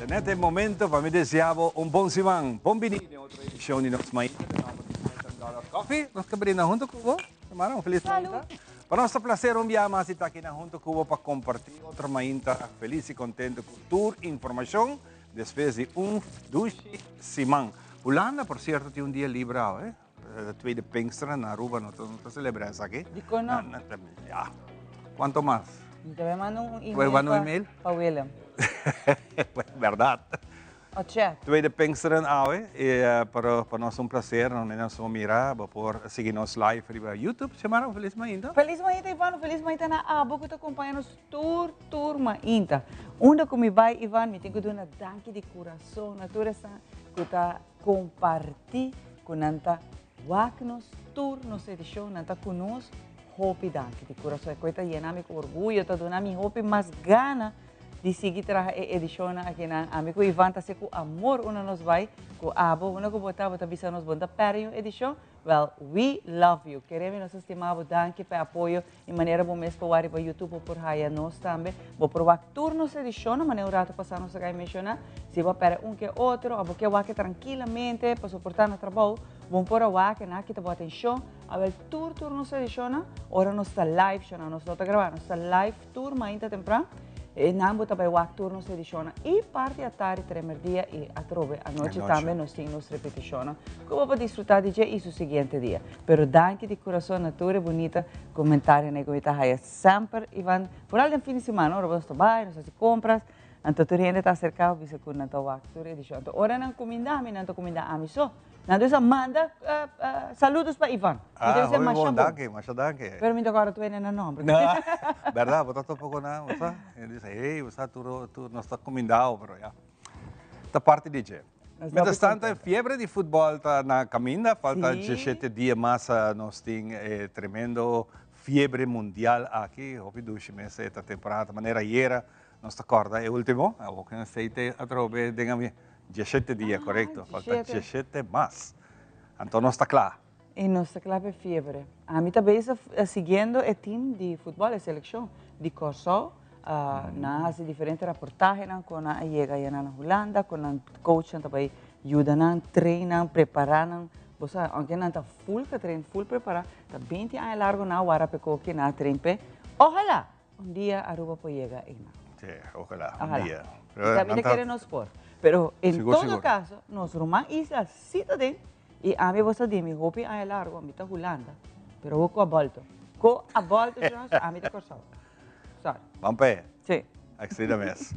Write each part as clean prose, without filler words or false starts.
Net e momento pa mi desea bo un bon siman. Bon bini den otro edicion di nos Mainta den nomber di Milton Dollar Coffee. Nos ta brinda hunto cu bo. Xiomara, un feliz mainta. Pa nos ta placer un bia mas di ta aki nan hunto cu bo pa comparti otro mainta feliz y contento cu tur informacion despues di un dushi siman. Hulanda, por cierto, tin un dia libre awe, eh. Tweede Pinksteren na Aruba no ta celebra esaki. Dikon no? Ja, cuanto mas? Mi ta bay manda un email pa Willem. Berdad. O chat. Tweede Pinksteren awe, y pero pa nos un placer, no nos a mira, bo por sigui nos live riba YouTube. Xiomara, un feliz mainta. Feliz mainta, Ivan, un feliz mainta na abo cu ta acompaña nos tur, tur mainta. Unda cu mi bay, Ivan, mi tin cu duna danki di curason na tur esnan cu ta comparti cu nan ta wak nos tur nos edicion, nan ta cu nos. Hopi danki di curason. E coe ta yena mi cu orguyo, ta duna mi hopi mas gana di sigui traha e edishonnan akinan. Ami ku Ivan ta hasi ku amor unda nos bai, ku abo, unda ku bo ta, bo ta bisa nos bo no ta pèrdè un edishon. Well, we love you. Kere mi nos ta stima bo. Danki pa e apoyo i manera bo mes por wak riba YouTube bo por haya nos tambe. Bo por wak tur nos edishonnan, manera un rato pasá nos a kai menshoná. Si bo a pèrdè un ke otro òf bo ke wak trankilamente pa soportá na trabou, bo por a wak, nan a kita bo atenshon. Awel tur tur nos edishonnan, ora nos ta live shonnan, nos no ta grabá, nos ta live. Tur mainta tempran e nan bo ta bai wak tur nos edishonnan i parti atardi tremerdia i atrobe anochi tambe nos tin nos repetishonnan ku bo por disfruta di dje i su siguiente dia. Pero danki di kurason na tur e bunita komentarionan ku mi ta haya semper Ivan foral den fin di simana ora bo nos ta bai nos hasi kompras anto tur hende ta aserka bo bisa ku nan ta wak tur edishon anto ora nan kuminda mi nan ta kuminda ami so. Nan dus a manda saludos pa Ivan. Mi ta bisa masha bon. Danki, masha danki. Pero mi ta kòrda tur hende nan nòmber. Bèrdat, bo ta topa ku nan, bo sa. E bisa, hey, bo sa tur, tur nos ta kumindao, pero ya. Ta parti di dje. Mientras tanto, e fiebre di futbòl ta na kaminda. Falta diesshete dia mas nos tin e tremendo fiebre mundial aki. Hopi dushi mes e ta temporada. Manera ayera nos ta kòrda e ultimo. Awor ku esei te atrobe den ami. Dieshete dia, korekto. Falta dieshete mas. Anto nos ta kla. I nos ta kla pa e fiebre. Ami ta bezig siguiendo e team di futbòl, e selekshon di Kòrsou. Nan a hasi diferente raportahenan kon nan a yega ayá na Hulanda, kon nan coachnan ta bai yuda nan, train nan, prepará nan. Bo sa, aunke nan ta full getrain, full prepará, ta binti aña largu nan a wara p'e koki, nan a train p'e. Ohalá! Un dia Aruba por yega eynan. Sí, ojalá, un dia. Ojalá. Mi ta kere nos por. Pero en todo caso, nos ruman isla sí ta den y ami bo sa di mi hopi aña largo mi ta Hulanda, pero awor cu a bolto. Cu a bolto ami ta Corsou. Sorry. Ban p'e. Sí. Asina mes.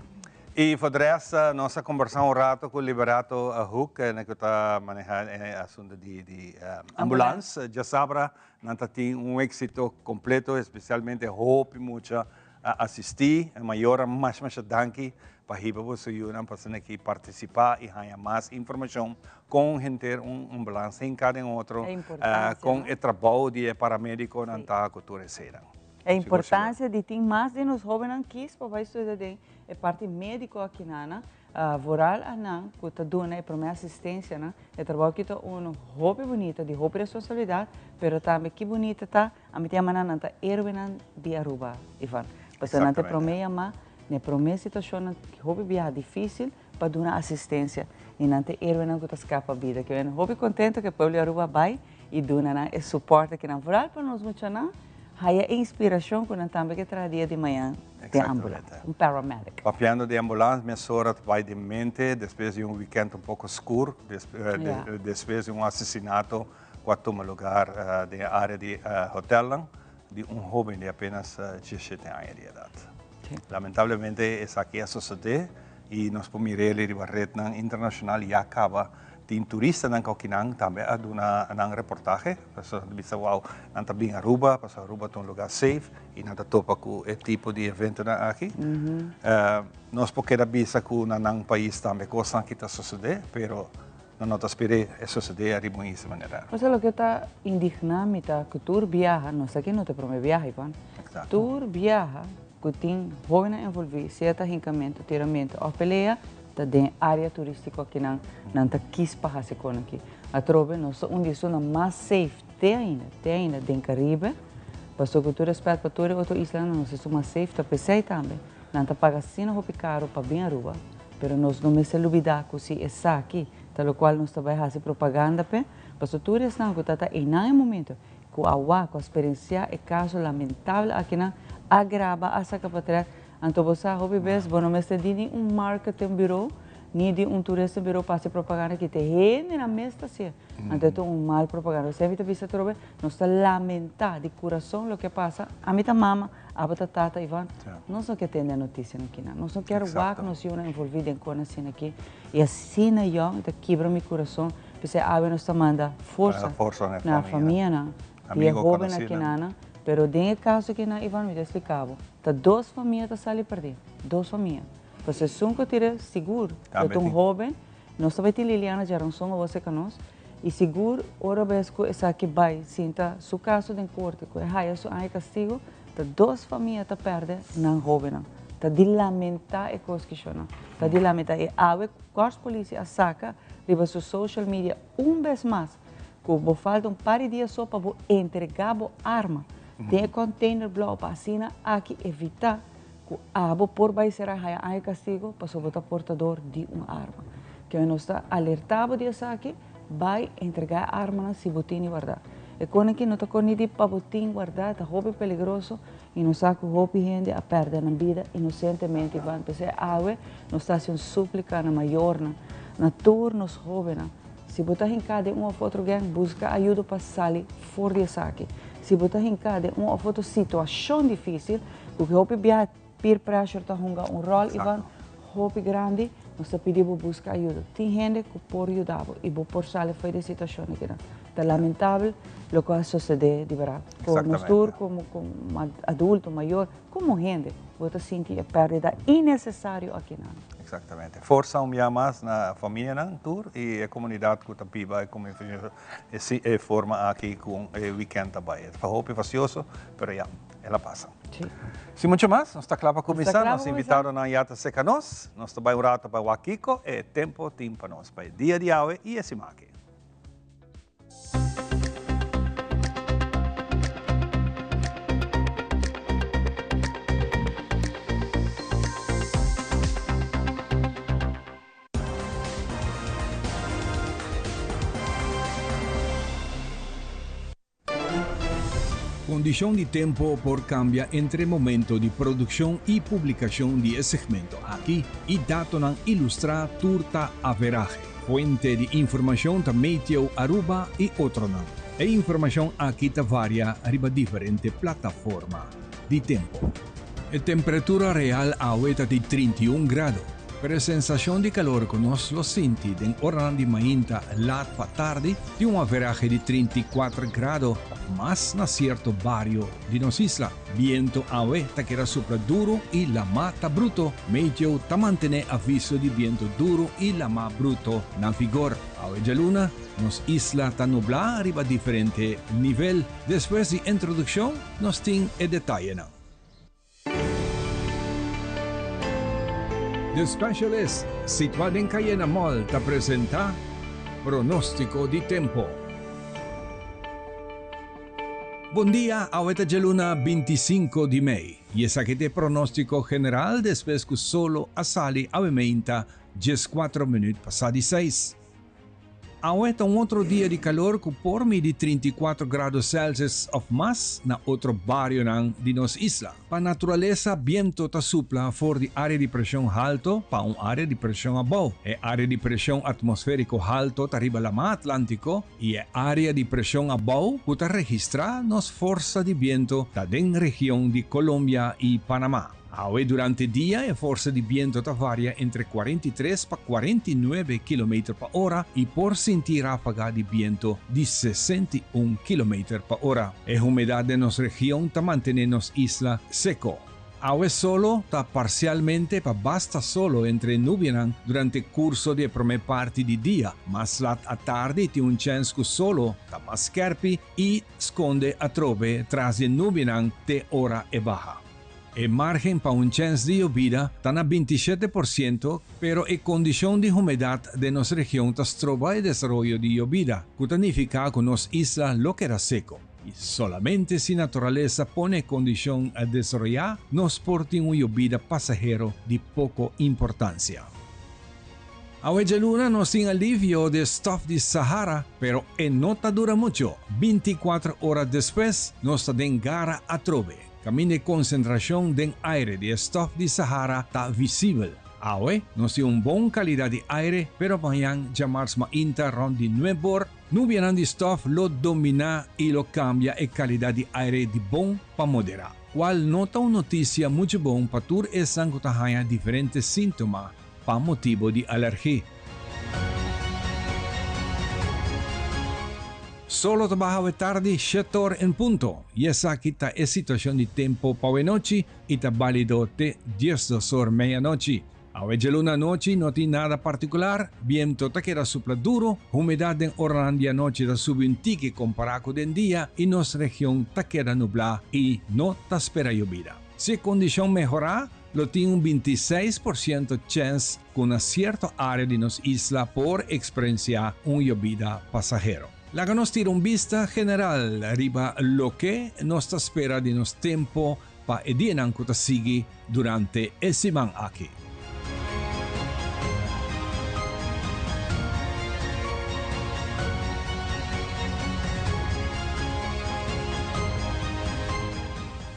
Y for de rest, nos a conversa un rato cu Liberato Hoek, cu ta maneha e asunto di ambulance. Djasabra Nan ta tin un éxito completo, especialmente hopi mucha a asisti. E mayornan masha masha danki pa hiba boso yunan pa asina aki participa y haña mas informacion con henter un ambulance hinca den otro, con e trabou di e paramediconan ta cu tur eseinan. E importancia di tin mas di nos hobennan kies pa bai studia den e parti medico akinana. Vooral a nan cu ta duna e prome asistencianan. E trabou aki ta uno hopi bunita, di hopi responsabilidad, pero tambe ki bunita ta, ami ta yama nan, nan ta heroenan di Aruba, Ivan. Pasobra nan ta e prome yama na e prome situacionnan hopi biaha dificil pa duna asistencia y nan ta e heroenan cu ta scapa bida. Ke men hopi contento cu e pueblo di Aruba bay y duna nan e soporte ki nan vooral pa nos muchanan haya e inspiracion cu nan tambe ke traha dia di mañan den ambulans, un paramedic. Papiando di ambulans mesora ta bay den mente despues di un weekend un poco scur, despues di un asesinato cu a tuma lugar den e area di hotelnan di un hoben di apenas diesshete aña di edad. Lamentablemente esaki a sosode y nos por mir'el riba rednan internacional ya caba. Tin turistanan ku akinan tambe a duna nan reportahe, pasobra nan ta bisa wou nan ta bin Aruba, pasobra Aruba ta un lugar safe i nan ta topa ku e tipo di eventonan aki. Nos por keda bisa ku na nan pais tambe kosnan aki ta sosodé, pero nan no ta sper'é e sosodé ariba un isla manera Aruba. Osea loke ta indigná mi ta ku tur biaha, nos aki no ta e promé biaha Ivan, tur biaha ku tin hóbennan envolví, sea ta hinkamentu, tiramentu òf pelea, ta den área turístiko akinan nan ta kis pa hasi kon aki. Atrobe nos ta un di esunnan mas safe te ainda, te ainda den Karibe, pasobra ku tur rèspèt pa tur e otro islanan nos esun mas safe, ta p'esei tambe nan ta paga asina hopi karu pa bin Aruba. Pero nos no mester lubida cu si esaki ta locual nos ta bay haci propaganda p'e, pasobra tur esnan cu ta ta eynan e momento cu a wak, cu a sperencia e caso lamentable akinan, a graba, a saca patret, anto bo sa hopi bes bo no mester di ni un marketing bureau, ni di un touristen bureau pa haci propaganda aki, te hendenan mes ta hacié. Anto e ta un mal propaganda. Esei mi ta bisa atrobe, nos ta lamenta di curason loke a pasa. Ami ta mama, abo ta tata, Ivan. Nos no ke tende e noticianan kinan. Nos no kier wak nos yunan envolvi den con asina aki. Y asina yong e ta kibra mi curason. P'esei awe nos ta manda forsa na famianan di e hoben akinana. Pero den e caso akinan, Ivan, mi ta explica bo, ta dos famia ta sali perdi. Dos famia. Pasobra esun cu tira sigur lo ta un hoben. Nos ta bai tin Liliana djaranson awor serka nos y sigur ora bes cu esaki bai sinta su caso den corte cu e haya su aña castigo ta dos famia ta perde nan hobennan. Ta di lamenta e cos kishonan. Ta di lamenta y awe Corps Politie a saca riba su social media un bes mas cu bo falta un par di dia so pa bo entrega bo arma den e container blauw pa asina aki evita Ku abo por bai sera haya aña kastigo pasobra bo ta portador di un arma. Kende nos ta alerta bo di esaki, bai entregá e armanan si bo tin di wardá. E kone aki no ta kone di pa bo tin wardá, ta hopi peligroso i nos sa ku hopi hende a pèrdè nan bida inosentemente. Ban p'esei awe nos ta hasi un súplika na mayornan, na tur nos hóbennan, si bo ta hinká den un òf otro gèng, buska ayudo pa sali for di esaki. Si bo ta hinká den un òf otro situashon difísil, Ku ki hopi biaha peer pressure ta hunga un ròl Ivan hopi grandi, nos ta pidi bo buska ayuda. Tin hende ku por yuda bo i bo por sali fo'i di situashon akinan. Ta lamentabel loke a sosodé di bèrdat. Ku nos tur komo adulto, mayor, komo hende bo ta sinti e pèrdida innesesario akinan. Eksaktamente. Forsa un bia mas na famianan tur i e komunidat ku ta biba e forma aki ku e wikènt ta bai. E ta hopi fasioso, pero ya. El a pasa. Sí. Sin mucho mas, nos ta kla pa kuminsá. Nos invitadonan ya ta serka nos. Nos ta bai un rato pa wak kiko e tempo tin pa nos pa e dia di awe i e siman aki. Kondishon di tempo por kambia entre momento di produkshon i publikashon di e segmento aki i datonan ilustrá tur ta averahe. Fuente di informashon ta Meteo Aruba i otronan. E informashon aki ta varia riba diferente plataforma di tempo. E temperatura real awe ta di 31 grado, pero e sensashon di kalor ku nos lo sinti den oranan di mainta lat pa tardi tin un averahe di 34 grado òf mas na sierto bario di nos isla. Biento awe ta keda supla duru i lamá ta bruto. Meteo ta mantené aviso di biento duru i lamá bruto na vigor. Awe djaluna, nos isla ta nublá riba diferente nivel. Despues di introdukshon nos tin e detayenan. The Specialist, situá den Cayena Mall ta presentá Pronóstiko di Tempo. Bon dia, awe ta djaluna 25 di mei i esaki ta e pronóstiko general despues ku solo a sali awe meinta 14 minüt pasá di seis. Awe ta un otro dia di calor cu por midi 34 grado Celsius of mas na otro barionan di nos isla. Pa naturalesa biento ta supla for di area di presion halto pa un area di presion abou. E area di presion atmosferico halto ta riba Lama Atlantico y e area di presion abou cu ta registra nos forsa di biento ta den region di Colombia y Panama. Awe durante dia e forsa di biento ta varia entre 43 pa 49 kilometer pa ora i por sinti ráfaga di biento di 61 kilometer pa ora. E humedat den nos region ta mantené nos isla seko. Awe solo ta parsialmente pa basta solo entre nubianan durante kurso di e promé parti di dia. Mas lat atardi tin un chèns ku solo ta mas skèrpi i skonde atrobe tras di e nubianan te ora e baha. E margen pa un chèns di yobida ta na 27%, pero e kondishon di humedat den nos region ta stroba e desaroyo di yobida, ku ta nifiká ku nos isla lo keda seko. I solamente si naturalesa pone e kondishon desaroyá, nos por tin un yobida pasahero di poko importansia. Awe djaluna nos tin alivio di e stof di Sahara, pero e no ta dura mucho. Binticuater ora despues nos ta den gara atrobe, caminda e concentracion den aire di e stof di Sahara ta visibel. Awe nos tin un bon calidad di aire, pero mañan djamars mainta rond di nuebor, nubianan di stof lo domina y lo cambia e calidad di aire di bon pa modera, cual no ta un noticia mucho bon pa tur esnan cu ta haña diferente sintoma pa motibo di alergi. Solo ta baha awe tardi shetor en punto y esaki ta e situacion di tempo pa awe nochi y ta balido te diesdos or meianochi. Awe djaluna anochi no tin nada particular, biento ta keda supla duro, humedad den oranan di anochi ta subi un tiki compara cu den dia y nos region ta keda nubla y no ta spera yobida. Si e condicion mehora, lo tin un 26% chèns ku na sierto área di nos isla por eksperensiá un yobida pasahero. Laga nos tira un bista general riba loke nos ta spera di nos tempu pa e dianan ku ta sigui durante e siman aki.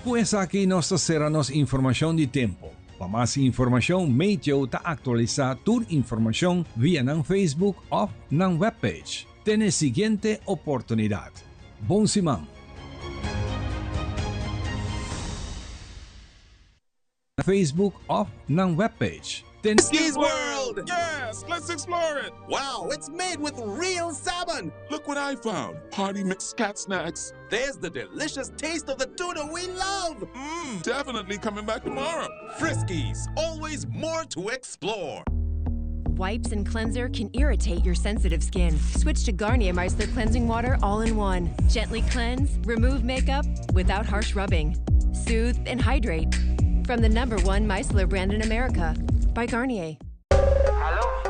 Ku esaki nos ta sera nos informashon di tempu. Pa mas informashon Meteo ta aktualisá tur informashon via nan Facebook òf nan webpage. Te n'e siguiente oportunidat. Bon siman! Facebook òf nan webpage. Te. Friskies World! Yes, let's explore it! Wow, it's made with real salmon! Look what I found! Party mix cat snacks. There's the delicious taste of the tuna we love! Mmm, definitely coming back tomorrow! Friskies, always more to explore! Wipes and cleanser can irritate your sensitive skin. Switch to Garnier Micellar Cleansing Water all-in-one. Gently cleanse, remove makeup without harsh rubbing. Soothe and hydrate. From the number one micellar brand in America, by Garnier.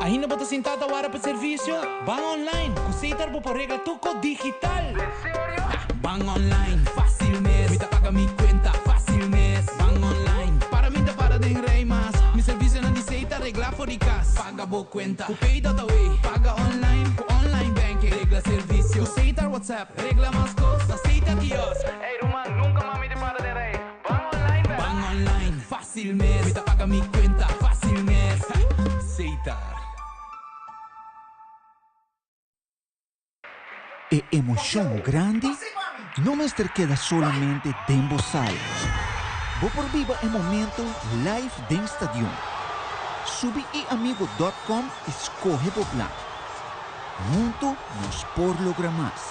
Ainda bo ta sinta ta wara pa servicio? Ban online! Cu Setar bo por regla tur cos digital! Den serio? Ban online, facil mes! Mi ta paga mi cuenta, facil mes! Ban online, para mi ta para den rij mas! Mi servicionan di Setar regla for di cas! Paga bo cuenta cu Pay.aw! Paga online cu online banking! Regla servicio cu Setar WhatsApp! Regla mas cos na Setar kiosk! Ey ruman, nunca mas mi ta para den rij! Ban online bek! Ban online, facil mes! Mi ta paga mi cuenta, facil mes! Setar. E emocion grandi no mester keda solamente den bo sala. Bo por biba e momento live den stadion. Subi iamigo dot com y scoge bo plan. Hunto nos por logra mas.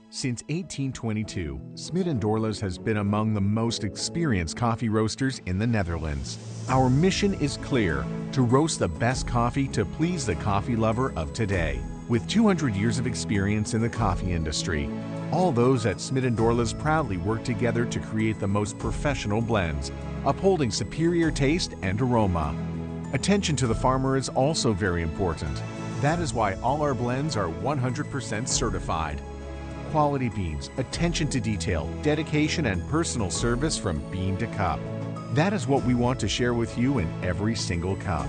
Since 1822, Smit & Dorlas has been among the most experienced coffee roasters in the Netherlands. Our mission is clear, to roast the best coffee to please the coffee lover of today. With 200 years of experience in the coffee industry, all those at Smit & Dorlas proudly work together to create the most professional blends, upholding superior taste and aroma. Attention to the farmer is also very important. That is why all our blends are 100% certified. Quality beans, attention to detail, dedication, and personal service from bean to cup. That is what we want to share with you in every single cup.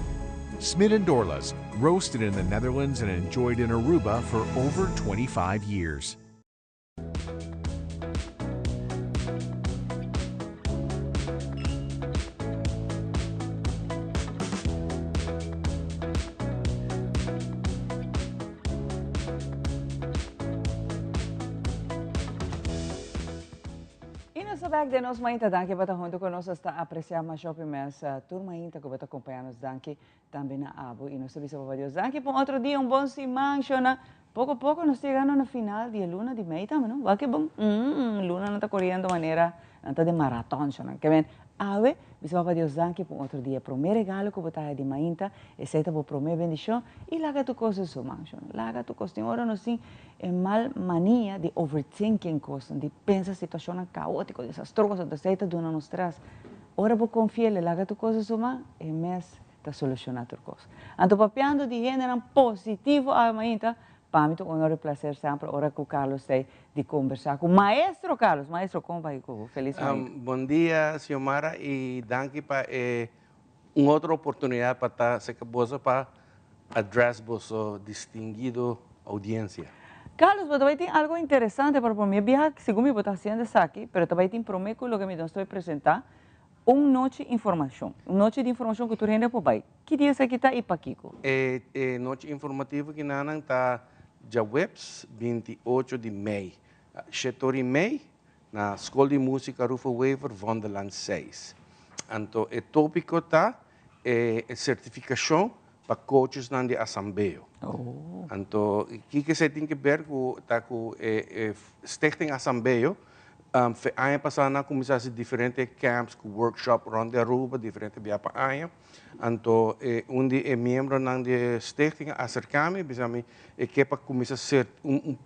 Smit & Dorlas, roasted in the Netherlands and enjoyed in Aruba for over 25 years. Y nos ta bek den nos mainta. Danki pa ta hunto cu nos. Nos ta aprecia masha hopi mes tur mainta cu bo ta acompaña nos. Danki tambe na abo. Y nos ta bisa Papa Dios danki pa un otro dia, un bon siman. Shona, poco poco nos ta yegando na final di e luna di mei tambe, no? Wak e bon. Lunanan ta coriendo manera nan ta den maraton, shona. Ke men, awe, bisa Papa Dios danki pa un otro dia. Prome regalo cu bo ta haya di mainta, esey ta bo prome bendicion. Y laga tur cos den su man, shona. Laga tur cos. Tin ora nos tin e mal mania di overthinking cosnan, di pensa situacionnan caotico, desastroso, entonces esey ta duna nos stress. Ora bo confi'el, e laga tur cos den su man, e mes ta soluciona tur cos. Anto papiando di hendenan positivo awe mainta. Pa mi ta un honor y placer semper ora cu Carlos ta di conversa cu Maestro Carlos. Maestro, con bay cu bo? Feliz mainta. Bon dia, Xiomara, y danki pa e un otro oportunidad pa ta cerca boso pa address boso distinguido audiencia. Carlos, bo ta bay tin algo interesante pa prome biaha, segun mi bo ta haciendo esaki, pero ta bay tin prome cu loke mi nos ta bay presenta, un nochi informacion. Un nochi di informacion cu tur hende por bay. Ki dia esaki ta y pakico? E nochi informativo kinanan ta djaweps 28 di mei, shetor y mei, na Skol di Músika Rufo Wever, Vondellaan 6. Anto e tópiko ta e sertifikashon pa coachesnan di asambeo. Anto kiko esei tin ke ber ku ta ku e Stichting Asambeo fe aña pasá nan a kuminsá hasi diferente camps ku workshop rònt di Aruba diferente bia pa aña. Anto e un di e miembronan di e stichting a aserká mi bisa mi e ke pa kuminsá un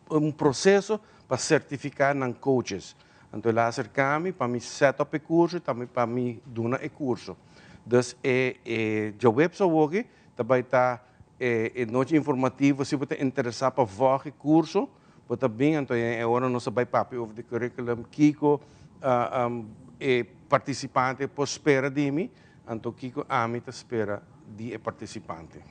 un proseso pa sertifiká nan coaches. Anto el a aserká mi pa mi set up e kurso i tambe pa mi duna e kurso. Dus e e djaweps awoki ta bai ta e e nochi informativo si bo ta interesá pa vòg e kurso bo ta bin anto e ora nos ta bai papia over di curriculum kiko e partisipante por spera di mi anto kiko ami ta spera di e partisipante.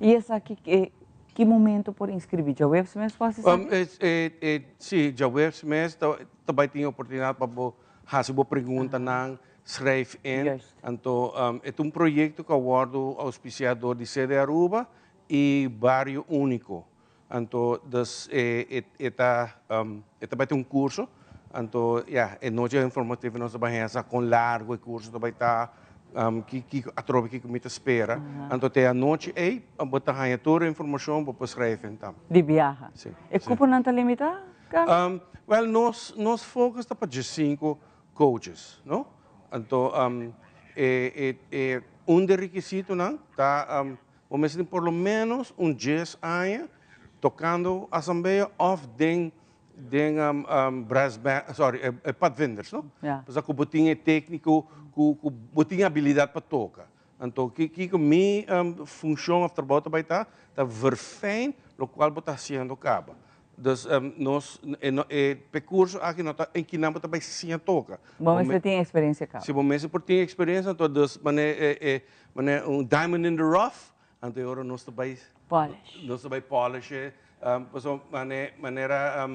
I esaki e Ki momento por inscribi? Djaweps mes por haci esaki? Si, djaweps mes ta bay tin oportunidad pa bo haci bo preguntanan, schrijf in. Anto e ta un proyecto cu a wordo auspicia door di Sede Aruba y Bario Unico. Anto dus e ta e ta bay tin un curso. Anto ya, e nochi informativo nos ta bay haya sa con largo e curso ta bay ta, kiko atrobe kiko mi ta spera. Anto te anochi ey bo ta haya tur e informacion bo por schrijf in tambe. Di biaha. Si. E cuponan ta limita, Carlos? Wel, nos nos focus ta pa diescinco coaches, no? Anto e e e un di e requisitonan ta bo mester tin por lo menos un dies aña tocando asamblea of den Den brass band, sorry, e padvinders, no? Ja. Pasobra ku bo tin e tékniko, ku ku bo tin abilidat pa toka. Anto kiko mi funshon òf trabou ta bai ta, ta verfijn lokual bo ta hasiendo kaba. Dus nos e no e pekurso aki no ta en kinan bo ta bai siña toka. Bo mester tin eksperensia kaba. Si bo mester por tin eksperensia, anto dus manera e e manera un diamond in the rough, Anto e ora nos ta bai Polish. Nos ta bai polish e, pasobra mane manera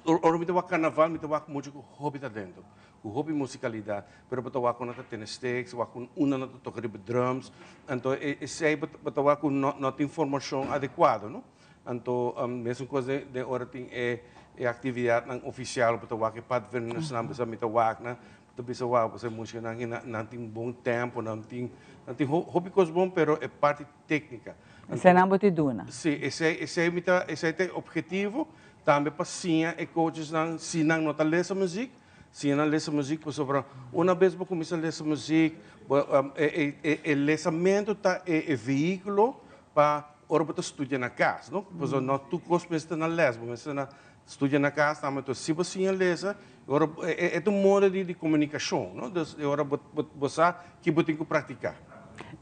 ora mi ta wak carnaval mi ta wak mucha ku hopi talento, ku hopi musicalidad, pero bo ta wak ku nan ta tene sticks, wak ku unda nan ta toka riba drums, anto esei bo ta wak ku no no tin formacion adecuado, no. Anto mesun kos den ora tin e e actividadnan oficial bo ta wak e padvindersnan bisa mi ta wak nan, Ta bisa wou pasobra e musicanan aki nan tin bon tempo, nan tin nan tin hopi cos bon pero e parti tecnica. Esei nan bo tin duna. Si, esei esei mi ta esei ta e objetivo tambe pa siña e coachesnan si nan no ta lesa muziek, siña nan lesa muziek pasobra una bes bo cuminsa lesa muziek bo e e e lesamento ta e e vehiculo pa ora bo ta studia na cas no, pasobra no tur cos mester na les, bo mester na Studia na cas tambe, entonces si bo siña lesa, e ora e ta un modo di comunicacion, no? Dus e ora bo sa ki bo tin cu practica.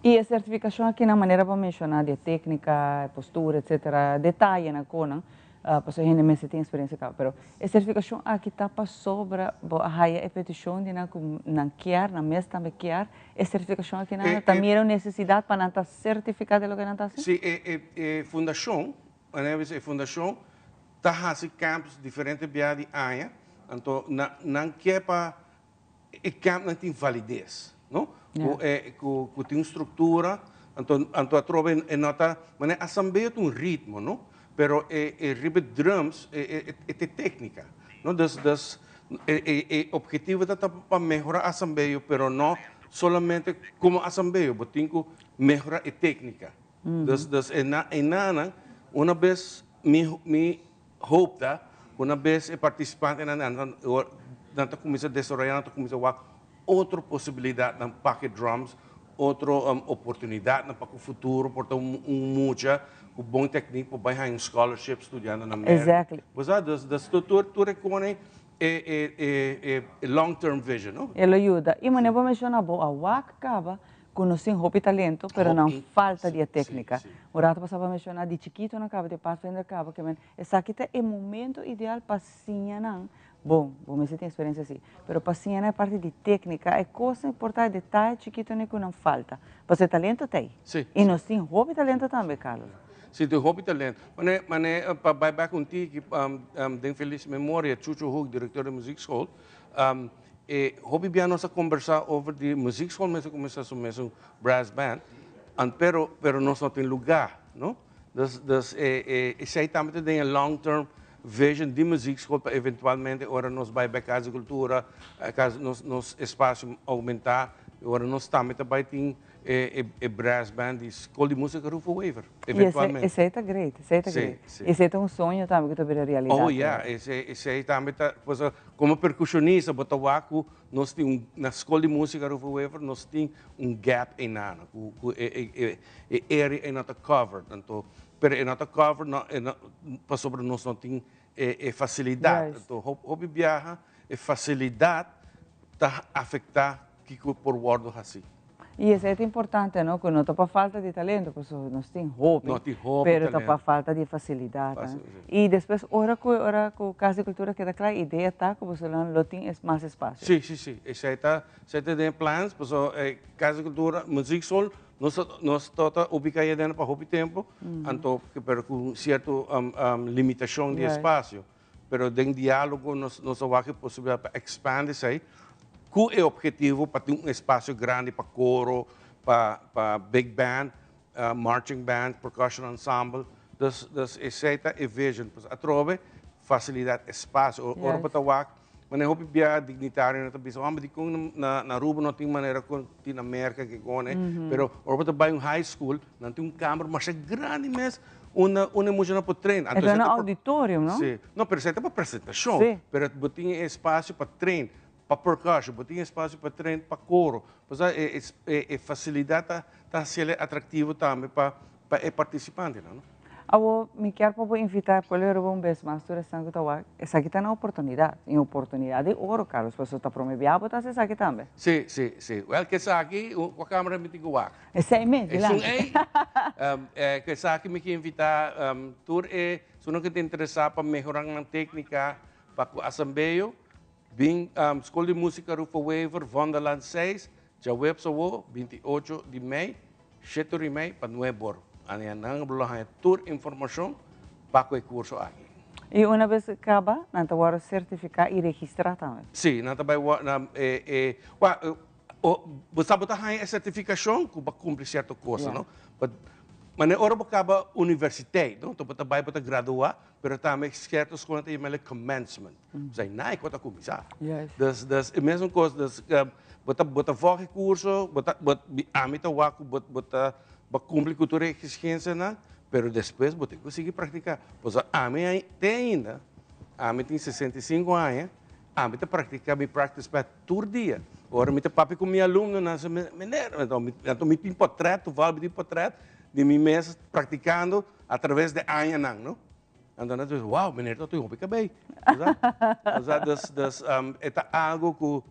Y e certificacion aki na manera bo a menciona di e tecnica, e postura, etcetera, detayenan conan, pasobra hende mester tin experiencia caba, pero e certificacion aki ta pasobra bo a haya e peticion di nan cu nan kier, nan mes tambe kier e certificacion aki nan, ta mira un necesidad pa nan ta certifica di loke nan ta haci? Si, e fundacion, manera bo bisa e fundacion ta hasi camps diferente bia di aña, anto na nan ke pa e campnan tin valides, no? Ku e ku ku tin un struktura, anto anto atrobe e no ta manera asambeo ta un ritmo, no? Pero e e riba e drums e e e ta e teknika, no? Dus dus e e e objetivo ta ta pa mehora asambeo pero no solamente komo asambeo, bo tin ku mehora e teknika. Dus dus e na e nanan una bes Mi mi hoop ta ku una bes e partisipantenan nan nan ta kuminsá desaroyá, nan ta kuminsá wak otro posibilidatnan pa ku e drums, otro oportunidatnan pa ku futuro por ta un un mucha ku bon teknik por bai haña un scholarship studiando na Merka. Exactly. Bo sa, dus dus tur tur tur e kone e e e e long term vision, no? E lo yuda. I manera bo menshoná bo a wak kaba. Ku nos tin hopi talento, pero nan falta di e téknika. Un rato pasá bo a menshoná di chikito nan kaba, di Pathfinder kaba, ke men esaki ta e momento ideal pa siña nan, bon, bo mester tin eksperensia si, pero pa siña nan e parti di téknika, e kosnan importante, e detaye chikitonan ku nan falta. Pasobra e talento ta ei. I nos tin hopi talento tambe, Carlos. Si, tin hopi talento. Mane, mane pa bai bek un tiki, den felis memoria, Chucho Hoek, direktor di muziekschool, E hopi bia nos a kombersá over di muziekschool mester kuminsá su mesun brass band, an pero pero nos no tin lugá, no? Dus dus e e esei tambe ta den e long term vision di muziekschool pa eventualmente ora nos bai bai Kas di Kultura, kas nos nos espasio oumentá, ora nos tambe ta bai tin e e brass band di Skol di Músika Rufo Wever, eventualmente. I esei ta great, esei ta great. I esei ta un soño tambe ku ta bira realidat. Oh ya, esei esei tambe ta, pasobra komo perkushonista bo ta wak ku nos tin un, na Skol di Músika Rufo Wever nos tin un gap einan, ku ku e e e area ei no ta covered, anto pero e no ta covered no e no pasobra nos no tin e e fasilidat, anto hopi biaha e fasilidat ta afektá Kiko por wordo haci? Y esey ta importante, no? Cu no ta pa falta di talento, pasobra nos tin hopi, No tin hopi pero ta pa talento. falta di facilidad. Facil, sí. Y despues ora cu ora cu Cas di Cultura keda cla, idea ta cu boso lo lo tin es mas espacio. Sí, sí, sí. Esey ta, esey ta den e plans, pasobra e Cas di Cultura, Muziekschool, nos ta, nos ta ta ubica ahí adentro pa hopi tempo, anto, pero cu cierto limitacion di espacio. Pero den diálogo nos nos a wak e posibilidat pa expand esei ku e objetivo pa tin un espasio grandi pa koro, pa pa big band, marching band, percussion ensemble. Dus dus esei ta e vision. Pues atrobe fasilidat espasio. Ora bo ta wak manera hopi bia dignitarionan ta bisa, homber dikon na na Aruba no tin manera ku tin na Merka kikon e. Pero ora bo ta bai un high school Nan tin un kamer masha grandi mes unda unda e muchanan por train. E ta na auditorium, no? Si. No, pero esei ta pa presentashon. Si. Pero bo tin e espasio pa train pa percussion, bo tin e espasio pa train pa koro. Pasobra e e fasilidat ta ta hasiel atraktivo tambe pa pa e partisipantenan, no? Awor, mi kier pa bo invitá pueblo di Aruba un bes mas tur esnan ku ta wak. Esaki ta nan oportunidat, i un oportunidat di oro, Carlos, pasobra ta promé bia bo ta hasi esaki tambe. Si, si, si. Wèl, ku esaki, ku kamera mi tin ku wak? Esei mes, dilanti. Esun ei, ku esaki mi ke invitá tur e esunnan ku ta interesá pa mehorá nan téknika pa ku asambeo, bin Skol di Músika Rufo Wever, Vondellaan seis, djaweps awo, 28 di mei. Shete ora i mei pa nuebe or. Ania nan lo haña tur informashon pa ku e kurso aki. I una bes kaba, nan ta wòrdu sertifiká i registrá tambe. Sí, nan ta bai wòrdu, nan e e wak bo sa bo ta haña e sertifikashon ku bo a kumpli sierto kosa, no? But manera ora bo kaba universiteit, no, bo ta bai bo ta graduá, pero tambe sierto skolnan ta yama el commencement. Osea, na e kos ta kuminsá. Dus, dus e mesun kos, dus bo ta bo ta vòg e kurso, bo ta bo ami ta wak ku bo bo ta bo a kumpli ku tur e eksigensianan, pero despues bo tin ku sigui praktiká. Pasobra ami te ainda, ami tin 65 aña, ami ta praktiká mi practice pad tur dia. Ora mi ta papia ku mi alumnonan, nan sa, meneer, anto mi tin potrèt, toval mi tin potrèt di mi mes praktikando atraves di añanan, no? Anto nan ta bisa, wow, meneer ta tin hopi kabei. Osea, dus, dus e ta algo ku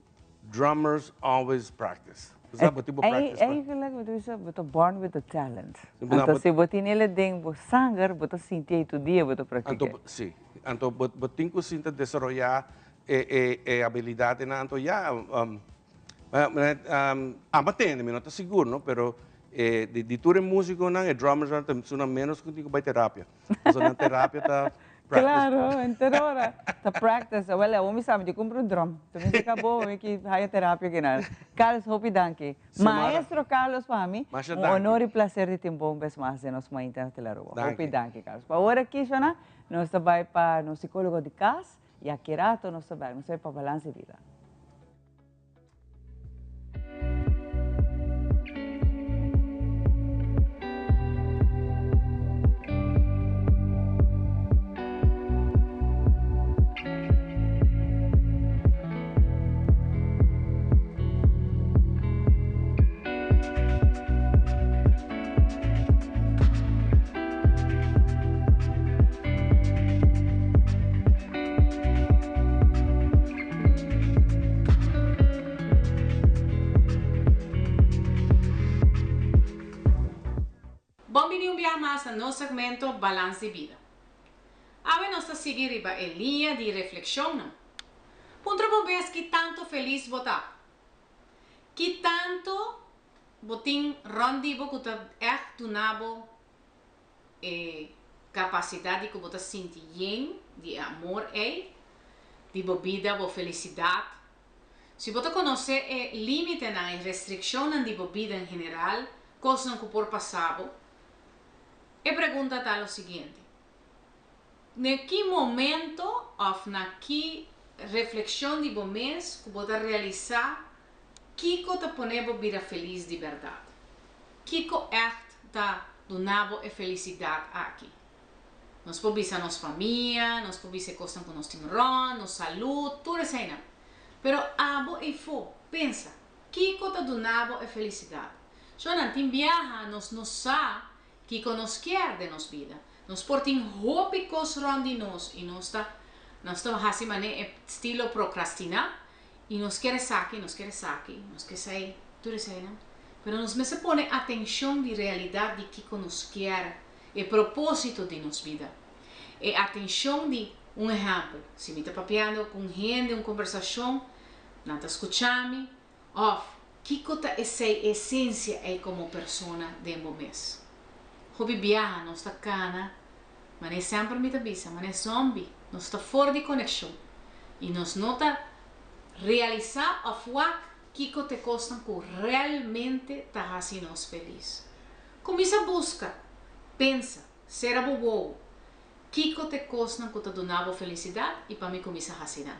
drummers always practice. Osea, bo tin bo practice pa. Eigenlijk, bo ta bisa, bo ta born with a talent. Anto si bo tin el den bo sanger, bo ta sinti ei tur dia bo ta praktik'é. Anto, si. Anto bo, bo tin ku sinta desaroyá e, e, e abilidatnan. Anto ya, Amba tende, mi no ta sigur no, pero e di, di tur e músikonan, e drummersnan ta esunnan ménos ku tin ku bai terapia. Pasobra nan terapia ta practice. Claro, henter ora ta practice. Awel, awor mi sa, mi tin kumpra un drum. Ta mi di bo, mi ki haya terapia kinan. Carlos, hopi danki. Xiomara. Maestro Carlos pa mi, Masha un danki. honor i placer di tin bo un bes mas den nos Mainta na Telearuba. Danki. Hopi danki, Carlos. Pa awor aki, Shona, nos ta bai pa nos psicólogo di cas i aki rato nos ta bai, nos ta bai pa Balans di Vida. biaha mas na nos segmento Balans di Bida. Awe nos ta sigui riba e liña di reflekshonnan. Puntra bo mes ki tantu felis bo ta. Ki tantu bo tin rònt di bo ku ta ègt duna bo e kapasidat di ku bo ta sinti yen di e amor ei, di bo bida, bo felisidat. Si bo ta konosé e límitenan, e restrikshonnan di bo bida en general, kosnan ku por pasa bo, e pregunta ta lo siguiente, Na ki momento òf na ki reflekshon di bo mes ku bo ta realisá kiko ta pone bo bira felis di bèrdat? Kiko ègt ta duna bo e felisidat aki? Nos por bisa nos famia, nos por bisa e kosnan ku nos tin rònt, nos salú, tur eseinan. Pero abo eifó, pensa, kiko ta duna bo e felisidat? Shonnan, tin biaha nos no sa kiko nos kier den nos bida. Nos por tin hopi kos rònt di nos i nos ta nos ta hasi manera e stilo prokrastiná i nos kier esaki, nos kier esaki, nos ke esei, tur eseinan. Pero nos mester pone atenshon di realidat di kiko nos kier, e propósito di nos bida. E atenshon di, un ehèmpel, si mi ta papiando ku un hende un kombersashon, nan ta skucha mi, Òf, kiko ta esei esensia ei komo persona den bo mes? Hopi biaha nos ta kana, manera semper mi ta bisa, manera zòmbi, nos ta for di konekshon i nos no ta realisá òf wak kiko ta e kosnan ku realmente ta hasi nos felis. Kuminsá buska, pensa, sera bo wowo, kiko ta e kosnan ku ta duna bo felisidat i pa mi kuminsá hasi nan.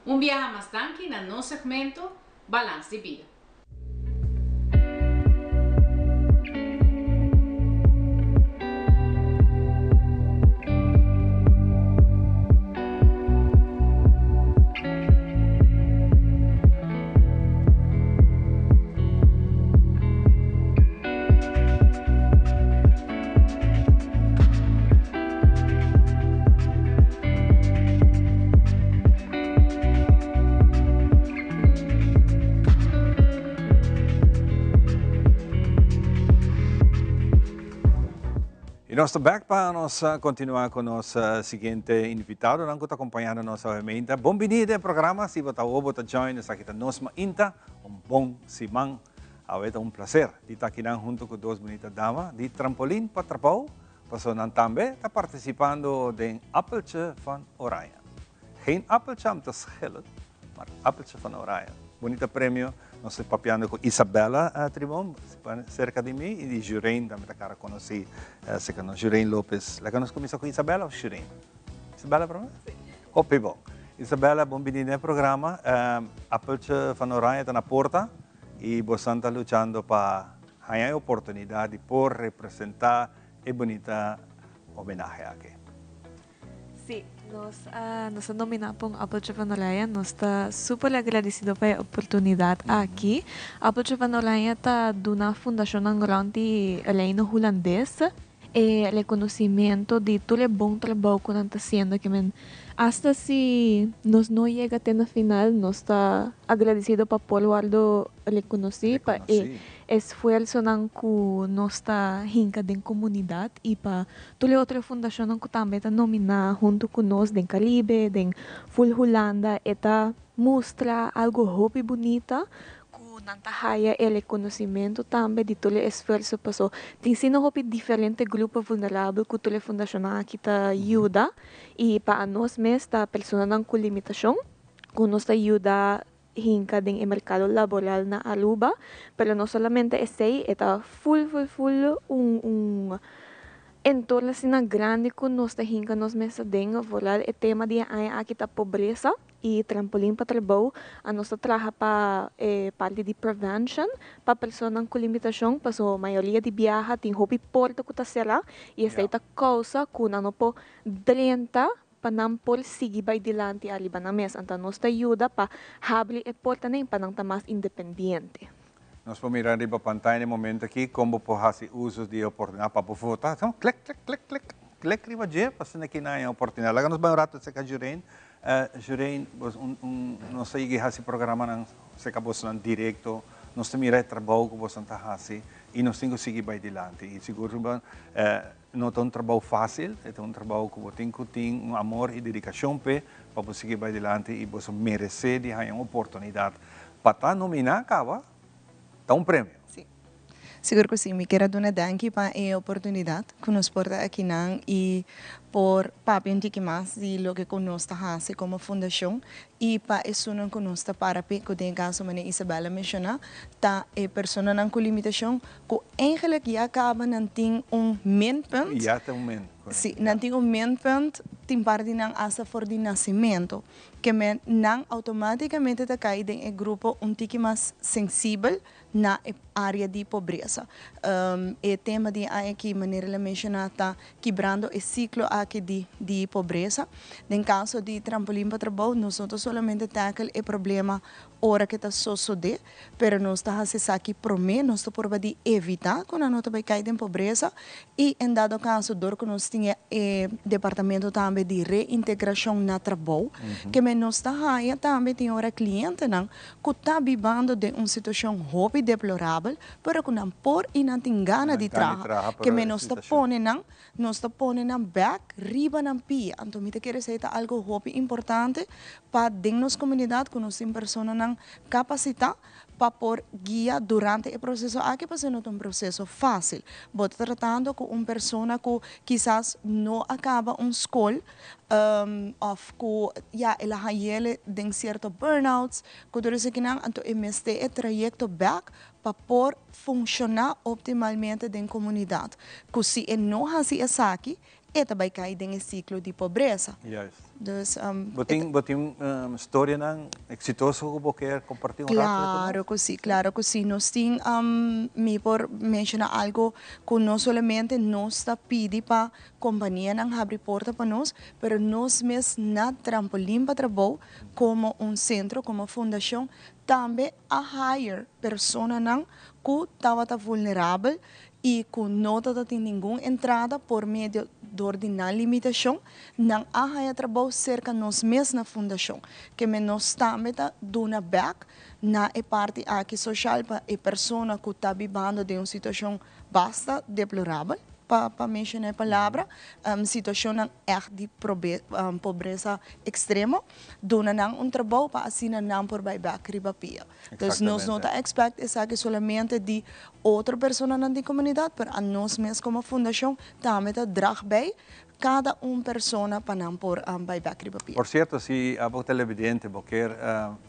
Un biaha mas danki na nos segmento Balans di Bida. Y nos ta back pa nos continua cu nos siguiente invitadonan cu ta acompañando nos awe meinta. Bon bini den programa, si bo ta awo bo ta join esaki ta Nos Mainta, un bon siman. Awe ta un placer di ta akinan hunto cu dos bunita dama di Trampolin pa Trabou, pasobra nan tambe ta participando den Appeltje van Oranje. Geen appeltje om te schillen, maar Appeltje van Oranje. Bunita premio, nos ta papiando cu Isabella Tribon, cerca di mi, y di Jureen tambe ta cara conoci cerca nos, Jureen Lopez. Laga nos cuminsa cu Isabella of Jureen? Isabella prome? Si. Hopi bon. Isabella, bon bini den e programa. Appeltje van Oranje ta na porta. Y bosan ta luchando pa haña e oportunidad di por representa e bunita homenahe aki. Sí, nos a nos a nomina pa un Appeltje van Oranje. Nos ta super agradecido pa e oportunidad aki. Appeltje van Oranje ta duna fundacionnan rond di Reino Hulandes E reconocimento di tur e bon trabou cu nan ta haciendo ke men hasta si nos no yega te na final nos ta agradecido pa por wordo reconoci pa e esfuerzonan cu nos ta hinca den comunidad y pa tur e otro fundacionnan cu tambe ta nomina hunto cu nos den Caribe den full Hulanda e ta mustra algo hopi bunita Ku nan ta haya e rekonosimentu tambe di tur e esfuerso paso tin sino hopi diferente grupo vulnerabel ku tur e fundashonnan aki ta yuda i pa anos mes ta personanan ku limitashon ku nos ta yuda hinka den e merkado laboral na Aruba pero no solamente esei e ta ful ful ful un un entorno asina grandi ku nos ta hinka nos mes aden vooral e tema di e aña aki ta pobresa. E trampolin pa trabou a nos ta traha pa e parti di prevention pa personanan ku limitashon pasobra mayoria di biaha tin hopi porta ku ta será i esei ta kousa ku nan no por drenta pa nan por sigui bai dilanti ariba nan mes. Anto nos ta yuda pa habri e portanan pa nan ta mas independiente. Nos por mira riba pantaya na e momento aki kon bo por hasi uso di e oportunidat pa bo vota. Klik, klik, klik, klik, klik riba dje pa asina ki nan e oportunidat. Laga nos bai un rato serka Jureen. Jureen, bos un, un, nos ta yega hasi programanan serka bosnan direkto, nos ta mira e trabou ku bosnan ta hasi i nos tin ku sigui bai dilanti. I sigur riba. No ta un trabou fásil, e ta un trabou ku bo tin ku tin un amor i dedikashon p'e pa bo sigui bai dilanti i boso meresé di haña un oportunidat pa ta nominá kaba ta un premio. Sí, sigur ku sí. Mi kier a duna danki pa e oportunidat ku nos por ta akinan i por papia un tiki mas di loke ku nos ta hasi komo fundashon i pa esunnan ku nos ta para p'e, ku den e kaso manera Isabel a menshoná, ta e personanan ku limitashon Ku eigenlijk ya kaba nan tin un minpunt. Ya ta un min. Si, nan tin un minpunt, tin par di nan asta for di nasimentu. Ke men nan outomátikamente ta kai den e grupo un tiki mas sensibel na e área di pobresa. E tema di e aña aki, manera el a menshoná, ta kibrando e siklo aki di di pobresa. Den kaso di Trampolin pa Trabou, nos no ta solamente tackle e problema ora ke ta sosodé, Pero nos ta hasi esaki promé, nos ta purba di evitá ku nan no ta bai kai den pobresa i en dado kaso dor ku nos tin e departamento tambe di reintegrashon na trabou, ke men nos ta haña tambe tin ora klientenan ku ta bibando den un situashon hopi deplorabel, pero ku nan por i nan tin gana di traha, ke men nos ta pone nan, nos ta pone nan bèk riba nan pia. Anto mi ta kere esei ta algu hopi importante pa den nos komunidat ku nos tin personanan kapasitá pa por guia durante e proseso aki pasobra no ta un proseso fásil. Bo ta tratando ku un persona ku kisas no a kaba un skol òf ku ya el a hañ'el den sierto burnouts ku tur esakinan anto e mester e trayekto bèk pa por funshoná optimalmente den komunidat, ku si e no hasi esaki, e ta bai kai den e siklo di pobresa. Juist. Dus, Bo tin, bo tin storianan eksitoso ku bo kier kompartí un rato ku nos? Klaro ku sí, klaro ku sí. Nos tin, mi por menshoná algu ku no solamente nos ta pidi pa kompanianan habri porta pa nos, pero nos mes na Trampolin pa Trabou komo un sentro, komo fundashon, Tambe a hire personanan ku tabata vulnerabel i ku no tabatin ningun entrada por medio dor di nan limitashon, nan a haya trabou serka nos mes na fundashon. Ke men nos tambe ta duna bèk na e parti aki soshal pa e persona ku ta bibando den un situashon basta deplorabel, pa pa menshoná e palabra, situashonnan ègt di pobresa ekstremo. Duna nan un trabou pa asina nan por bai bek riba pia. Dus nos no ta expect esaki solamente di otro personanan di comunidad, pero a nos mes como fundacion tambe ta drag bij cada un persona pa nan por bai bek riba pia. Por cierto, si abo televidente bo kier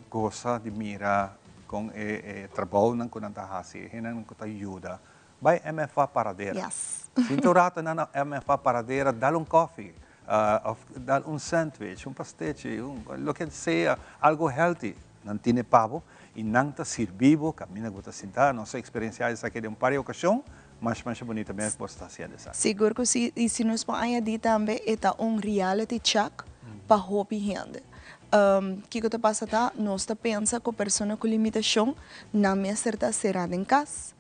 goza di mira con e trabounan cu nan ta haci, e hendenan cu ta yuda, bai MFA Paradera. Sinta un rato nan na MFA Paradera, dal un koffie, Of dal un sandwich, un pastechi, un loke sea, algo healthy. Nan tine pa bo y nan ta sirbi bo caminda cu bo ta sinta. Nos a experiencia esaki den un par di ocasion. Masha masha bunita mes bo sta haciendo esaki. Sigur cu si, y si nos por añadi tambe e ta un reality check pa hopi hende. Kico ta pasa ta, nos ta pensa cu persona cu limitacion nan mester ta cera den cas,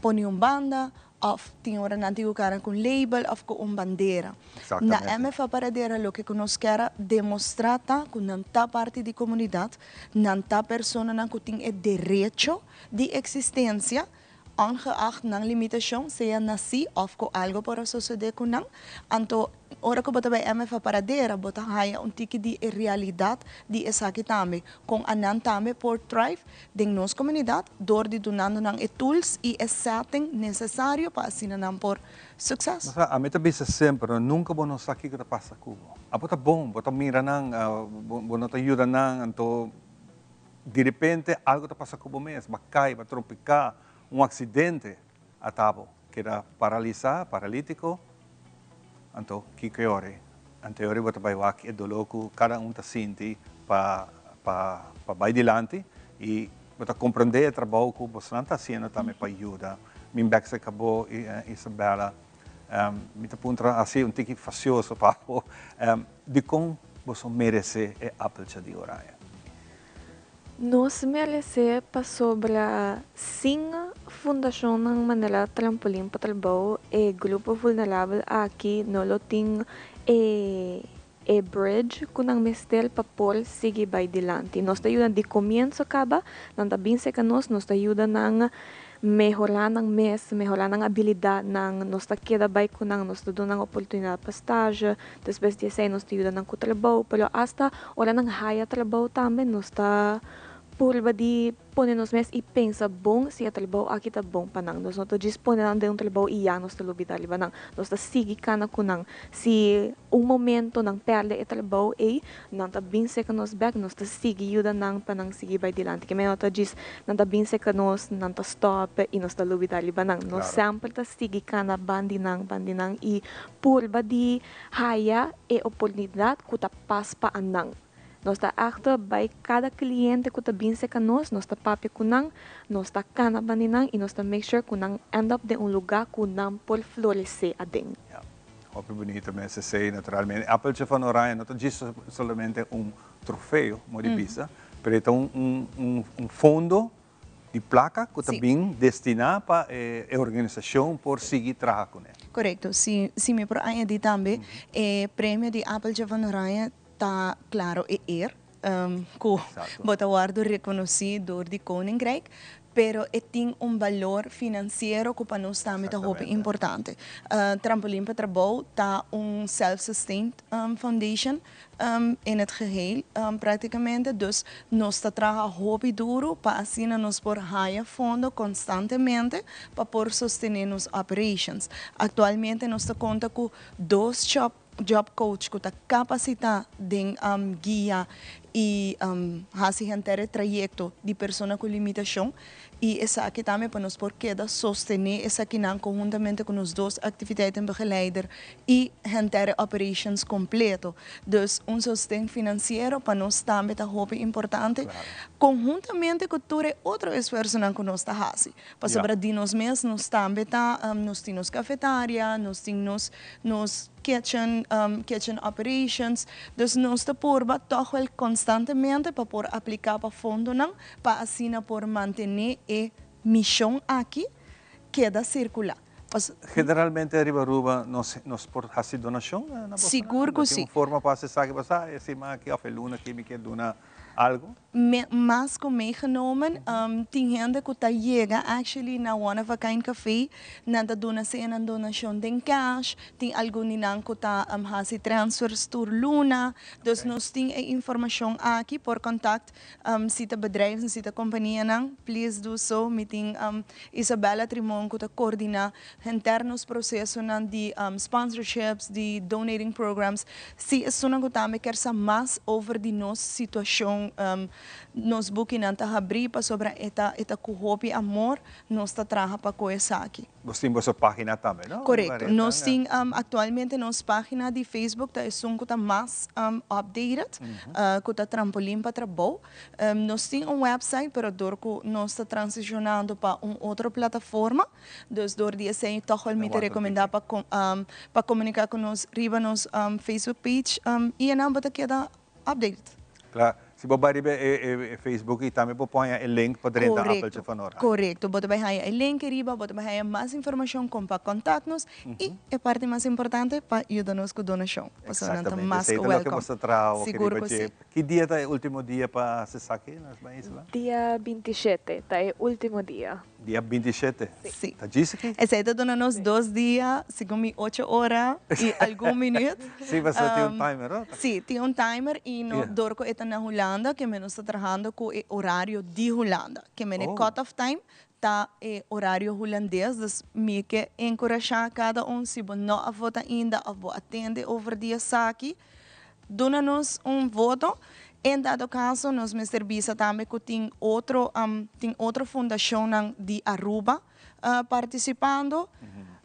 pone un banda Of tin ora nan tin ku kara ku un label of ku un bandera. Na MFA Paradera loke ku nos kier a demostrá ta ku nan ta parti di komunidat, nan ta personanan ku tin e derecho di eksistensia, ongeacht nan limitashon, sea nasí of ku algo por a sosodé ku nan. Anto ora ku bo ta bai MFA Paradera bo ta haya un tiki di e realidat di esaki tambe, kon anan tambe por thrive den nos comunidad door di dunando nan e tools y e setting necesario pa asina nan por succes. Nos a, mi ta bisa semper, no, nunca bo no sa kico ta pasa cu bo. Abo ta bon, bo ta mira nan, bo no ta yuda nan, anto di repente algo ta pasa cu bo mes, bo a cay, bo a tropica, un accidente ata bo keda paralisa, paralitico, anto kico e ora? Anto e ora bo ta bai wak e dolor cu cada un ta sinti pa pa pa bai dilanti y bo ta comprende e trabou cu bosnan ta haciendo tambe pa yuda. Mi bek cerca bo Isabella, mi ta puntra asi un tiki facioso pa bo, dicon boso merece e appeltje di oranje? Nos meresé pasobra sin fundashonnan manera Trampolin pa Trabou e grupo vulnerabel aki no lo tin e e bridge ku nan mester pa por sigui bai dilanti. Nos ta yuda di komienso kaba, nan ta bin serka nos, nos ta yuda nan. mehorá nan mes, mehorá nan abilidatnan, nos ta keda bai ku nan, nos ta duna nan oportunidat pa stage, despues di esei nos ta yuda nan ku trabou, pero asta ora nan haya trabou tambe nos ta purba di Pone nos mes i pensa bon si e trabou aki ta bon pa nan. Nos no ta djis pone nan den un trabou i ya nos ta lubida riba nan. Nos ta sigui kana ku nan. Si un momento nan pèrdè e trabou ei, nan ta bin seka nos bèk, nos ta sigui yuda nan pa nan sigui bai dilanti. Ke mei no ta djis nan ta bin seka nos, nan ta stòp i nos ta lubida riba nan. Nos semper ta sigui kana ban di nan, ban di nan i purba di haya e oportunidat ku ta pas pa anan. Nos ta achter bai kada kliente ku ta bin seka nos, nos ta papia ku nan, nos ta kana bandi nan i nos ta make sure ku nan end up den un lugá ku nan por floresé aden. Ya, hopi bunito mes esei naturalmente. Appeltje van Oranje no ta djis solamente un trofeo, modo di bisa, pero e ta un un un fondo di plaka ku ta bin destiná pa e organisashon por sigui traha kuné. Korekto. Si si mi por añadí tambe, e premio di Appeltje van Oranje Ta claro e eer cu bo ta wordo reconoci door di Koninkrijk, pero e tin un balor financiero cu pa nos tambe ta hopi importante. Trampolin pa Trabou ta un self-sustained foundation in het geheel practicamente, dus nos ta traha hopi duro pa asina nos por haya fondo constantemente pa por sostene nos operations. Actualmente nos ta conta cu dos shop Job coach ku ta kapasitá den guia i hasi henter e trayekto di persona ku limitashon i esaki tambe pa nos por keda sostené esakinan konhuntamente ku nos dos activiteitenbegeleider i henter e operations kompleto. Dus un sosten finansiero pa nos tambe ta hopi importante konhuntamente ku tur e otro esfuersonan ku nos ta hasi. Pasobra di nos mes nos tambe ta, nos tin nos cafetaria, nos tin nos nos kitchen, kitchen operations, dus nos ta purba tòg wèl konstantemente pa por apliká pa fondonan pa asina por mantené e mishon aki keda sirkulá. Pas. Generalmente riba Aruba nos nos por hasi donashon na boso? Sigur ku si. Tin un forma pa hasi esaki pasá e siman aki òf e luna aki mi ke duna algo? Me mas ku meegenomen, tin hende ku ta yega actually na One of a Kind Cafe, nan ta duna sea nan donashon den cash, tin algun di nan ku ta hasi transfers tur luna, dus nos tin e informashon aki por contact si ta bedrijfnan, si ta kompanianan, please do so, mi tin Isabella Trimon ku ta koordiná henter nos prosesonan di sponsorships, di donating programs. Si esunnan ku tambe kier sa mas over di nos situashon, nos bukinan ta habrí pasobra e ta e ta ku hopi amor nos ta traha pa ku esaki. Bos tin boso página tambe, no? Korekto. Nos tin aktualmente nos página di Facebook ta esun ku ta mas updated, ku ta Trampolin pa Trabou. Nos tin un website pero dor ku nos ta transicionando pa un otro plataforma, dus dor di esei tòg wel mi ta rekomendá pa pa komuniká ku nos riba nos Facebook page i enan bo ta keda updated. Kla, si bo bai riba e Facebook i tambe bo por haña e link pa drenta Appeltje van Oranje. Korekto, bo ta bai haña e link riba, bo ta bai haña mas informashon kon pa kontak nos i e parti mas importante pa yuda nos ku donashon, pasobra nan ta mas ku wèlkòm. Sigur ku si. Ki dia ta e ultimo dia pa hasi esaki na Sba Isla? Dia bintishete ta e ultimo dia. Dia bintishete? Si. Ta djis aki? Esei ta duna nos dos dia, segun mi ocho ora i algun minuut. Si, pasobra tin un timer, no? Si, tin un timer i no dor ku e ta na Hulanda ke men nos ta trahando ku e orario di Hulanda. Ke men e cut off time ta e orario hulandes, dus mi ke enkurashá kada un si bo no a vota ainda òf bo a tende over di esaki, Duna nos un voto. En dado caso nos mester bisa tambe cu tin otro tin otro fundacionnan di Aruba participando.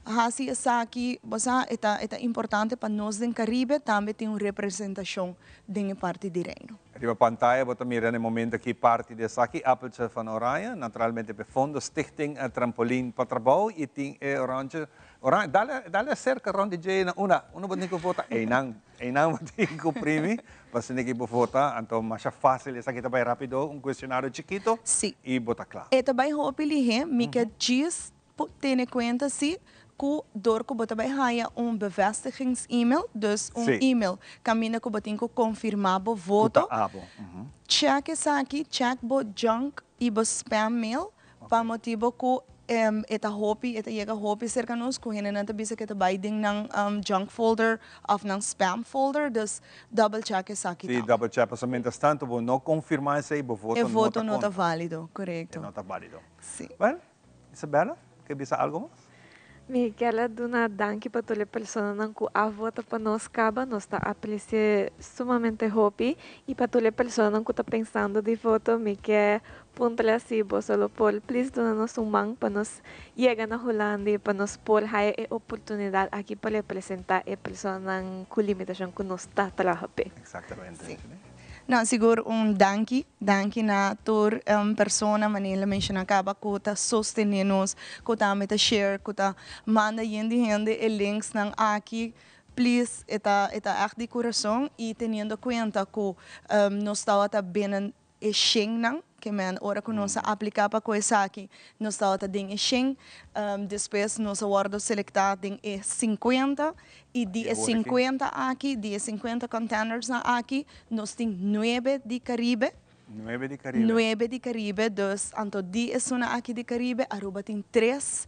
Haci esaki, bo sa, e ta e ta importante pa nos den Caribe tambe tin un representacion den e parti di Reino. Riba pantaya bo ta mira na e momento aki parti di esaki, Appeltje van Oranje, naturalmente p'e fondo Stichting Trampolin pa Trabou y tin e oranje, oranje, dale dale acerca rond di dje na una, unda bo tin cu vota? Eynan. Einan bo tin ku primi pa asina ki bo vota, anto masha fásil esaki ta bai rápido, un kuestionario chikito i bo ta kla. E ta bai hopi lihé, mi ke djis tene kuenta si ku dor ku bo ta bai haña un bevestigings-email, dus un email kaminda ku bo tin ku konfirmá bo voto. Ku ta abo. Chèk esaki, chèk bo junk i bo spam mail pa motibu ku. E ta hopi, e ta yega hopi serka nos ku hendenan ta bisa ku e ta bai den nan junk folder òf nan spam folder, dus double check esaki Sí, tambe. double check, pasobra mientras tanto bo no konfirmá esei, bo voto E no voto ta no ta konta. válido, E korekto. no ta válido. Sí. Well, Isabella, ke bisa algo mas? Mi kier a duna danki pa tur e personanan ku a vota pa nos kaba, nos ta apresi'é sumamente hopi i pa tur e personanan ku ta pensando di voto mi ke puntra si boso lo por please duna nos un man pa nos yega na Hulanda i pa nos por haya e oportunidat aki pa representá e personanan ku limitashon ku nos ta traha p'e. Exactamente. No, sigur un danki, danki na tur persona manera el a menciona caba cu ta sostene nos, cu tambe ta share, cu ta manda yen di hende e linksnan aki, please e ta e ta echt di curason y teniendo cuenta cu nos tawata binnen e shennan, ke men ora cu nos a aplica pa cu esaki nos tawata den e shen, despues nos a wordo selecta den e cincuenta I di e sinkuenta aki, di e sinkuenta contendersnan aki, nos tin nuebe di Caribe. Nuebe di Caribe. Nuebe di Caribe, dus anto di esunnan aki di Caribe, Aruba tin tres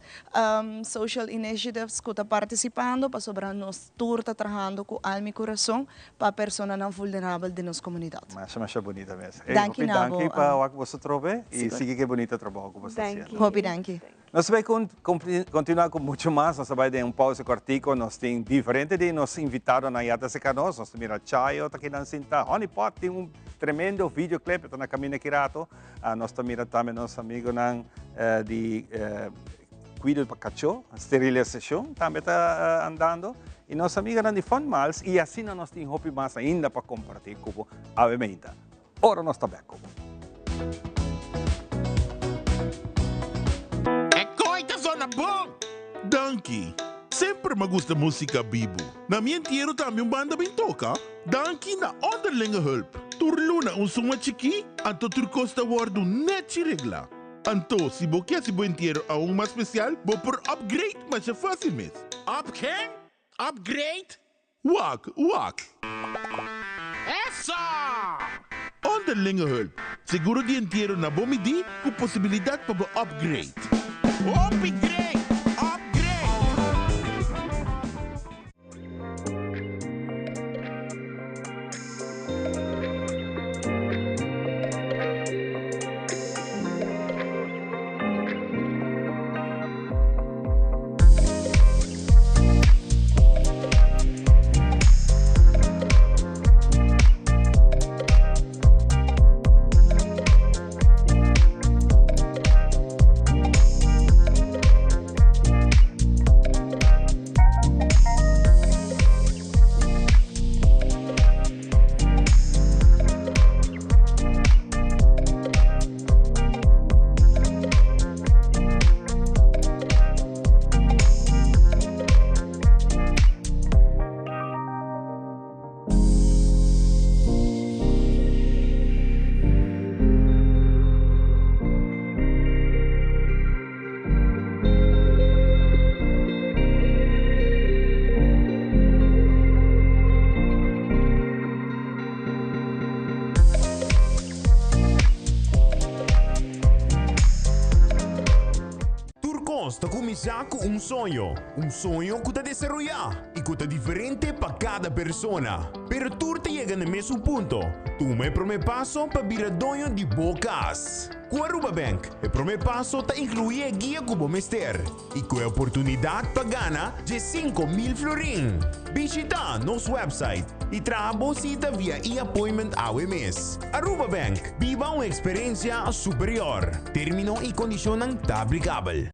social initiatives cu ta participando, pasobra nos tur ta trahando cu alma y curason pa personanan vulnerabel den nos comunidad. Masha masha bunita mes. Hey, Danki hopi na bo. danki pa wak boso trobe y Sigur. sigui cu e bunita trabou cu boso ta haciendo. Hopi danki. Nos ta bai continua cu mucho mas, nos ta bai den un pausa cortico, nos tin diferente di nos invitadonan ya ta acerca nos, nos ta mira Chayo ta kinan sinta, Honey Pot tin un tremendo videoclip, e ta na camino aki rato, nos ta mira tambe nos amigonan di Cuido pa Cacho, Sterilisacion tambe ta andando, y nos amigonan di Fun Miles, y asina nos tin hopi mas ainda pa comparti cu bo awe meinta. Ora nos ta bek ku bo. E koi ta zona bon! Danki! Semper m'a gusta músika bibu. Na mi entiero tambe un banda bin toka. Danki na Onderlinge Hulp. Tur luna un suma chikí, anto tur kos ta wòrdu nèchi reglá. Anto, si bo ke hasi bo entiero aun mas spesial, bo por upgrade masha fásil mes. Up ken? Upgrade? Wak, wak. Esa! Onderlinge hulp, seguro di entiero na bo midí ku posibilidat pa bo upgrade. Hopi great! Upgrade! Tur kos ta kuminsá ku un soño, un soño ku ta desaroyá i ku ta diferente pa kada persona. Pero tur ta yega na e mesun punto, tuma e promé paso pa bira doño di bo kas. Ku Aruba Bank, e promé paso ta inkluí e guia ku bo mester i ku e oportunidat pa gana 10,000 florin. Bishitá nos website i traha bo sita via e-appointment awe mes. Aruba Bank, biba un eksperensia superior. Término i kondishonnan ta aplikabel.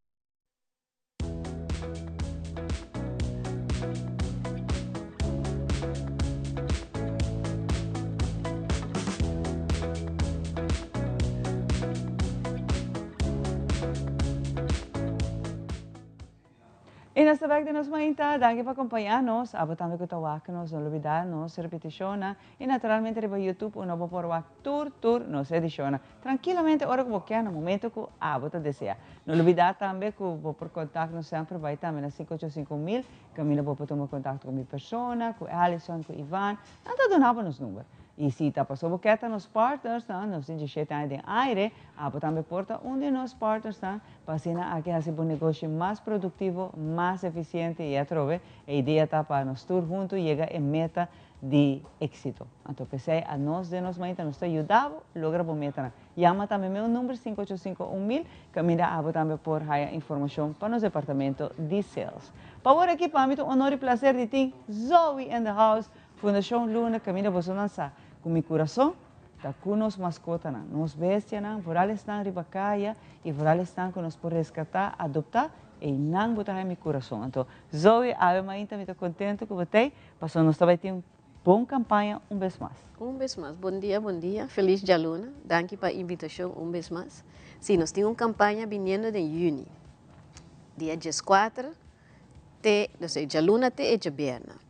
I nos ta bek den nos mainta. Danki pa kompañá nos. Abo tambe ku ta wak nos, no lubidá nos repetishonnan i naturalmente riba YouTube uno bo por wak tur tur nos edishonnan trankilamente ora ku bo ke na momento ku abo ta deseá. No lubidá tambe ku bo por kontak nos semper bai tambe na sinku ocho 5000 kaminda bo por tuma kontakto ku mi persona, ku Alison, ku Ivan. Nan ta duna bo nos number. I si ta paso bo ke ta nos partnersnan, nos tin djeshete aña den aire, abo tambe por ta un di nos partnersnan pa asina aki hasi bo negoshi mas produktivo, mas efisiente i atrobe e idea ta pa nos tur huntu yega e meta di éksito. Anto p'esei anos den nos mainta nos ta yuda bo logra bo metanan. Yama tambe meu number 585 1000 kaminda abo tambe por haya informashon pa nos departamento di sales. Pa awor aki pa mi ta un honor i plaser di tin Zoe in the house, Fundashon Luna kaminda bosonan sa ku mi kurason ta ku nos maskotanan, nos bestianan, vooral esnan riba kaya i vooral esnan ku nos por reskatá, adoptá, einan bo ta haya mi kurason. Anto Zoe, awe mainta mi ta kontentu ku bo t'ei, pasobra nos ta bai tin bon kampaña un bes mas. Un bes mas. Bon dia, bon dia. Felis djaluna. Danki pa e invitashon un bes mas. Sí, nos tin un kampaña biniendo den yüni. Dia 14 te, no sé, djaluna te e djabièrnè.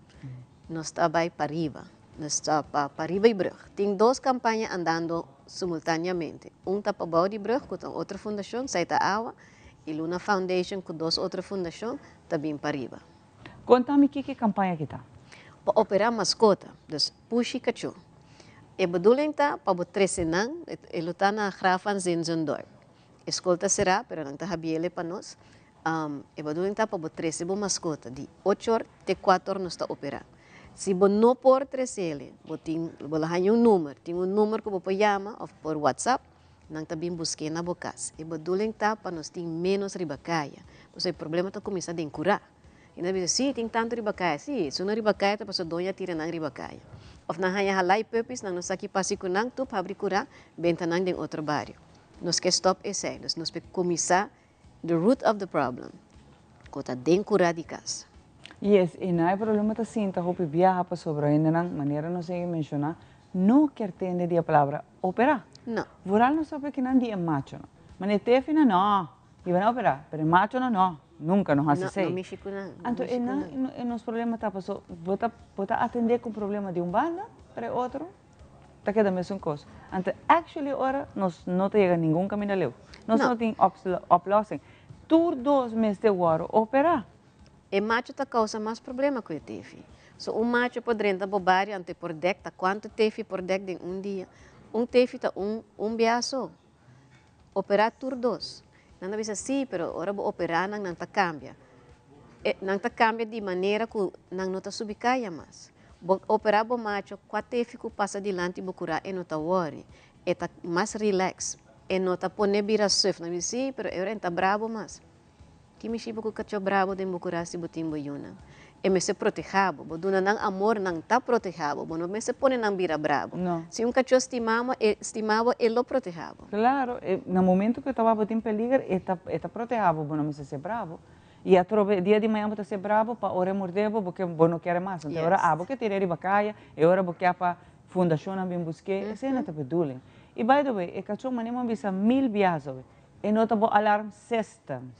Nos ta bai pariba. Nos ta pa pariba i brùg. Tin dos kampaña andando simultáneamente. Un ta pa bou di brùg ku ta un otro fundashon, Saita Awa, i Luna Foundation ku dos otro fundashon ta bin pariba. Konta mi kiko e kampaña aki ta. Pa operá maskota, dus pushi kachó. E bedoeling ta pa bo trese nan, e lo ta na Graaf van Zinzendorp. E skol ta será, pero nan ta habiele pa nos. E bedoeling ta pa bo trese bo maskota di ocho or te kuater or nos ta operá. Si bo no por tresele, bo tin, bo lo haña un numer, tin un numer ku bo por yama òf por WhatsApp, nan ta bin busk'é na bo kas. E bedoeling ta pa nos tin ménos riba kaya, pasobra e problema ta kuminsá den kurá. I nan ta bisa, sí, tin tantu riba kaya. Sí, esun nan riba kaya ta pasobra doño a tira nan riba kaya. Òf nan haña halá i puppies, nan no sa ki pasa ku nan, tup habri kurá, benta nan den otro bario. Nos ke stòp esei, dus nos por kuminsá the root of the problem, ku ta den kurá di kas. Yes, i nan e problema ta sinta hopi biaha pasobra hendenan, manera nos a menshoná, no kier tende di e palabra operá. No. Vooral nos papia kinan di e machonan. Manera Tefi nan, no, i bo na operá, pero e machonan no, nunka no hasi esei. No, no mishi ku nan. Anto e nan, e nos problema ta paso bo ta bo ta atendé ku un problema di un banda, pero e otro ta keda mesun kos. Anto actually ora nos no ta yega ningun kaminda leu. Nos no tin oplossing. Tur dos mester wòrdu operá. E macho ta causa mas problema cu e tefi. So un macho por drenta bo bario anto e por dek ta cuanto tefi por dek den un dia. Un tefi ta un un bia so. Opera tur dos. Nan ta bisa si pero ora bo opera nan nan ta cambia. E nan ta cambia di manera cu nan no ta subi caya mas. Bo opera bo macho cua tefi cu pasa dilanti bo cura e no ta worry. E ta mas relax. E no ta pone bira suf. Nan bisa si pero e ora e ta brabo mas. Ki mishi bo ku kachó brabo den bo kura si bo tin bo yunan? E mester protehá bo. Bo duna nan amor, nan ta protehá bo. Bo no mester pone nan bira brabo. No. Si un kachó stima bo, e stima bo, e lo protehá bo. Klaro, e na momento ku e ta wak bo tin peliger, e ta e ta protehá bo. Bo no mester ser brabo. I atrobe e dia di mañan bo ta ser brabo pa ora e mordé bo, bo ke bo no kere mas. Anto e ora abo ke tira riba kaya, e ora bo ke pa fundashonnan bin busk'é, esei no ta bedoeling. I by the way, e kachó manera bo a bisa mil biaha awe, E no ta bo alarm system.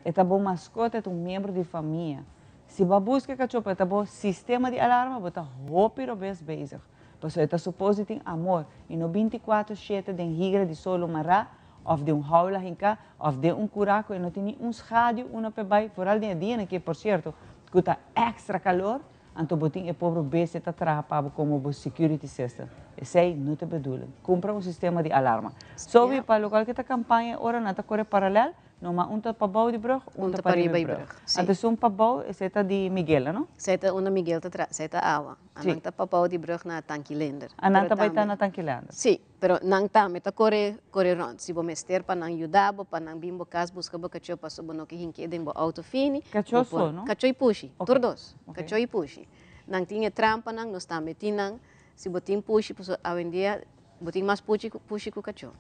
E ta bo mascota, e ta un miembro di famia. Si bo a busca e cacho pa e ta bo sistema di alarma, bo ta hopi robes bezig. Pasobra e ta suppose di tin amor y no binticuatro shete den higra di solo mará of den un haula hinká of den un curá cu e no tin ni un schaduw una p'e bai, vooral den e dianan aki, por cierto, cu ta extra calor. Anto bo tin e pobre bestia ta traha pa bo como bo security system. Esey no ta bedoeling. Cumpra un sistema di alarma. Sobi pa locual ke ta campaña ora nan ta core paralel, no ma un ta pabou di brug, un ta pariba di brug. Anto esun pabou, esey ta di Miguel, no? Esey ta unda Miguel ta traha, esey ta awa. Anan ta pabou di brug na Tanki Leendert. Anan ta bay ta na Tanki Leendert. Si. Pero nan tambe ta kore kore rònt. Si bo mester pa nan yuda bo, pa nan bin bo kas buska bo kachó paso bo no ke hink'é den bo outo fini, Kachó bo por. so, no? Kachó i pushi, Ok, tur dos. ok. Kachó i pushi. Nan tin e trampanan, nos tambe tin nan. Si bo tin pushi, pasobra awendia bo tin mas puchi ku pushi ku kachó.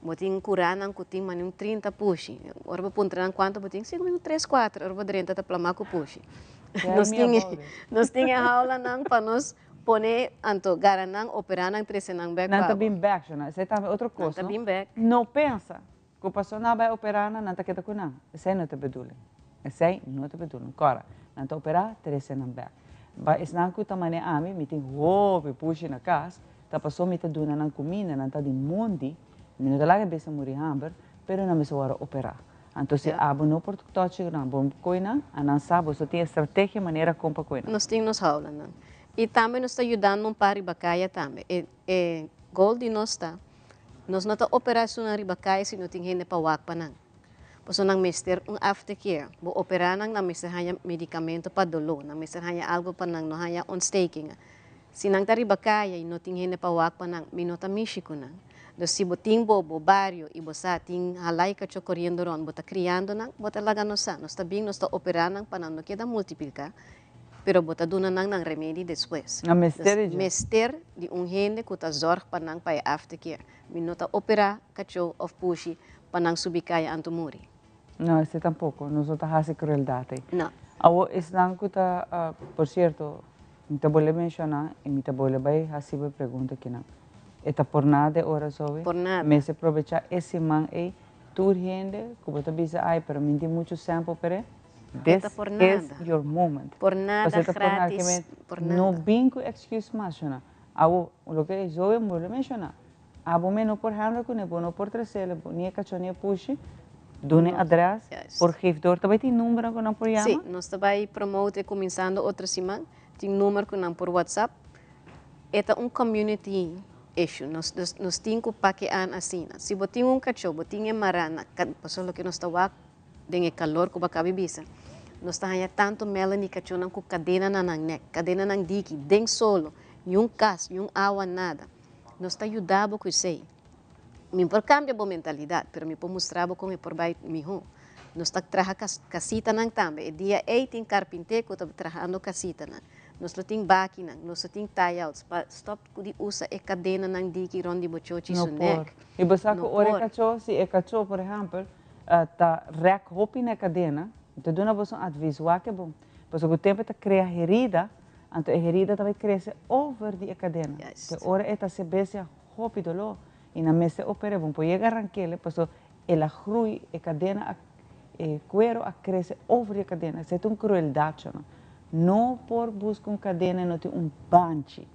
Bo tin kuranan ku tin mane un 30 pushi. Ora bo puntra nan kuantu bo tin, si un tres, kuater. Ora bo drenta ta plamá ku pushi. Tell Nos me tin e about it. nos tin e haulanan pa nos Pone anto gara nan, opera nan, trece nan bek Nan pa ta bo. bin bek, shona. Esei tambe otro Nan cos, ta no? bin bek. No pensa cu paso nan a bay opera nan, nan ta keda cu nan. Esei no ta bedoeling. Esei no ta bedoeling. Cora, nan ta opera, trece nan bek. Ba esnan cu ta mane ami, mi tin hopi pushi na cas, ta paso mi ta duna nan cuminda, nan ta di mondi, mi no ta laga e bes a muri hamber, pero nan mester worde opera. Anto si abo no por touch nan, bo coy nan, a nan sa, boso tin estrategia manera con pa coy nan. Nos tin nos haulanan. I tambe nos ta yudando un par riba kaya tambe. E e goal di nos ta, nos no ta operá esunnan riba kaya si no tin hende pa wak pa nan. Pasobra nan mester un aftercare. Bo operá nan, nan mester haña medikamento pa doló, nan mester haña algu pa nan no haña ontsteking. Si nan ta riba kaya i no tin hende pa wak pa nan, mi no ta mishi ku nan. Dus si bo tin bo bo bario i bo sa tin halai kachó koriendo rònt, bo ta kriando nan, bo ta laga nos sa. Nos ta bin, nos ta operá nan pa nan no keda multipliká, pero bo ta duna nan nan remedi despues. Nan mester di dje. Mester di un hende ku ta zòrg pa nan pa e aftercare. Mi no ta operá kachó òf pushi pa nan subi kaya anto muri. No, esei tampoko. Nos no ta hasi krueldat ei. No. Awor, esnan ku ta, por sierto, mi ta bolbe menshoná i mi ta bolbe bai hasi bo e pregunta kinan. E ta por nada e ora Zoe? Por nada. Mester probechá e siman ei tur hende ku bo ta bisa ai pero mi tin muchu sèmpel p'e. This is your moment. Por nada gratis, por nada. No bin ku excuse mas shona. Abo, loke Zoe bolbe menshoná, abo me no por handle kuné, bo no por tresele, ni e kachó ni e pushi, duna e adrès, por geef door. Ta bai tin numbernan ku nan por yama? Sí, nos ta bai promote kuminsando otro siman, tin number ku nan por whatsapp. E ta un community issue, nos nos tin ku pake an asina. Si bo tin un kachó, bo tin e mará na, pasobra loke nos ta wak Den e kalor ku bo a kabi bisa, nos ta haña tantu Melanie kachónan ku kadena na nan nèk, kadenanan diki, den solo, niun kas, niun awa, nada. Nos ta yuda bo ku esei. Mi por kambia bo mentalidat, pero mi por mustra bo kon e por bai mihó. Nos ta traha kasitanan tambe. E dia ei tin karpinté ku ta trahando kasitanan. Nos lo tin bakinan, nos lo tin tie-outs pa stòp di usa e kadenanan diki rònt di bo chochi su No por. nèk. I bo sa ku No ora e por. kachó, si e kachó, por ehèmpel, ta rèk hopi na e kadena, mi ta duna boso un advis, wak e bon. Pasobra ku tempu e ta krea herida, anto e herida ta bai krese over di e kadena. Te ora e ta hasi bestia hopi doló i nan mester oper'é. Bon por yega rank'el pasobra el a grui, e kadena a, e kuero a krese over di e kadena. Esei ta un krueldat, shona. No por buska un kadena i no tin un banchi.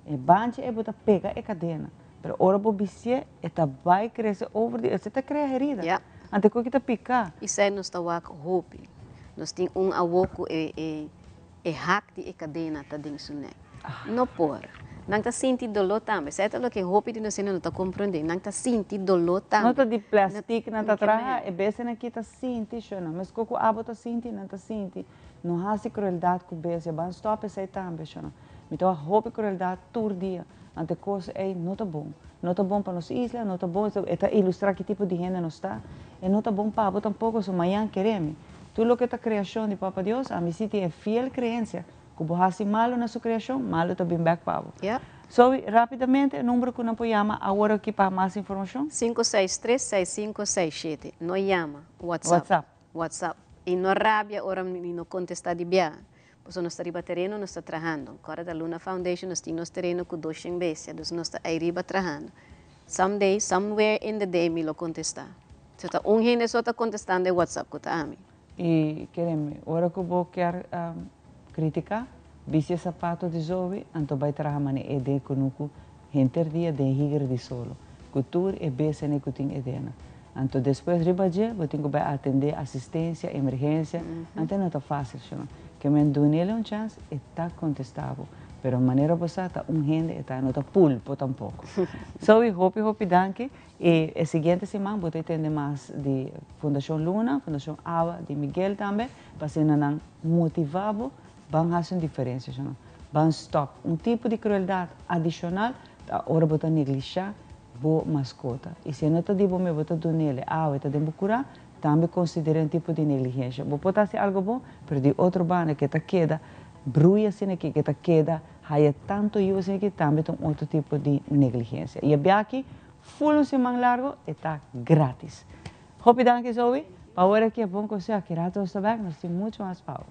E banchi ei bo ta pega e kadena. Pero ora bo bisié, e ta bai krese over di, esei ta krea herida. Ja. Ante ku ki ta pika. Esei nos ta wak hopi. Nos tin un awo ku e e e hak di e kadena ta den su nek. No por. Nan ta sinti doló tambe. Esei ta loke hopi di nos hende no ta komprondé. Nan ta sinti doló tambe. No ta di plastic nan ta traha, e bestianan aki ta sinti shona. Meskos ku abo ta sinti, nan ta sinti. No hasi krueldat ku bestia. Ban stòp esei tambe shona. Mi ta wak hopi krueldat tur dia. Anto e kos ei no ta bon. No ta bon pa nos isla, no ta bon, e ta ilustrá ki tipo di hende nos ta. E no ta bon pa bo tampoko, so mañan kere mi. Tur loke ta kreashon di Papa Dios, ami si tin e fiel kreensia ku bo hasi malu na su kreashon, malu ta bin bèk pa bo. So, rapidamente, e number ku nan por yama awor aki pa mas informashon? 563 6567. No yama, WhatsApp. WhatsApp. WhatsApp. I no rabia ora mi no kontestá di biaha. Pasobra nos ta riba tereno, nos ta trahando. Kòrda ta Luna Foundation, nos tin nos tereno ku doshen bestia, dus nos ta ayriba trahando. Someday, somewhere in the day mi lo kontestá. So ta un hende so ta kontestando e WhatsApp ku ta ami. I kere mi, ora ku bo kier kritiká, bisti e sapato di Zoe, anto bai traha manera e den kunuku henter dia den higer di solo, ku tur e bestianan ku tin edena. Anto despues riba dje bo tin ku bai atendé asistensia, emergensia, anto e no ta fásil shon. Ke men dun'el un chans e ta kontestá bo, pero manera bo sa ta un hende e ta, no ta pulpo tampoko. Zoe hopi hopi danki i e siguiente siman bo ta tende mas di Fundashon Luna, Fundashon Awa, di Miguel tambe pa asina nan motivá bo ban hasi un diferensia shon. Ban stòp un tipo di krueldat adishonal ta ora bo ta neglishá bo maskota. I si e no ta di bo mes, bo ta dun'el e awa, e ta den bo kurá, tambe konsider'é un tipo di negligensia. Bo por ta hasi algu bon, pero di otro banda ke ta keda brui asina aki, ke ta keda haya tantu yu asina aki, tambe ta un otro tipo di negligensia. I e biaha aki, ful un siman largu, e ta gratis. Hopi danki Zoe, pa awor aki e bon konseho. Aki rato nos ta bèk, nos tin muchu mas pa bo.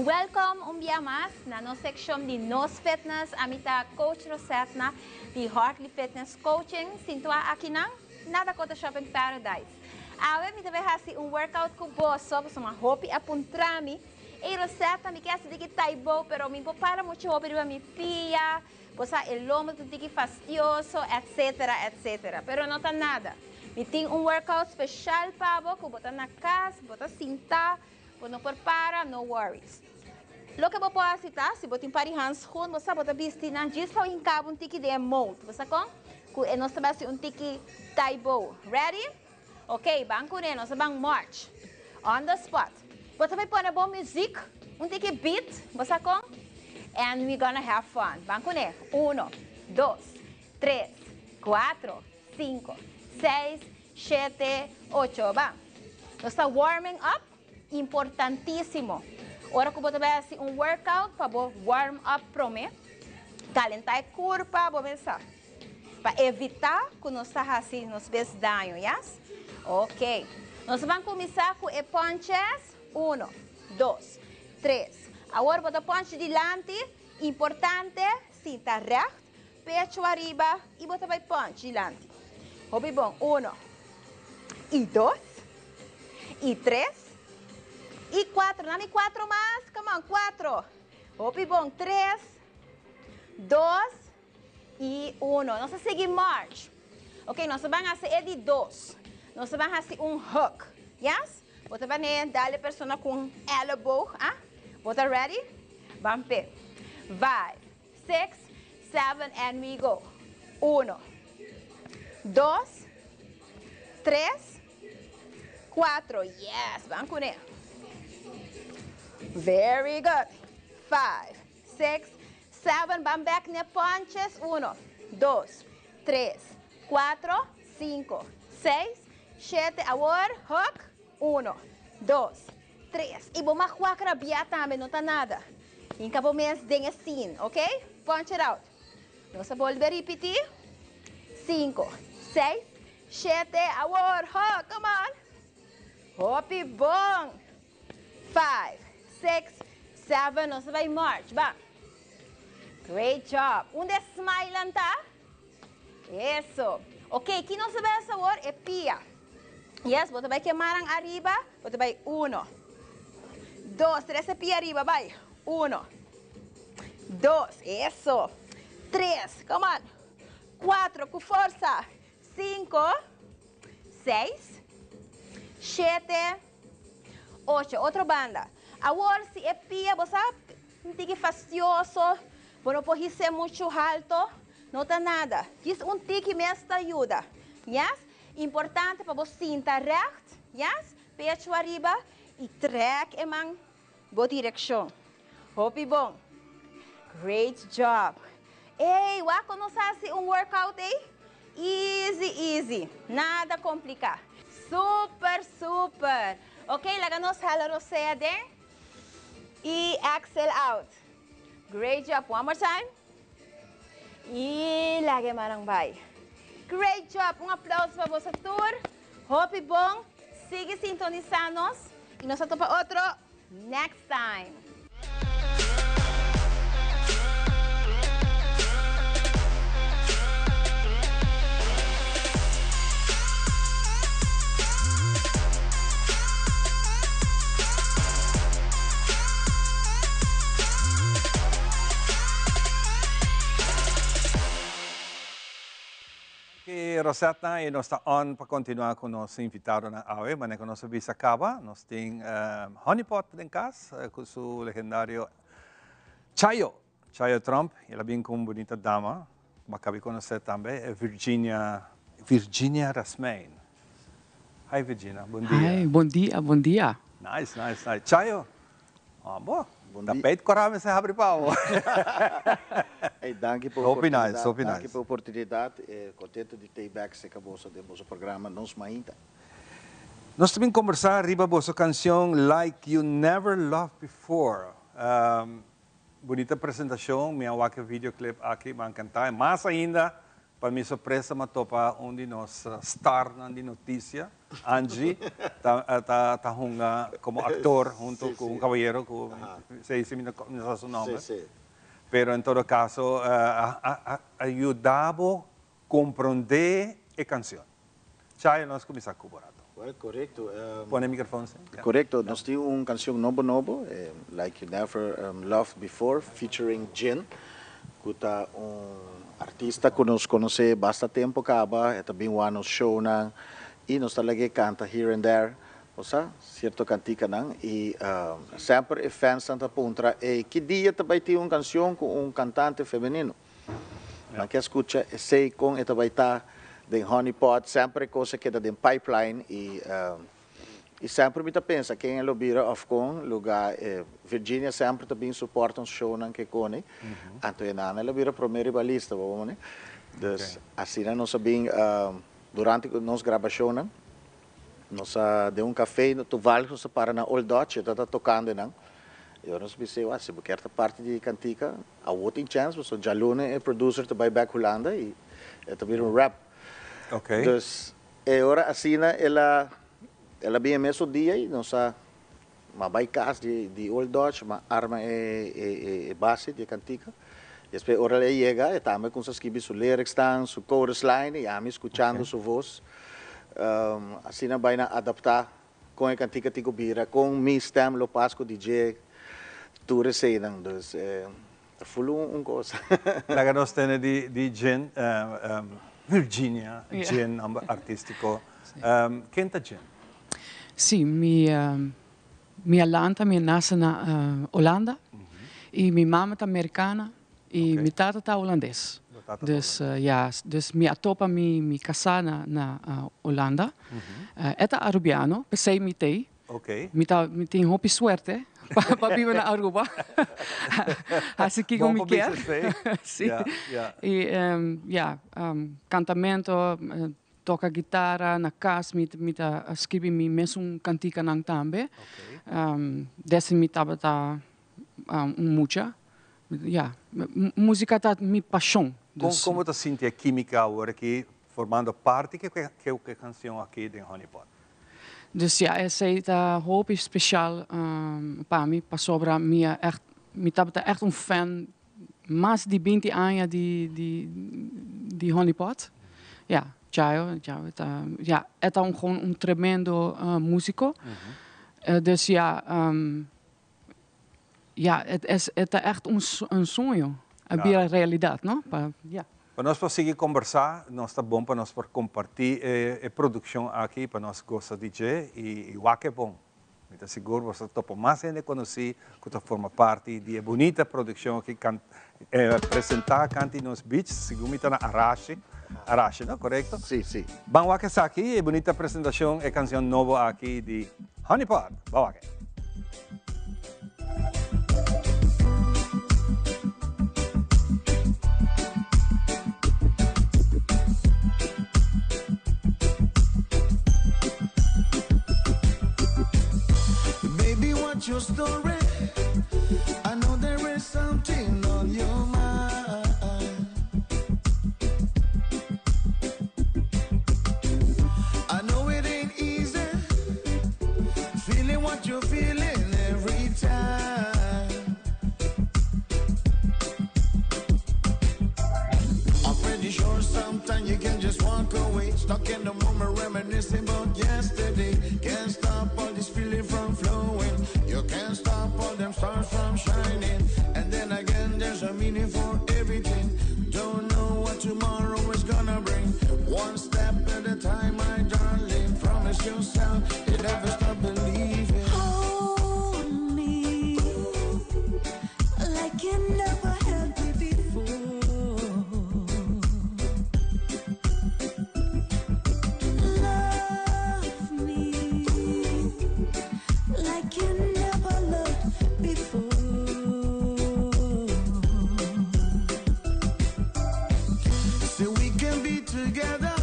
Welcome un biaha. bia mas na nos sekshon di Nos Fitness. Ami ta Coach Rosetna di Hartley Fitness Coaching, sintuá akinan na Dakota Shopping Paradise. Awe mi ta bai hasi un workout ku boso, pasobra hopi a puntra mi, Ey Rosetna, mi ke hasi diki Taibo, pero mi por para muchu hopi riba mi pia, bo sa e lomo ta diki fastioso, etcetera, etcetera. Pero no ta nada. Mi tin un workout special pa bo ku bo ta na kas, bo ta sinta, bo no por para, no worries. Loke bo por hasi ta, si bo tin par di handschoen, bo sa bo ta bisti nan djis pa bo hinka bo un tiki den e mode. Bo sa kon? Ku e nos ta bai hasi un tiki Tae Bo. Ready? Ok, ban kuné, nos ta ban march. On the spot. Bo ta bai pone bo muziek, un tiki beat, bo sa kon? And we gonna have fun. Ban kuné. Uno, dos, tres, kuatro, sinku, seis, shete, ocho. Ban. Nos ta warming up. Importantísimo. Ora ku bo ta bai hasi un workout pa bo warm up promé, kalentá e kurpa, bo mester sa. Pa evitá ku nos ta hasi nos bes daño, yes? Ok. Nos ta ban kuminsá ku e punches. Uno, dos, tres. Awor bo ta punch dilanti. Importante, sinta règt, pechu ariba i bo ta bai punch dilanti. Hopi bon. Uno, i dos, i tres, i kuatro. Nami kuatro mas. Come on, kuatro. Hopi bon. Tres, dos, i uno. Nos ta sigui march. Ok, nos ta ban hasi e di dos. Nos ta ban hasi un hook. Yes? Bo ta ban e dal e persona ku un elleboog, ah? Bo ta ready? Ban p'e. Five, six, seven and we go. Uno, dos, tres, cuatro. Yes, ban kuné. Very good. Five, six, seven, ban bek n'e punches, uno, dos, tres, cuatro, cinco, seis, shete, awor hook, uno, dos, tres, y bo mag wak rabia tambe, no ta nada, hinca bo mes den e scene, ok, punch it out, nos a bolbe ripiti, cinco, seis, shete, awor hook, come on, hopi bon. Five, six, seven, nos ta bai march, ba. Great job. Unda e smilenan ta? Eso. Ok, ki nos ta bai hasi awor? E pia. Yes, bo ta bai kemanan ariba, bo ta bai uno, dos, tres e pia ariba, bai. Uno, dos, eso. Tres, come on. Cuatro, cu forsa. Cinco, seis, shete, ocho. Otro banda. Awor si e pia bo sa un tiki fastioso, bo no por his'é muchu halto, no ta nada. Djis un tiki mes ta yuda. Yes? Importante pa bo sinta recht, yes? Pechu ariba y trek e man bo direccion. Hopi bon. Great job. Ey, wak con nos haci un workout ey? Easy, easy. Nada complica. Super, super. Ok, laga nos hala rosea den y exhale out. Great job. One more time. Y laga e mannan bay. Great job. Un aplauso pa boso tur. Hopi bon. Sigui sintonisa nos y nos ta topa otro next time. Danki Rosetna y nos ta on pa continua cu nos invitadonan awe. Manera cu nos a bisa caba, nos tin Honey Pot den cas cu su legendario Chayo, Chayo Tromp. Y el a bin cu un bunita dama cu bo a caba di conoce tambe, Virginia, Virginia Rasmijn. Hi Virginia, bon dia. Hi, bon dia, bon dia. Nice, nice, nice. Chayo, Abo, ta peit kora mester habri pa abo. Ey, danki pa Hopi nice, hopi danki nice. pa oportunidad. Contento di tey bek seca boso den boso programa Nos Mainta. Nos ta bin combersa riba boso cancion Like You Never Loved Before. Bunita presentacion, mi a wak e videoclip aki, mi a encanta. Y mas ainda. Pa mi sorpresa m'a topa un di nos starnan di noticia, Angie, ta ta ta hunga como actor hunto cu un caballero cu si si mi no sa su nomber. Pero en todo caso a a a yuda bo comprende e cancion. Chayo nos cuminsa cu bo rato. Well, corecto. Pone e microfoon si. Corecto, nos tin un cancion nobo nobo, Like You Never Loved Before, featuring Jin, cu ta un artista cu nos conoce basta tempo caba, e ta bin wak nos shownan y nos ta lag'e canta here and there, bo sa, cierto canticanan y semper e fansnan ta puntra, ey, ki dia ta bay tin un cancion cu un cantante femenino? Nan ke skucha esei kon e ta bai ta den Honey Pot, semper e kos a keda den pipeline i i semper mi ta pensa ken e lo bira of kon luga e Virginia semper ta bin support ons shownan ke koni, anto e nana lo bira prome riba lista bo mane. Dus asina nos a bin durante nos grabashonnan nos a den un cafe toevallig nos a para na Old Dutch e ta tokando einan i ora nos bis'e wak si bo kier ta parti di kantika Awo tin chance pasobra djaluna e producer ta bai bek Hulanda y e ta bira un rap. Dus e ora asina el a el a bin e mesun dia y nos a m'a bai cas di di Old Dutch m'a arma e e e base di e cantica. Despues ora el a yega e tambe cuminsa scribi su lyrics nan, su chorus line y ami scuchando su voz asina bai na adapta Con e cantica tin cu bira, con mi stem lo pas cu DJ, tur eseynan. Dus ta full un cos. Laga nos tene di di Jen, Virginia Jen, nomber artistico. Ken ta Jen? Si, mi mi a lanta, mi a nace na Holanda y mi mama ta Mericana y mi tata ta Holandes. Dus ya, dus mi a topa mi mi casá na na Holanda. E ta Arubiano, p'esei mi t'ei. Mi ta mi tin hopi suerte pa pa biba na Aruba. Hasi kiko mi kier. Si. Y ya, cantamento, toca guitara na cas, mi mi ta scribi mi mesun canticanan tambe. Desde mi tabata un mucha. Ya, musica ta mi pasion. Con con bo ta sinti e quimica awor aki formando parti ke ke cancion aki den Honey Pot? Dus ya, esey ta hopi special pa mi pasobra mi a echt, mi tabata echt un fan mas di binti aña di di di Honey Pot. Ya, Chayo, Chayo ta, ya, e ta un gewoon un tremendo musico. Dus ya. Ja, het es, e ta echt un un soño a bira realidad, no? Pa, ja. Pa nos por sigui kombersá, nos ta bon pa nos por kompartí e e produkshon aki pa nos gosa di dje i i wak e bon. Mi ta sigur boso ta topa mas hende konosí ku ta forma parti di e bunita produkshon aki kan presentá kanti nos beach, segun mi ta na Arashi, Arashi no, korekto? Sí, sí. Ban wak esaki, e bunita presentashon, e kanshon nobo aki di Honey Pot. Ban wak e. Baby, what's your story? I know there is something on your mind. I know it ain't easy feeling what you're feeling every time. I'm pretty sure sometimes you can just walk away, stuck in the moment, reminiscing about yesterday. Can't stop all this feeling from flowing. You can't stop all them stars from shining. And then again, there's a meaning for everything. Don't know what tomorrow is gonna bring. One step at a time, my darling. Promise yourself you never stop believing. Hold me like you never held me before. Love me like you never loved before. Say we can be together.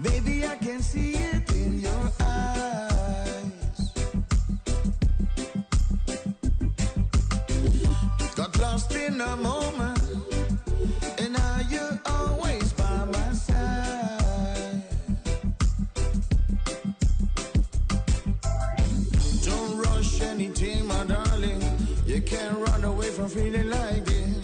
Baby, I can see it in your eyes. Got lost in a moment, and now you always from feeling like this.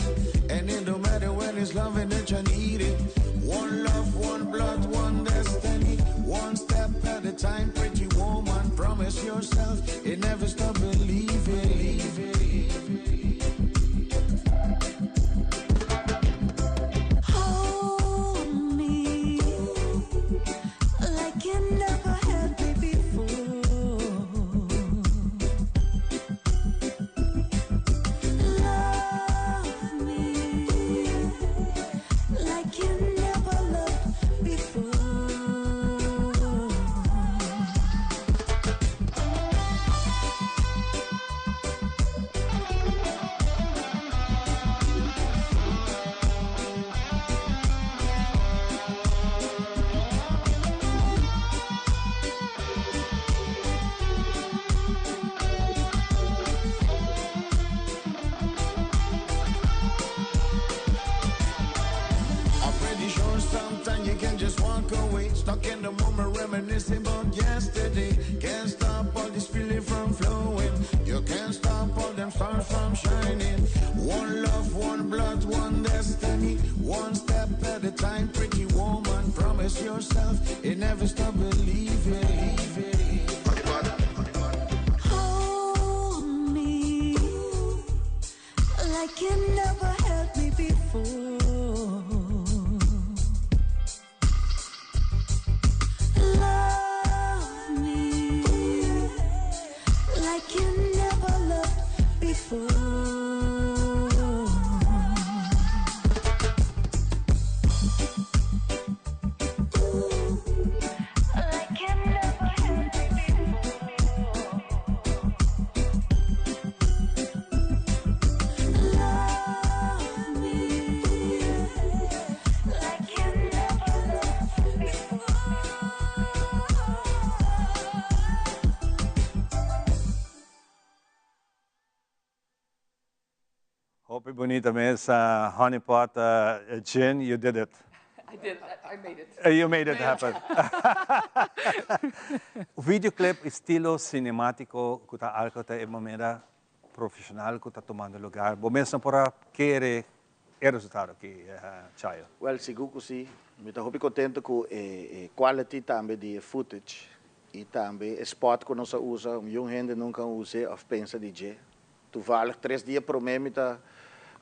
And it don't matter when it's loving that you need it. One love, one blood, one destiny. One step at a time, pretty woman. Promise yourself it never stop believing. Hold me like you never had me before. Love me like you never loved before. I'm pretty sure sometimes you can just walk away. Stuck in the moment, reminiscing about yesterday. Can't stop all this feeling from flowing. You can't stop all them stars from shining. One love, one blood, one destiny. One step at a time, pretty woman. Promise yourself it never stop believing. Hold me like you never held me before. Love me like you never loved before. Like you never held me before. Love me like you never loved before. Hopi bunita mes, Honey Pot, Jin, you did it. I did, I made it. You made it happen. Videoclip estilo cinematico cu ta algo ta e manera profesional cu ta tumando lugar. Bo mes no por a kere e resultado aki, Chayo? Well, sigur cu si. Mi ta hopi contento cu e quality tambe di e footage y tambe e spot cu nos a usa. Un hende nunca a use of pensa di dje. Toevallig tres dia prome mi ta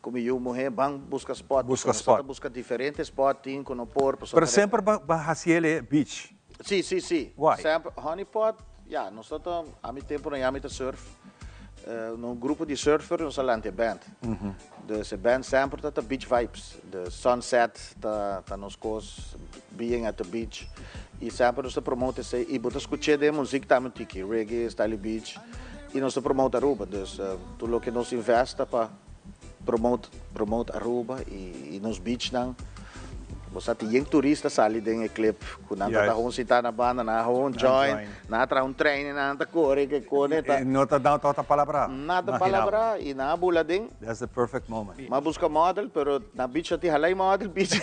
cu mi yu muhe ban busca spot. Busca Nos spot. ta busca diferente spot tin cu no por pasobra Pero semper ba ba haciel e beach. Si, si, si. Why? Semper Honey Pot, ya, nos ta ta, ami tempo na yami ta surf. Nos grupo di surfer nos a lanta e band. Dus e band semper ta ta beach vibes. De sunset ta ta nos cos, being at the beach. Y semper nos ta promote esey. Y bo ta scuche den muziek tambe un tiki, reggae, style beach. Y nos ta promote Aruba, dus tur loke nos invest ta pa promote promote Aruba y nos beachnan. Bo sa tin yen turista sali den e clip cu nan ta ta gewoon sinta na banda, nan a gewoon join, nan a traha un trein y nan ta core ke cone ta. Y no ta dao tabata palabra. Nada palabra y nan a bula den. That's the perfect moment. M'a busca model pero na beach a tin halai model beach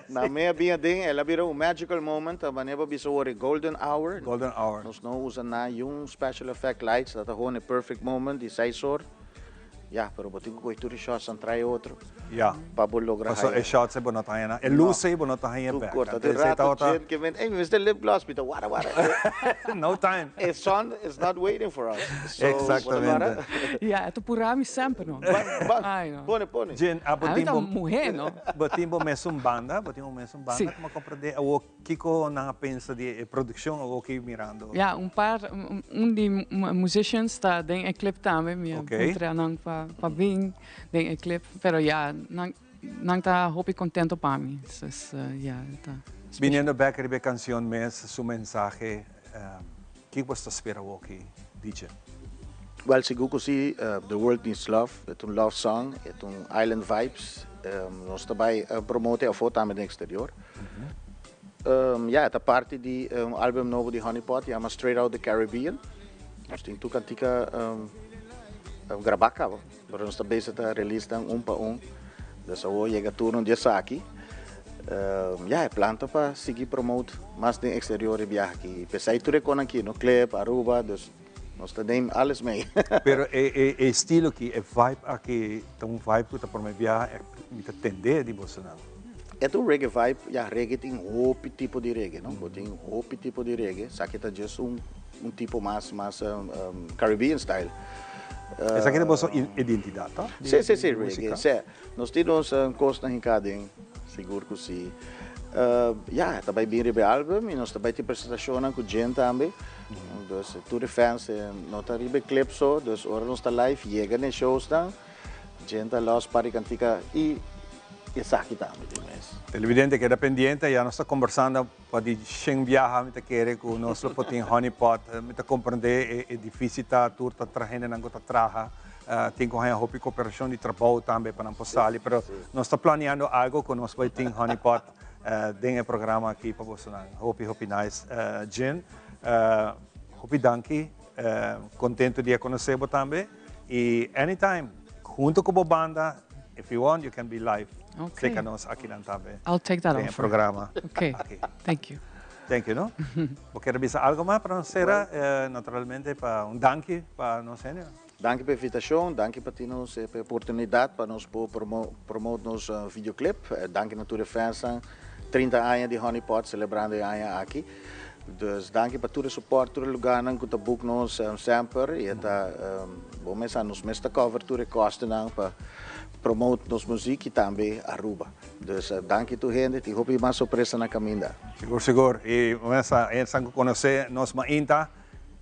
nan me a bin aden el a bira un magical moment a manera bo bisa wor e golden hour. Golden hour. Nos no usa na yun special effect lights ta ta gewoon e perfect moment di seis or. Ya, pero bo tin ku kohe tur e shots an trae otro. Ya. Pa bo logra Paso haya. e shots ei bo no ta haña na. E No. lus ei bo no ta haña Tur bek. korta. Anto Tur esei rato tabata. Jim ke men, ey, mi mester lip gloss, mi ta wara wara. No time. E sun is not waiting for us. So, bo ta Exactamente. wara. Ya, e ta pura mi semper no. Ban, ban. Ay, no. Pone, pone. Jim, abo Ami tin ta bo. muhe, no? Bo tin bo mesun banda, bo tin bo mesun banda Si. como comprende awor Kiko nan a pensa di e produccion awor ki mirando? Ja, un par, un di musicians ta den e clip tambe, mi a puntra nan pa pa bin den e clip, pero ja, nan nan ta hopi contento pa mi, dus ja, ta special. Biniendo bek riba e cancion mes, su mensahe, kiko bo sta spera awor ki DJ? Wel, sigur cu si, The World Needs Love, e ta un love song, e ta un island vibes, nos ta bay promote afo tambe den exterior. Ya, e ta parti di un album nobo di Honey Pot, yama Straight Out The Caribbean. Nos tin tur kantika grabá kaba, pero nos ta bezig ta release nan un pa un. Dus awor yega turno di esaki. Ya, e plan ta pa sigui promote mas den exterior e biaha aki. P'esei tur e konan aki, no? Clip, Aruba, dus. Nos ta neem alles mee. Pero e e e estilo aki, e vibe aki ta un vibe ku ta prome biaha mi ta tende di bosonan. E ta un reggae vibe, ya reggae tin hopi tipo di reggae no, bo tin hopi tipo di reggae, esaki ta just un un tipo mas mas Caribbean style. Esaki ta boso identidad to? Si si si reggae, si. Nos tin nos kosnan hinká den, sigur ku si. Ya, e ta bai bin riba e album i nos ta bai tin presentashonnan ku Djen tambe. Dus tur e fans no ta riba e clip so, dus ora nos ta live yega na e showsnan, Djen ta lòs par di kantika i esaki tambe tin mes. Televidente keda pendiente, ya nos ta kombersando pa di shen biaha mi ta kere ku nos lo por tin Honey Pot. Mi ta komprendé e difísil ta tur ta tra hendenan ku ta traha tin ku haña hopi koperashon di trabou tambe pa nan por sali, pero nos ta planeando algo ku nos bai tin Honey Pot den e programa aki pa bosonan. Hopi hopi nice. Jin, hopi danki, kontento di a konosé bo tambe i anytime hunto ku bo banda if you want you can be live serka nos akinan tambe I'll take that den e offer. programa Okay. aki. Thank you. Thank you no. Bo kier bisa algo mas pa nos sera? Naturalmente pa un danki pa nos hende. Danki pa e invitashon, danki pa tin nos e oportunidat pa nos por promote nos videoclip. Danki na tur e fansnan, 30 aña di Honey Pot selebrando e aña aki. Dus danki pa tur e support, tur e lugarnan ku ta book nos semper i e ta bo mes sa nos mes ta cover tur e kostenan pa promote nos muzik i tambe Aruba. Dus danki tur hende, tin hopi mas sorpresa na kaminda. Sigur sigur i bo mes sa esnan ku konosé nos mainta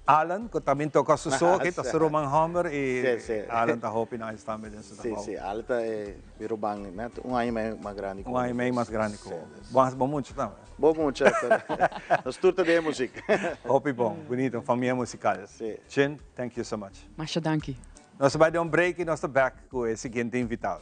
Alan ku tambe toka su so aki ta su ruman homber i Alan ta hopi nice tambe den su trabou. Si si Alan ta e mi ruman net un aña i mei mas grandi ku Un aña i mei mas grandi ku bo. Bo mucha tambe. Bo mucha pero nos tur ta den e muzik. Hopi bon, bunito, un famia musikal. Chin, thank you so much. Masha danki. Nos ta bai den un break i nos ta back ku e siguiente invitado.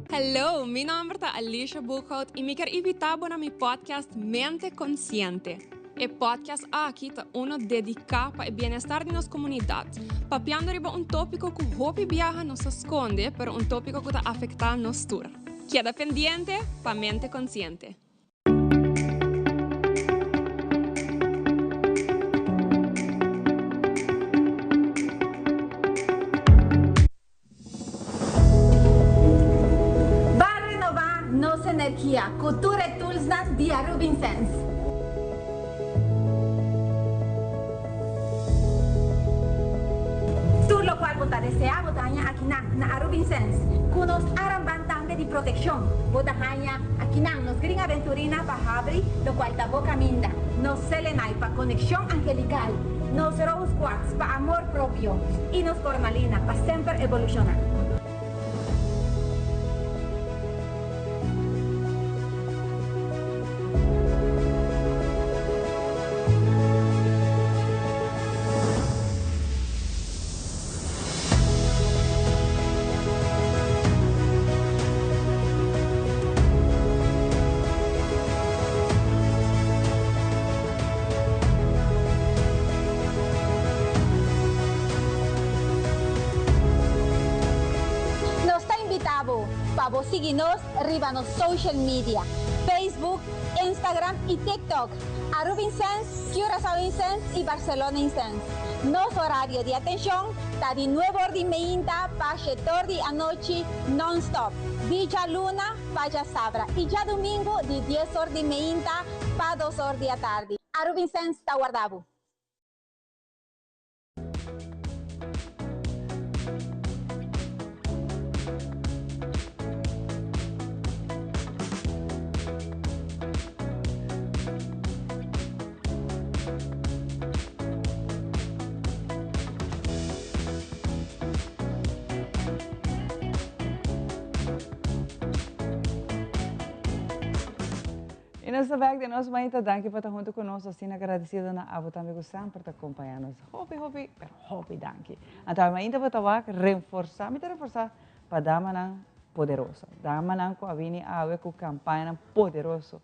Hello, mi nomber ta Alicia Boekhout y mi kier invita bo na mi podcast Mente Consciente. E podcast aki ta uno dedica pa e bienestar di nos comunidad, papiando riba un topico cu hopi biaha nos ta sconde, pero un topico cu ta afecta nos tur. Keda pendiente pa Mente Consciente. Ban renobá nos energia ku tur e toolsnan di Aruba Incense. Tur lokual bo ta deseá bo ta haña akinan na Aruba Incense. Ku nos aramban tambe di protekshon bo ta haña akinan nos Green Aventurina pa habri lokual ta bo kaminda, nos Selenite pa konekshon angelikal, nos Rose Quartz pa amor propio y nos cornalina pa semper evoluciona. Nos ta invita bo pa bo sigui nos riba nos social media, Facebook, Instagram y TikTok, Aruba Incense, Curaçao Incense y Barcelona Incense. Nos horario di atencion ta di nuebe or di meinta pa shete or di anochi non-stop, di djaluna pa djasabra y djadumingu di dies or di meinta pa dos or di atardi. Arubinsens ta warda bo. Y nos ta bek den nos mainta. Danki pa ta hunto cu nos. Asina agradecido na abo tambe cu semper ta acompaña nos. Hopi, hopi, pero hopi danki. Anto awe mainta bo ta wak reforsa, mi ta reforsa pa damanan poderoso. Damanan cu a bini awe cu campañanan poderoso.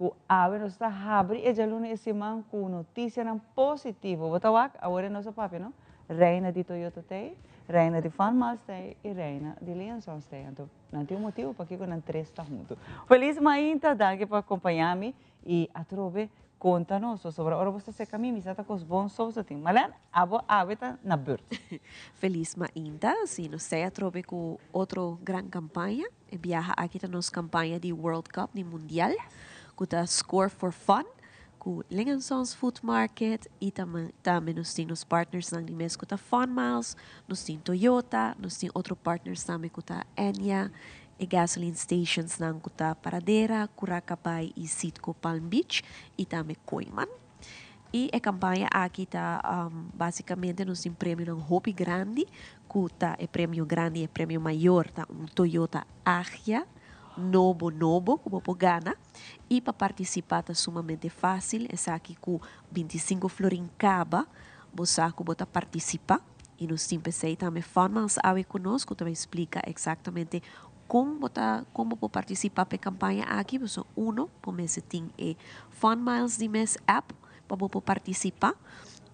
ku awe nos ta habri e djaluna e siman ku notisianan positivo. Bo ta wak? Awor e nos a papia, no? Reina di Toyota t'ei, Reina di Van Miles t'ei i Reina di Liansons t'ei. Anto nan tin un motibu pakiko nan tres ta huntu. Felis mainta, danki pa kompañá mi i atrobe konta nos pasobra ora bo sta seka mi, mi sa ta kos bon so bo tin. Marlene, abo awe ta na burt. Felis mainta, si nos t'ei atrobe ku otro gran kampaña. E biaha aki ta nos kampaña di World Cup, di Mundial, ku ta Score for Fun, ku Ling Sons Food Market i tambe nos tin nos partnersnan di mes ku ta Fun Miles, nos tin Toyota, nos tin otro partners tambe ku ta Enya, e gasoline stationsnan ku ta Paradera, Curacabai i Citgo Palm Beach i tambe Kooiman. I e kampaña aki ta basikamente nos tin premionan hopi grandi ku ta e premio grandi e premio mayor ta un Toyota Agya nobo nobo ku bo por gana i pa partisipá ta sumamente fásil esaki ku 25 florin kaba bo sa ku bo ta partisipá i nos tin p'esei tambe Funmiles awe ku nos ku ta bai splika eksaktamente Kon bo ta kon bo por partisipá pa e kampaña aki? Pasobra uno, bo mester tin e Fun Miles di mes app pa bo por partisipá.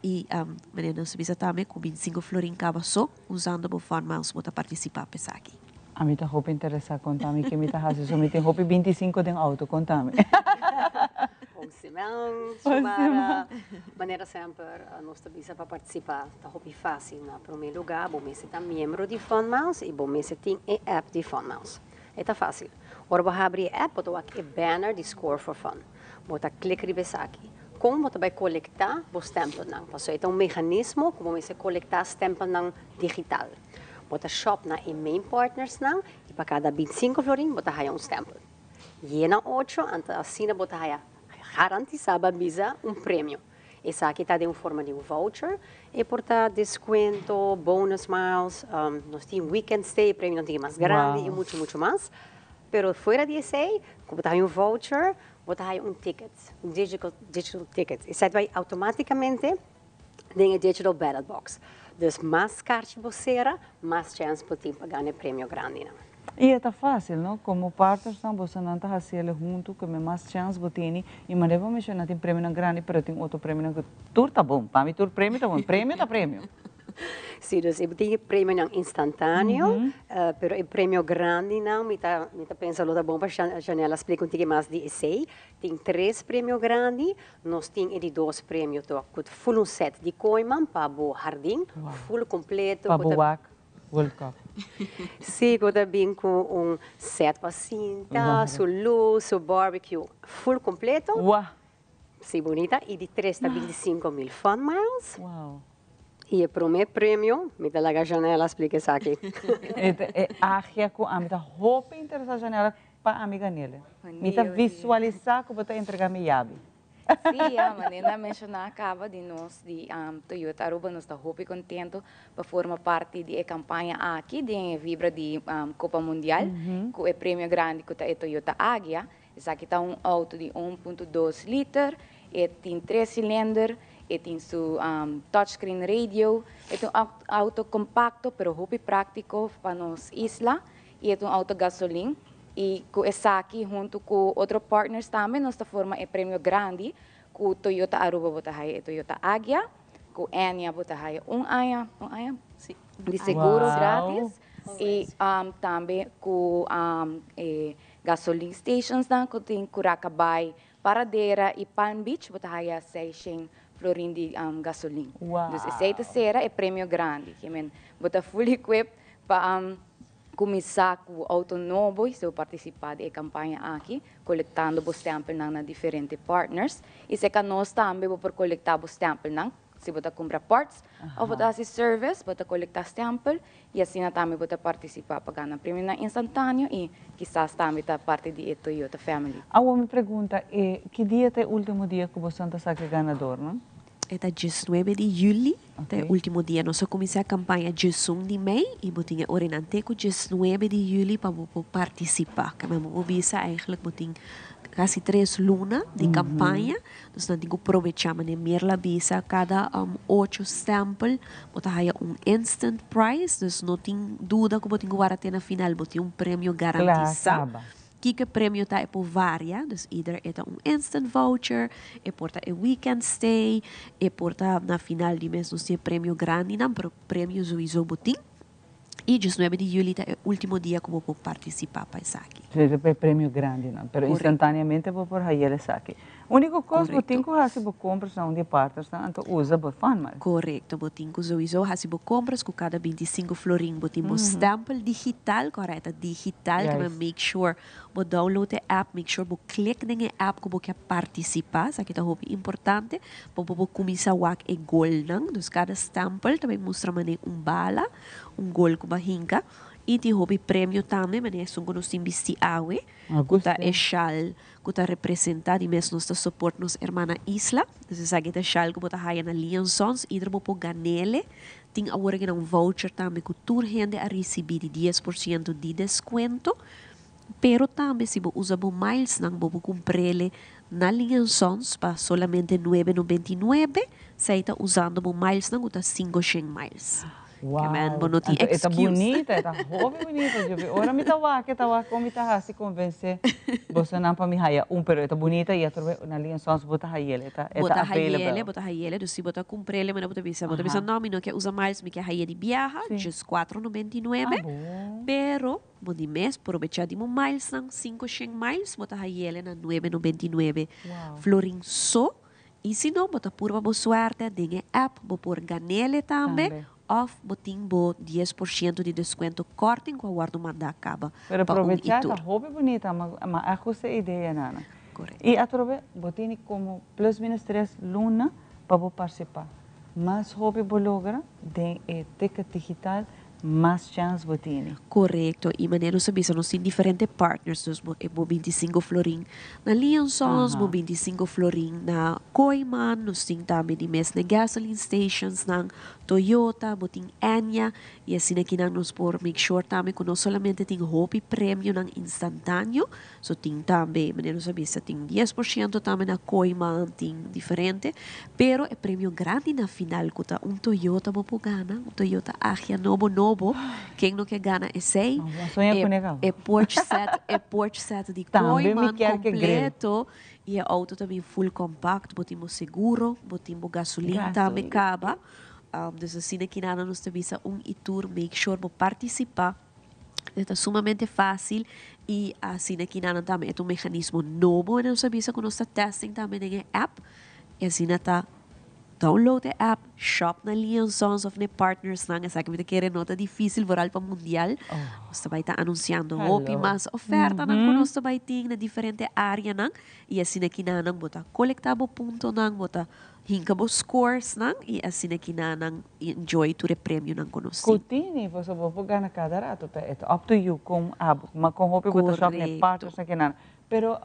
I manera nos a bisa tambe ku 25 florin kaba so usando bo Fun Miles bo ta partisipá pa esaki. Ami ta hopi interesá konta mi ke mi ta hasi so mi tin hopi 25 den outo konta mi. Bon siman Xiomara. Manera semper nos ta bisa pa partisipá ta hopi fásil. Na promé lugá bo mester ta miembro di Fun Miles i bo mester tin e app di Fun Miles. E ta fásil. Ora bo habri e app bo ta wak e banner di Score for Fun. Bo ta klik riba esaki. Kon bo ta bai kolektá bo stèmpelnan? Pasobra e ta un meganismo ku bo mester kolektá stèmpelnan digital. Bo ta shòp na e main partnersnan i pa kada 25 florin bo ta haya un stèmpel. Yena ocho, anto asina bo ta haya garantisá ba bisa un premio. Esaki ta den un forma di un voucher, e por ta descuento, bonus miles, nos tin weekend stay, premionan tin mas grandi y mucho mucho mas. Pero fuera di esey, cu bo ta haya un voucher, bo ta haya un ticket, un digital digital ticket. Esey ta bay automaticamente den e digital ballot box. Dus mas karchi bo sera, mas chance bo tin pa gana e premio grandinan. I e ta fácil, no? Como partnersnan bosonan ta haciele hunto cu me mas chance bo tini y manera bo menciona tin premionan grandi pero tin otro premionan cu tur ta bon. Pa mi tur premio ta bon. Premio ta premio. Sí, dus e tin e premionan instantáneo, pero e premio grandinan mi ta mi ta pensa lo ta bon pa Shanella splica un tiki mas di esey. Tin tres premio grandi, nos tin e di dos premio to cu ta full un set di kooiman pa bo hardin, full completo. Pa bo wak World Cup. Sí, cu ta bin cu un set pa sinta, su luz, su barbecue, full completo. Wah! Sí, bunita. Y di tres ta 25,000 fun miles. Wow. Y e prome premio, mi ta laga Janella splica esaki. E agia cu ami ta hopi interesa Janella pa ami ganele. Mi ta visualisa cu bo ta entrega mi yabi. Sí, ya, manera a menshoná kaba di nos di Toyota Aruba nos ta hopi kontento pa forma parti di e kampaña aki den e vibra di Kopa Mundial ku e premio grandi ku ta e Toyota Agya. Esaki ta un outo di un punto dos liter, e tin tres silinder, e tin su touchscreen radio, e ta un outo kompakto pero hopi práktiko pa nos isla y e ta un auto gasolin y cu esaki hunto cu otro partners tambe nos ta forma e premio grandi cu Toyota Aruba bo ta haya e Toyota Agya, cu Enya bo ta haya un aña, un aña? Si. Di seguro gratis y tambe cu e gasolin stations nan cu tin Curacabai, Paradera y Palm Beach bo ta haya 600 florin di gasolin. Dus esey ta cera e premio grandi. Bo ta full equipped pa Kuminsá ku outo nobo i so partisipá di e kampaña aki, kolektando bo stèmpelnan na diferente partners. I serka nos tambe bo por kolektá bo stèmpelnan, si bo ta kumpra parts òf bo ta hasi service, bo ta kolektá stèmpel i asina tambe bo ta partisipá pa gana premionan instantáneo i kisas tambe ta parti di e Toyota Family. Awor mi pregunta e, ki dia ta e último dia ku boso ta saka e ganadornan? E ta 19 di juli, ta e ultimo dia. Nos a kuminsá e kampaña 11 di mei i bo tin e orenan te ku 19 di juli pa bo por partisipá. Keme bo por bisa eigenlijk bo tin kasi tres luna di kampaña. Dus nan tin ku probechá. Manera Mirla bisa kada ocho stèmpel bo ta haya un instant prize. Dus no tin duda ku bo tin ku wara te na final. Bo tin un premio garantisá. Kiko e premio ta e por varia, dus either e ta un instant voucher, e por ta e weekend stay, e por ta na final di mes nos tin e premio grandinan, pero premio sowieso bo tin. Y diesnuebe di juli ta e ultimo dia cu bo por participa pa esaki. Sí, ta pa e premio grandinan, pero instantaneamente bo por hayel esaki. Unico cos bo tin cu haci bo compras na un di e partnersnan, anto usa bo Funmiles. Correcto, bo tin cu sowieso haci bo compras cu cada binticinco florin bo tin bo stempel digital, cu ora e ta digital, ke men make sure bo download e app, make sure bo click den e app cu bo kier participa, esaki ta hopi importante pa bo por cuminsa wak e golnan, dus cada stempel ta bay mustra mane un bala, un gol cu bo a hinca, y tin hopi premio tambe, mane esun cu nos tin bisti awe, cu ta e shal cu ta representa di mes nos ta support nos hermana isla, dus esaki ta shal cu bo ta haya na Lee and Sons, ieder bo por ganele, tin awor aki nan un voucher tambe cu tur hende a ricibi di 10% di descuento, pero tambe si bo usa bo milesnan bo por cumprele na Lee and Sons pa solamente nuebe noventa i nuebe, esey ta usando bo milesnan cu ta cinco shen miles. Wow, Men, bo no tin anto e ta excuse. bunita, e ta hopi bunita, djobe ora mi ta wak e ta wak con mi ta haci convence bosonan pa mi haya un, pero e ta bunita y atrobe na Lee and Sons bo ta hayel, e ta e Bo ta ta hayele, available. bo ta hayele, dus si bo ta cumprele manera bo ta bisa, bo ta bisa Aha. no mi no ke usa miles, mi ke haye di biaha, Sí. djes cuatro noventa y nuebe, Ah bon. pero bo di mes probecha di bo milesnan, cinco shen miles, bo ta hayele na nuebe noventa y nuebe Wow. florin so. Y si no, bo ta purba bo suerte den e app, bo por ganele tambe, Tambe. of bo tin bo 10% di descuento korting cu a wordo manda caba Pero pa un y probecha, ta tur. hopi bunita, ma ma a gusta e idea nana. Correcto. Y atrobe bo tini como plus minus tres luna pa bo participa. Mas hopi bo logra den e ticket digital, mas chance bo tini. Correcto, y manera nos a bisa nos tin diferente partners, dus bo e bo binticinco florin na Lionsons, bo binticinco florin na Kooyman, nos tin tambe di mes na gasoline stations nan, Toyota, bo tin Enya, y asina kinan nos por make sure tambe cu no solamente tin hopi premionan instantaneo, So tin tambe, manera nos a bisa, tin 10% tambe na Kooyman, tin diferente, pero e premio grandi na final cu ta un Toyota bo por gana, un Toyota Agya nobo nobo, ken no ke gana esey? No, bo a soña E cune caba. e porch set, e porch set di Tambe mi Kooyman kier ke grill. completo y e auto ta bin full compact, bo tin bo seguro, bo tin bo gasolin tambe Gasolin. caba. Dus asina kinana nos ta bisa un y tur make sure bo participa. E ta sumamente fácil y asina ki nan tambe e ta un mecanismo nobo en nos a bisa cu nos ta testing tambe den e app y asina ta download e app, shop na Lee and Sons of ne partners nan, esaki mi ta kere no ta dificil vooral pa mundial. Nos ta bay ta anunciando hopi Hello. mas ofertanan cu nos ta bay tin na diferente areanan y asina ki nan bo ta colecta bo puntonan, bo ta Hinka bo scores nan y asina ki nan nan enjoy tur e premio nan cu nos tin. Cu tini pasobra bo por gana cada rato ta e ta up to you con abo ma con hopi bo ta shop ne partners na kinan pero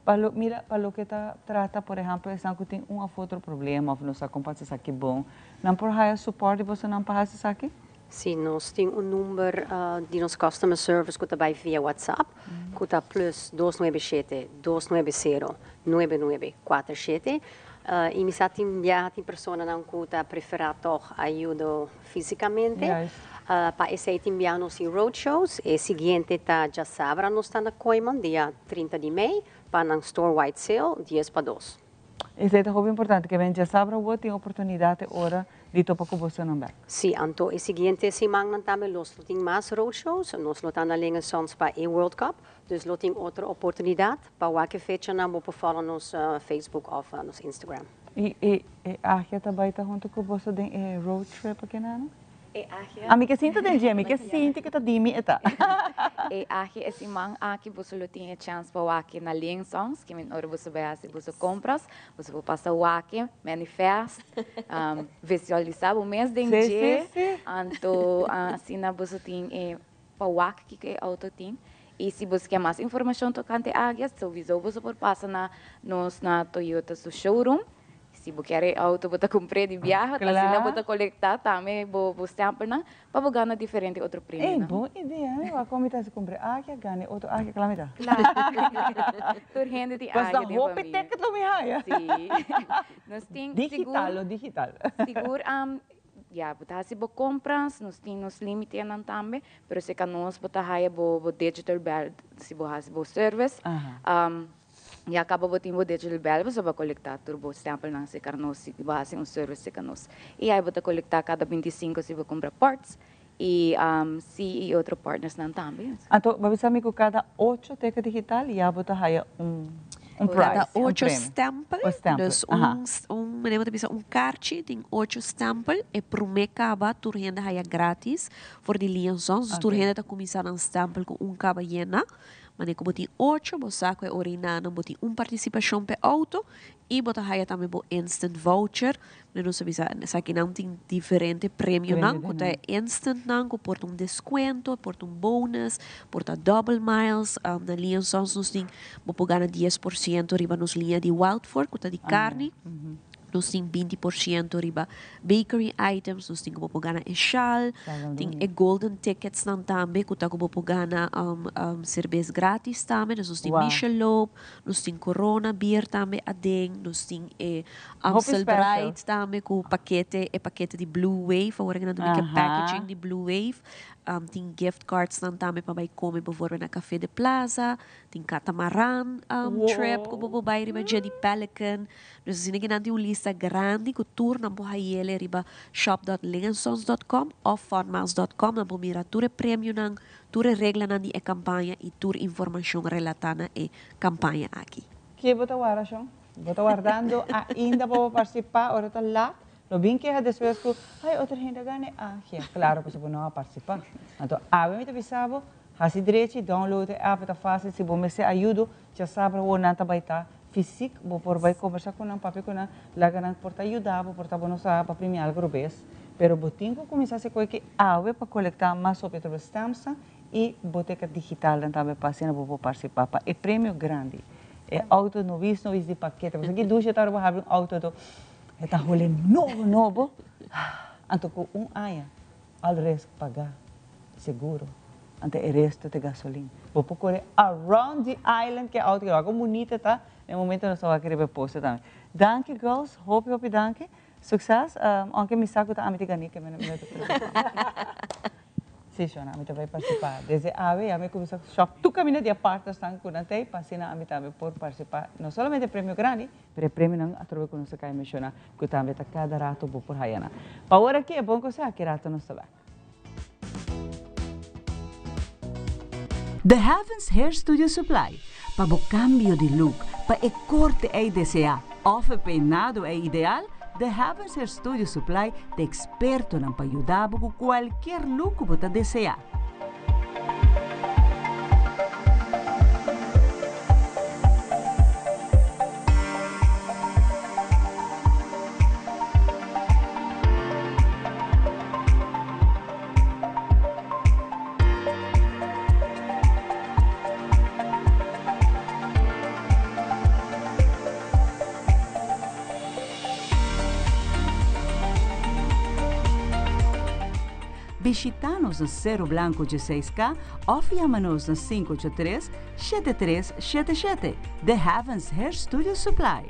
pa lo mira pa loke ta trata por ehempel esnan cu tin un of otro problema of no sa con pa haci esaki bon nan por haya support di bosonan pa haci esaki? Si, nos tin un number di nos customer service cu ta bay via WhatsApp cu ta plus dos nuebe shete, dos nuebe sero, nuebe nuebe kuater shete. Y mi sa tin biaha tin personanan cu ta prefera tog ayudo fisicamente. Pa esey tin biaha nos tin roadshows. E siguiente ta djasabra nos ta na Kooyman dia 30 di mei pa nan store wide sale dies pa dos. Esei ta hopi importante, ke men djasabra bo tin oportunidat e ora di topa ku bosonan bek. Sí, anto e siguiente simannan tambe los lo tin mas roadshows. Nos lo ta na Lingen Sons pa e World Cup, dus lo tin otro oportunidat pa wak e fechanan bo por follow nos Facebook of nos Instagram. I e e Agia ta bai ta huntu ku boso den e road trip akinana? E agia. Ami ke sinta den dje, mi ke sinti ku ta di mi e ta. E agia e siman aki boso lo tin e chèns pa wak na Lien Songs, ki min ora boso bai hasi boso kompras, boso por pasa wak, manifest, visualisá bo mes den dje, anto asina boso tin e pa wak kiko e outo tin. I si boso ke mas informashon tokante agia, souiso boso por pasa na nos na Toyota su showroom. Si bo kier e auto bo ta kumpr'é di biaha, ta asina bo ta kolektá tambe bo bo stèmpelnan pa bo gana diferente otro Ey, premionan. bon idea, eh. Wak mi ta hasi kumpr'é akia, gana e otro akia, kla mi ta. Kla. Tur hende tin Pues akia ta den hopi familia. ticket lo mi haya. Sí. Nos tin sigur. Digital, lo digital. Sigur. Ya, bo ta hasi bo compras, nos tin nos limitenan tambe, pero si ka nos bo ta haya bo bo digital bel si bo hasi bo service. Ya caba bo tin bo digital bel bo sa colecta tur bo stempelnan cerca nos si bo hasi un service cerca nos. Y ahí bo ta colecta cada 25 si bo cumpra parts y si y otro partnersnan tambe. Anto, bo a bisa mi cu cada ocho teken digital ya bo ta haya un un prize, Cada un ocho premio. stempel, O stempel, dus aha. un, un, manera bo ta bisa un karchi tin ocho stempel, e prome kaba tur hende haya gratis for di Liansons, dus tur hende ta kuminsá nan stempel ku un kaba yena. Manera ku bo tin ocho, bo sa ku e ora einanan bo tin un partisipashon p'e outo i bo ta haya tambe bo instant voucher. Manera nos a bisa, esakinan tin diferente premionan ku ta e instantnan ku por ta un deskuento, por ta un bonus, por ta double miles. Na Liansons nos tin bo por gana 10% riba nos liña di Wildfork ku ta di karni. Nos tin 20% riba bakery items, nos tin ku bo por gana e shal, tin e golden tickets nan tambe ku ta ku bo por gana serbes gratis tambe, dus nos tin Michelob, nos tin Corona beer tambe aden, nos tin e Amstel Bright tambe ku pakete, e pakete di Blue Wave, awor nan ta make packaging di Blue Wave, tin gift cards nan tambe pa bai kome bijvoorbeeld na Café de Plaza, tin catamaran trip ku bo por bai riba dje di Pelican. Nos asina ki nan tin un lista grandi ku tur nan por hayele riba shop dot lingensons dot com òf funmiles dot com. Nan por mira tur e premionan, tur e reglanan di e kampaña i tur informashon relatá na e kampaña aki. Ke bo ta warda, shon? Bo ta wardando ainda pa bo partisipá ora ta lat? Lo bin keha despues ku, Ai, otro hende a gana e anje. Klaro pasobra bo no a partisipá. Anto awe mi ta bisa bo, hasi drechi, download e app, e ta fásil. Si bo mester ayudo, Djasabra awor nan ta bai ta fysiek, bo por bai kombersá ku nan, papia ku nan, laga nan por ta yuda bo, por ta bo no sa pa primi algu robes. Pero bo tin ku kuminsá hasi koe ki awe pa kolektá mas hopi atrobe stamps nan i boteka digital nan tambe pa asina bo por partisipá pa e premio grandi. E outo nobis nobis di pakete. Pasobra ki dushi ta ora bo habri un outo anto e ta hole nobo nobo, anto ku un aña al risk pagá seguro. Anto e resto ta gasolin. Bo por kore around the island ke auto ke. Wak kon bunita ta. Na e momento nos ta wak riba e poster tambe. Danki girls, hopi hopi danki. Succes, aunke mi sa ku ta ami ta gani ke mi no ta preocupa. Si Shona, ami ta bai participa. Desde awe ya mi cuminsa shop tur caminda di e partnersnan cu nan ta ey pa asina ami tambe por participa no solamente e premio grandi, pero e premionan atrobe cu nos a cay menciona cu tambe ta cada rato bo por haya nan. Pa awor aki e bon cosa aki rato nos ta bek. The Heavens Hair Studio Supply, pa bo cambio di look, pa e corte ey desea of e peinado ey ideal, The Heavens Hair Studio Supply ta expertonan pa yuda bo cu cualkier look cu bo ta desea. Bishita nos na Cerro Blanco 16K of yama nos na 583 7377. The Heavens Hair Studio Supply.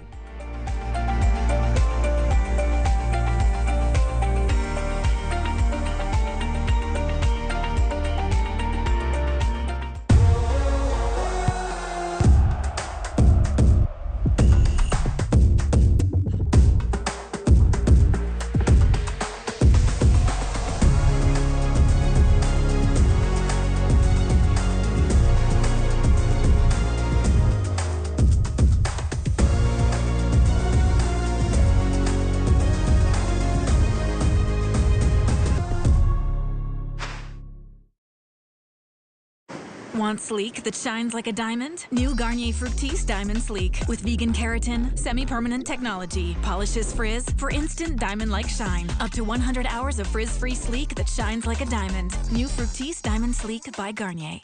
Want sleek that shines like a diamond? New Garnier Fructis Diamond Sleek with vegan keratin, semi-permanent technology, polishes frizz for instant diamond-like shine. Up to 100 hours of frizz-free sleek that shines like a diamond. New Fructis Diamond Sleek by Garnier.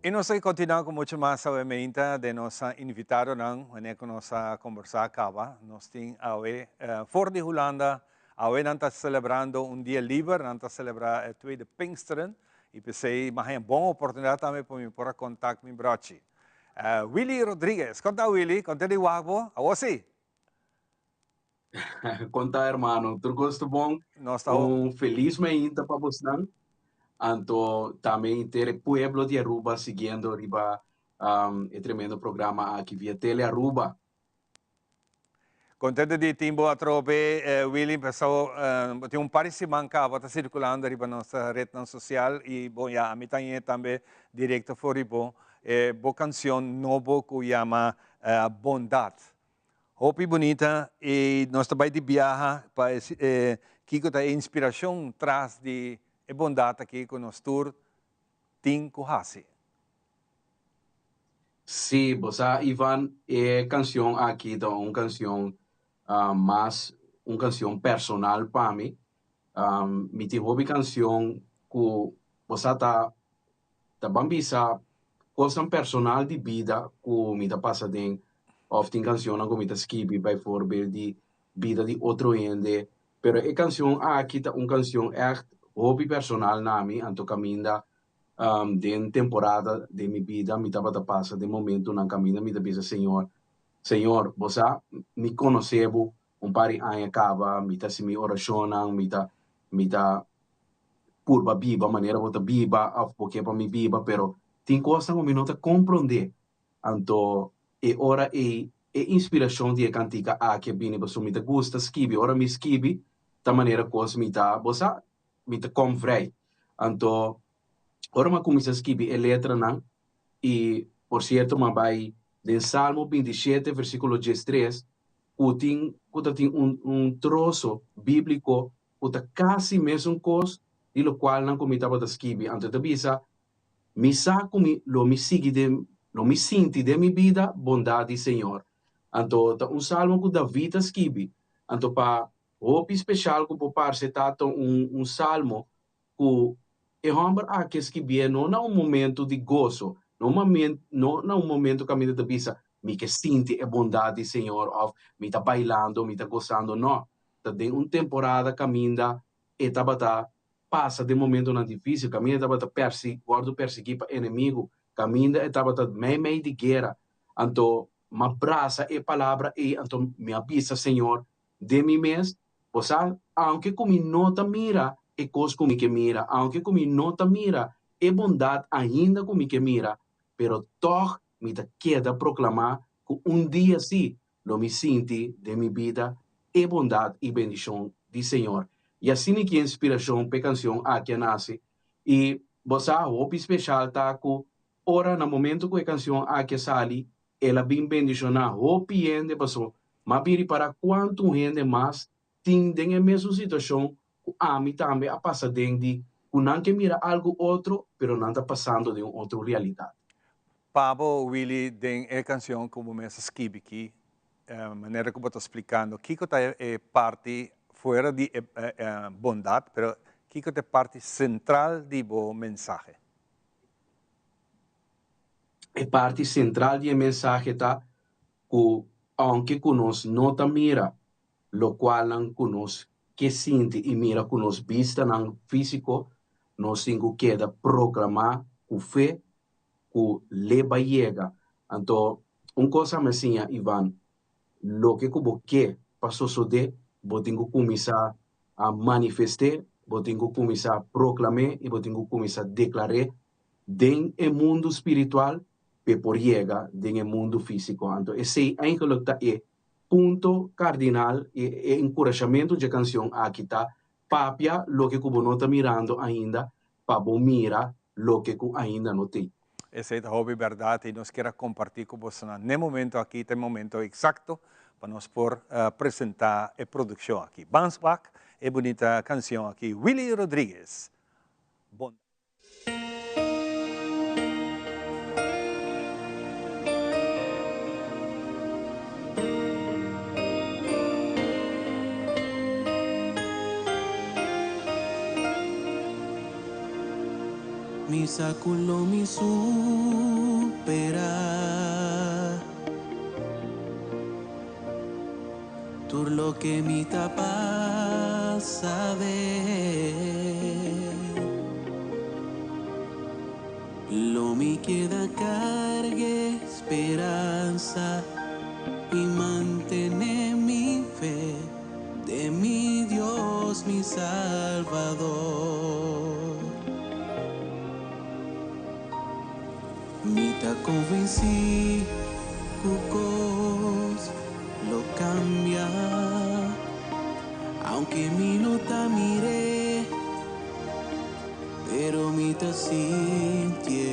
Y nos ta continua cu mucho mas awe meinta den nos invitadonan, wanneer cu nos a conversa caba. Nos tin awe for di Hulanda, awe nan ta celebrando un dia liber, nan ta celebra e tweede Pinksteren y p'esey mi a haña bon oportunidad tambe pa mi por a contact mi brochi. Willy Rodriguez, con ta Willy? Con ta di wak bo? Awo si? Con ta hermano? Tur cos ta bon? Nos ta Un feliz mainta pa bosnan. Anto tambe henter e pueblo di Aruba siguiendo riba e tremendo programa aki via Tele Aruba. Contento di tin bo atrobe Willy, paso bo tin un par di siman caba ta circulando riba nos rednan social y bon ya ami ta ñe tambe directo for di bo e bo cancion nobo cu yama Bondad. Hopi bunita y nos ta bay di biaha pa e kico ta e inspiracion tras di e bondad aki cu nos tur tin cu haci. Sí, bo sa Ivan, e cancion aki ta un cancion mas un cancion personal pa mi. Mi tin hopi cancion cu bo sa ta ta ban bisa kosnan personal di bida ku mi ta pasa den òf tin kanshonnan ku mi ta skibi bijvoorbeeld di bida di otro hende, pero e kanshon aki ta un kanshon ègt hopi personal na mi, anto kaminda den temporada den mi bida mi tabata pasa den momentunan kaminda mi ta bisa Señor, Señor bo sa mi konosé bo un par di aña kaba, mi ta hasi mi orashonnan, mi ta mi ta purba biba manera bo ta biba of bo ke pa mi biba, pero tin kosnan ku mi no ta komprondé. Anto e ora ei e inspirashon di e kantika aki a bini pasobra mi ta gusta skibi. Ora mi skibi ta manera kos mi ta, bo sa, mi ta kom vrij. Anto ora mi a kuminsá skibi e letranan i por sierto mi a bai den Salmo 27 versíkulo 13 ku tin ku ta tin un un troso bíbliko ku ta kasi mesun kos di lokualnan ku mi tabata skibi. Anto e ta bisa, Mi sa ku mi lo mi sigui den lo mi sinti den mi bida bondat di Señor. Anto ta un salmo ku David a skibi. Anto pa hopi speshal ku por parse ta ta un un salmo ku e hòmber aki a skibié no na un momentu di goso, no no na un momentu kaminda ta bisa, Mi ke sinti e bondat di Señor òf mi ta bailando, mi ta gosando. No, ta den un temporada kaminda e tabata pasa den momentunan difísil, kaminda e tabata persi wòrdu persiguí pa enemigu, kaminda e tabata meimei di guera. Anto m'a brasa e palabra ei, anto mi a bisa Señor den mi mes, Bo sa, aunke ku mi no ta mira e kos ku mi ke mira, aunke ku mi no ta mira e bondat ainda ku mi ke mira, pero tòg mi ta keda proklamá ku un dia sí lo mi sinti den mi bida e bondat i bendishon di Señor. I asina ki e inspirashon p'e kansion aki a nase. I bo sa, hopi speshal ta ku ora na momentu ku e kansion aki a sali, el a bin bendishoná hopi hende paso m'a bin ripará kuantu hende mas tin den e mesun situashon ku ami tambe a pasa den di ku nan ke mira algu otro pero nan ta pasando den un otro realidat. Pa bo, Willy, den e kansion ku bo mes a skibi ki manera ku bo ta splikando kiko ta e parti fuera di e bondat pero kiko ta e parti sentral di bo mensahe? E parti sentral di e mensahe ta ku ounke ku nos no ta mira lokualnan ku nos ke sinti i mira ku nos bistanan físiko, nos tin ku keda proklamá ku fe ku le bai yega. Anto, un kos a mi a siña, Ivan, loke ku bo ke pa sosodé, bo tin ku kuminsá a manifest'é, bo tin ku kuminsá proklam'é i bo tin ku kuminsá deklar'é den e mundu spiritual p'e por yega den e mundu físiko. Anto, esei eigenlijk ta e Punto kardinal i e enkurashamentu dje kansion aki ta papia loke ku bo no ta mirando ainda pa bo mira loke ku ainda no tin. Esei ta hopi bèrdat i nos kier a kompartí ku bosonan. N'e momento aki ta e momento eksakto pa nos por presentá e produkshon aki. Ban spak e bunita kansion aki, Willy Rodriguez, Bondad. Mi sa ku lo mi superá tur loke mi ta pasa aden. Lo mi keda karga speransa i mantené mi fe den mi Dios, mi Salvador. Mi ta konvensí ku kos lo kambia, aunke mi no ta mir'é, pero mi ta sintié.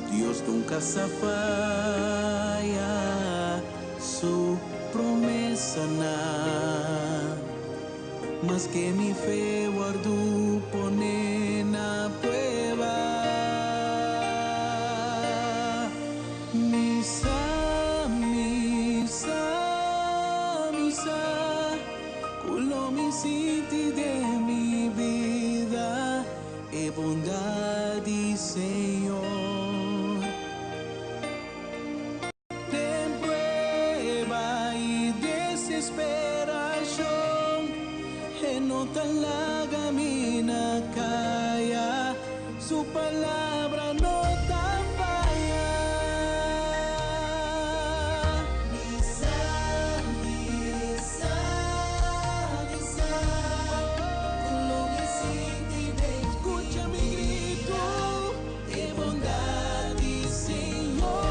Dios nunka sa faya su promesanan. Maske mi fe wòrdu pone na prueba, mi sa, mi sa, mi sa ku lo mi sinti den mi bida e bondad di Señor. Den prueba i desesperashon, e no ta laga mi na kaya, su palabra no ta faya. Mi sa, mi sa, mi sa, ku lo mi sinti den Skucha mi gritu. E bondad di Señor.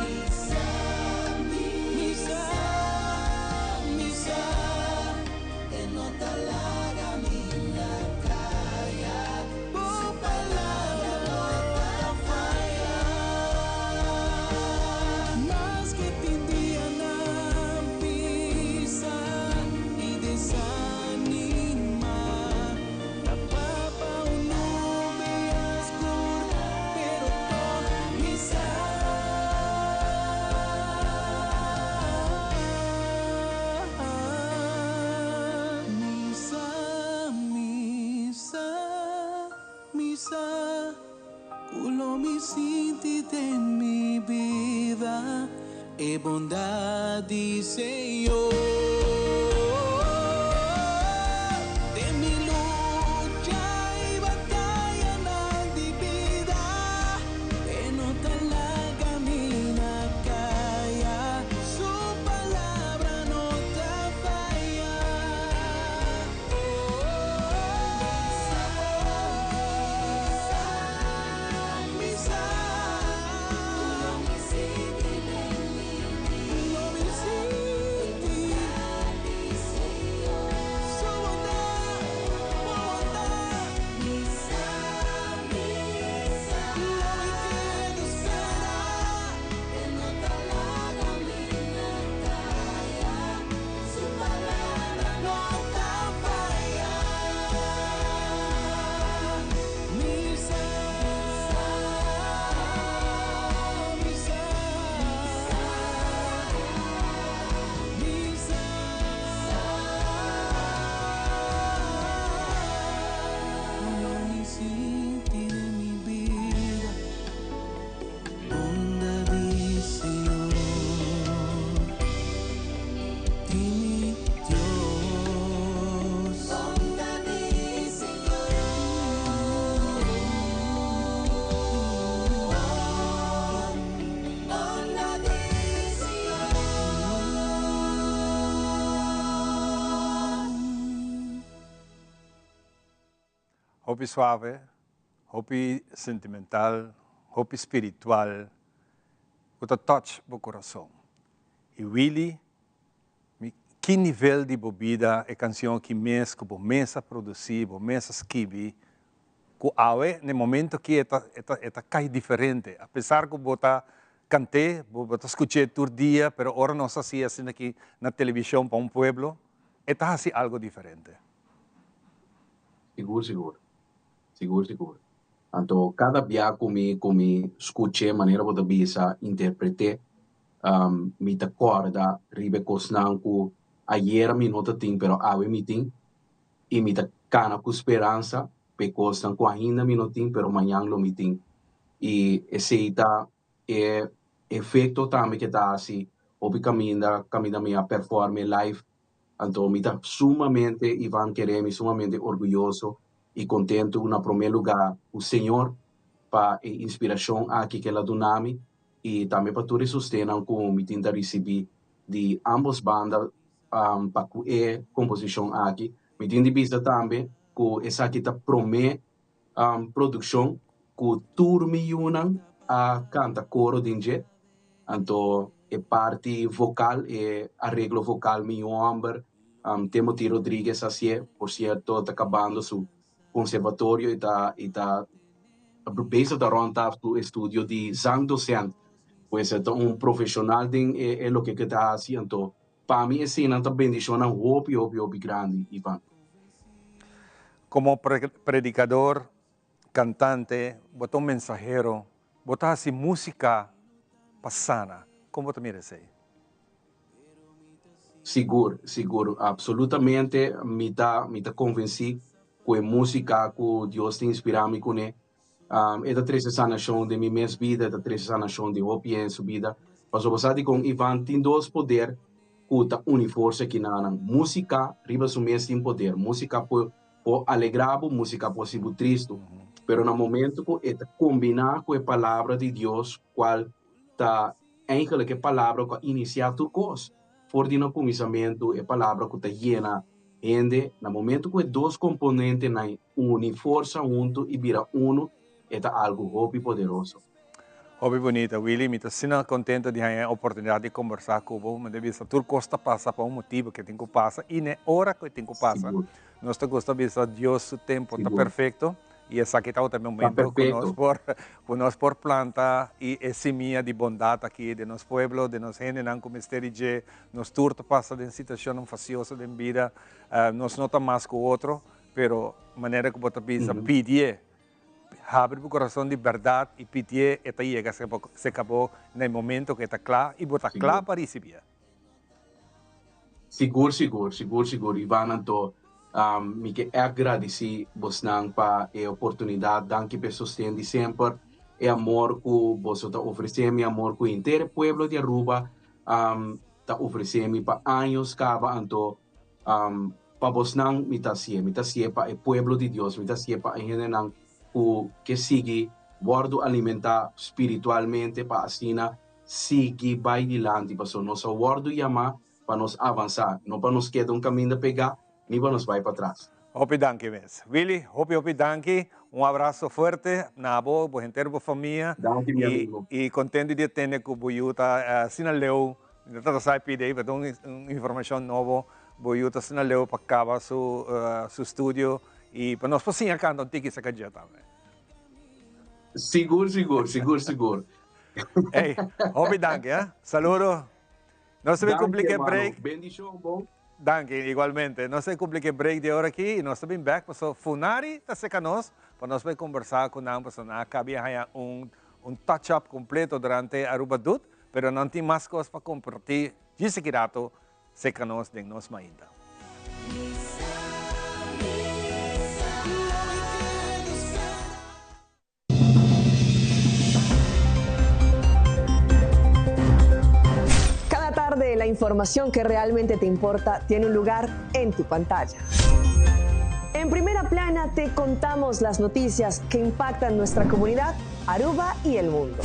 Mi sa, mi sa, mi sa, e no ta laga mi na kaya, Bo palabra no ta faya. Maske tin dianan pisa i desanima. Ta papa un nube oscur, pero toch mi sa. Mi sa, mi sa, mi sa, cu lo mi sinti den mi bida e bondad di Señor. Den mi lucha y batayanan di bida, e no ta laga mi na caya, su palabra no ta faya. Mi sa, lo mi sinti su bondad, bo bondad. Lo mi keda spera. No ta faya. Mi sa, mi sa, mi sa. Lo mi sinti den mi bida bondad di Señor, di mi Dios. Bondad di Señor. Bondad di Señor. Hopi suave, hopi sentimental, hopi spiritual, ku ta touch bo kurason. I Willy, mi ki nivel di bo bida e kansion aki mes ku bo mes a produsí, bo mes a skibi, ku awe na e momento aki e ta e ta e ta kai diferente, apesar ku bo ta kant'é, bo bo ta skuch'é tur dia, pero ora nos hasié asina aki na televishon pa un pueblo, e ta hasi algo diferente. Sigur sigur. Sigur sigur. Anto kada bia ku mi ku mi skuch'é manera bo ta bisa interpret'é mi ta kòrda riba e kosnan ku ayera mi no ta tin pero awe mi tin. I mi ta kana ku speransa pa e kosnan ku ainda mi no tin, pero mañan lo mi tin. I esei ta e efekto tambe ke ta hasi hopi kaminda, kaminda mi a performe live. Anto mi ta sumamente, Ivan kere mi, sumamente orguyoso i kontentu na promé lugá ku Señor pa e inspirashon aki ke el a duna mi i tambe pa tur e sostennan ku mi tin ta risibí di ambos banda pa ku e komposishon aki. Mi tin di bisa tambe ku esaki ta promé produkshon ku tur mi yunan a kanta koro den dje. Anto e parti vokal, e areglo vokal mi yu hòmber Timothy Rodriguez a hasié, por sierto ta kabando su konservatorio i ta i ta bezig ta rònt su estudio di zangdosent. Pues e ta un profeshonal den e loke ku e ta hasi, anto Pa mi eseinan ta bendishonnan hopi, hopi, hopi grandi, Ivan. Komo predikador, kantante, bo ta un mensahero, bo ta hasi músika pa sana. Kon bo ta mira esei? Sigur, sigur. Absolutamente mi ta, mi ta konvensí ku e músika ku Dios ta inspirá mi kuné, E ta trese sanashon den mi mes bida, e ta trese sanashon den hopi hende su bida. Pasobra bo sa dikon, Ivan, tin dos poder ku ta uni forsa kinanan. Músika riba su mes tin poder. Músika por por alegrá bo, músika por hasi bo tristu. Pero na momento ku e ta kombiná ku e palabra di Dios, kual ta eigenlijk e palabra ku a inisiá tur kos for di na kuminsamentu, e palabra ku ta yena hende, na momento ku e dos komponentenan Uni forsa huntu i bira unu e ta algu hopi poderoso. Hopi bunita, Willy. Mi ta asina contento di haña e oportunidad di combersa cu bo. Mi ta bisa tur cos ta pasa pa un motibo cu e tin cu pasa y n'e ora cu e tin cu pasa. Nos ta gusta bisa Dios su tempo ta perfecto y esaki tabata e momento cu nos por cu nos por planta y e simia di bondad aki den nos pueblo, den nos hendenan cu mester di dje. Nos tur ta pasa den situacionnan facioso den bida. Nos no ta mas cu otro. Pero manera ku bo ta bisa, pidié, habri bo kurason di bèrdat i pidié, e ta yega serka bo na e momento ku e ta kla i bo ta kla pa risibié. Sigur, sigur, sigur, sigur, Ivan. Anto mi ke ègt gradisí bosnan pa e oportunidat. Danki pa e sosten di semper, e amor ku boso ta ofresé mi, amor ku henter e pueblo di Aruba ta ofresé mi pa años kaba. Anto Pa bosnan mi ta hasié, mi ta hasié pa e pueblo di Dios, mi ta hasié pa e hendenan ku ke sigui wòrdu alimentá spiritualmente pa asina sigui bai dilanti, pasobra nos a wòrdu yamá pa nos avansá, no pa nos keda un kaminda pegá ni pa nos bai patras. Hopi danki mes. Willy, hopi hopi danki. Un abraso fuerte na bo, bo henter bo famia. Danki mi amigo. I contento di a tende cu bo yu ta asina leu. Mi ta trata sa e pidi ei, pero ta un informacion nobo. Bo yu ta asina leu pa caba su su studio y pa nos por siña canta un tiki saca dje tambe. Sigur, sigur, sigur, sigur. Ey, hopi danki, eh. Saludo. Nos ta bin Danki, cumpli cu e hermano. break. Bendicion, bo. Danki, igualmente. Nos ta bin cumpli cu e break di ora aki y nos ta bin bek paso Funari ta seca nos pa nos bay combersa cu nan paso nan a cabi a haya un un touch up completo durante Aruba Doet, pero nan tin mas cos pa comparti djis aki rato Seca nos den nos mainta. Cada tarde la información que realmente te importa tiene un lugar en tu pantalla. En primera plana te contamos las noticias que impactan nuestra comunidad, Aruba y el mundo.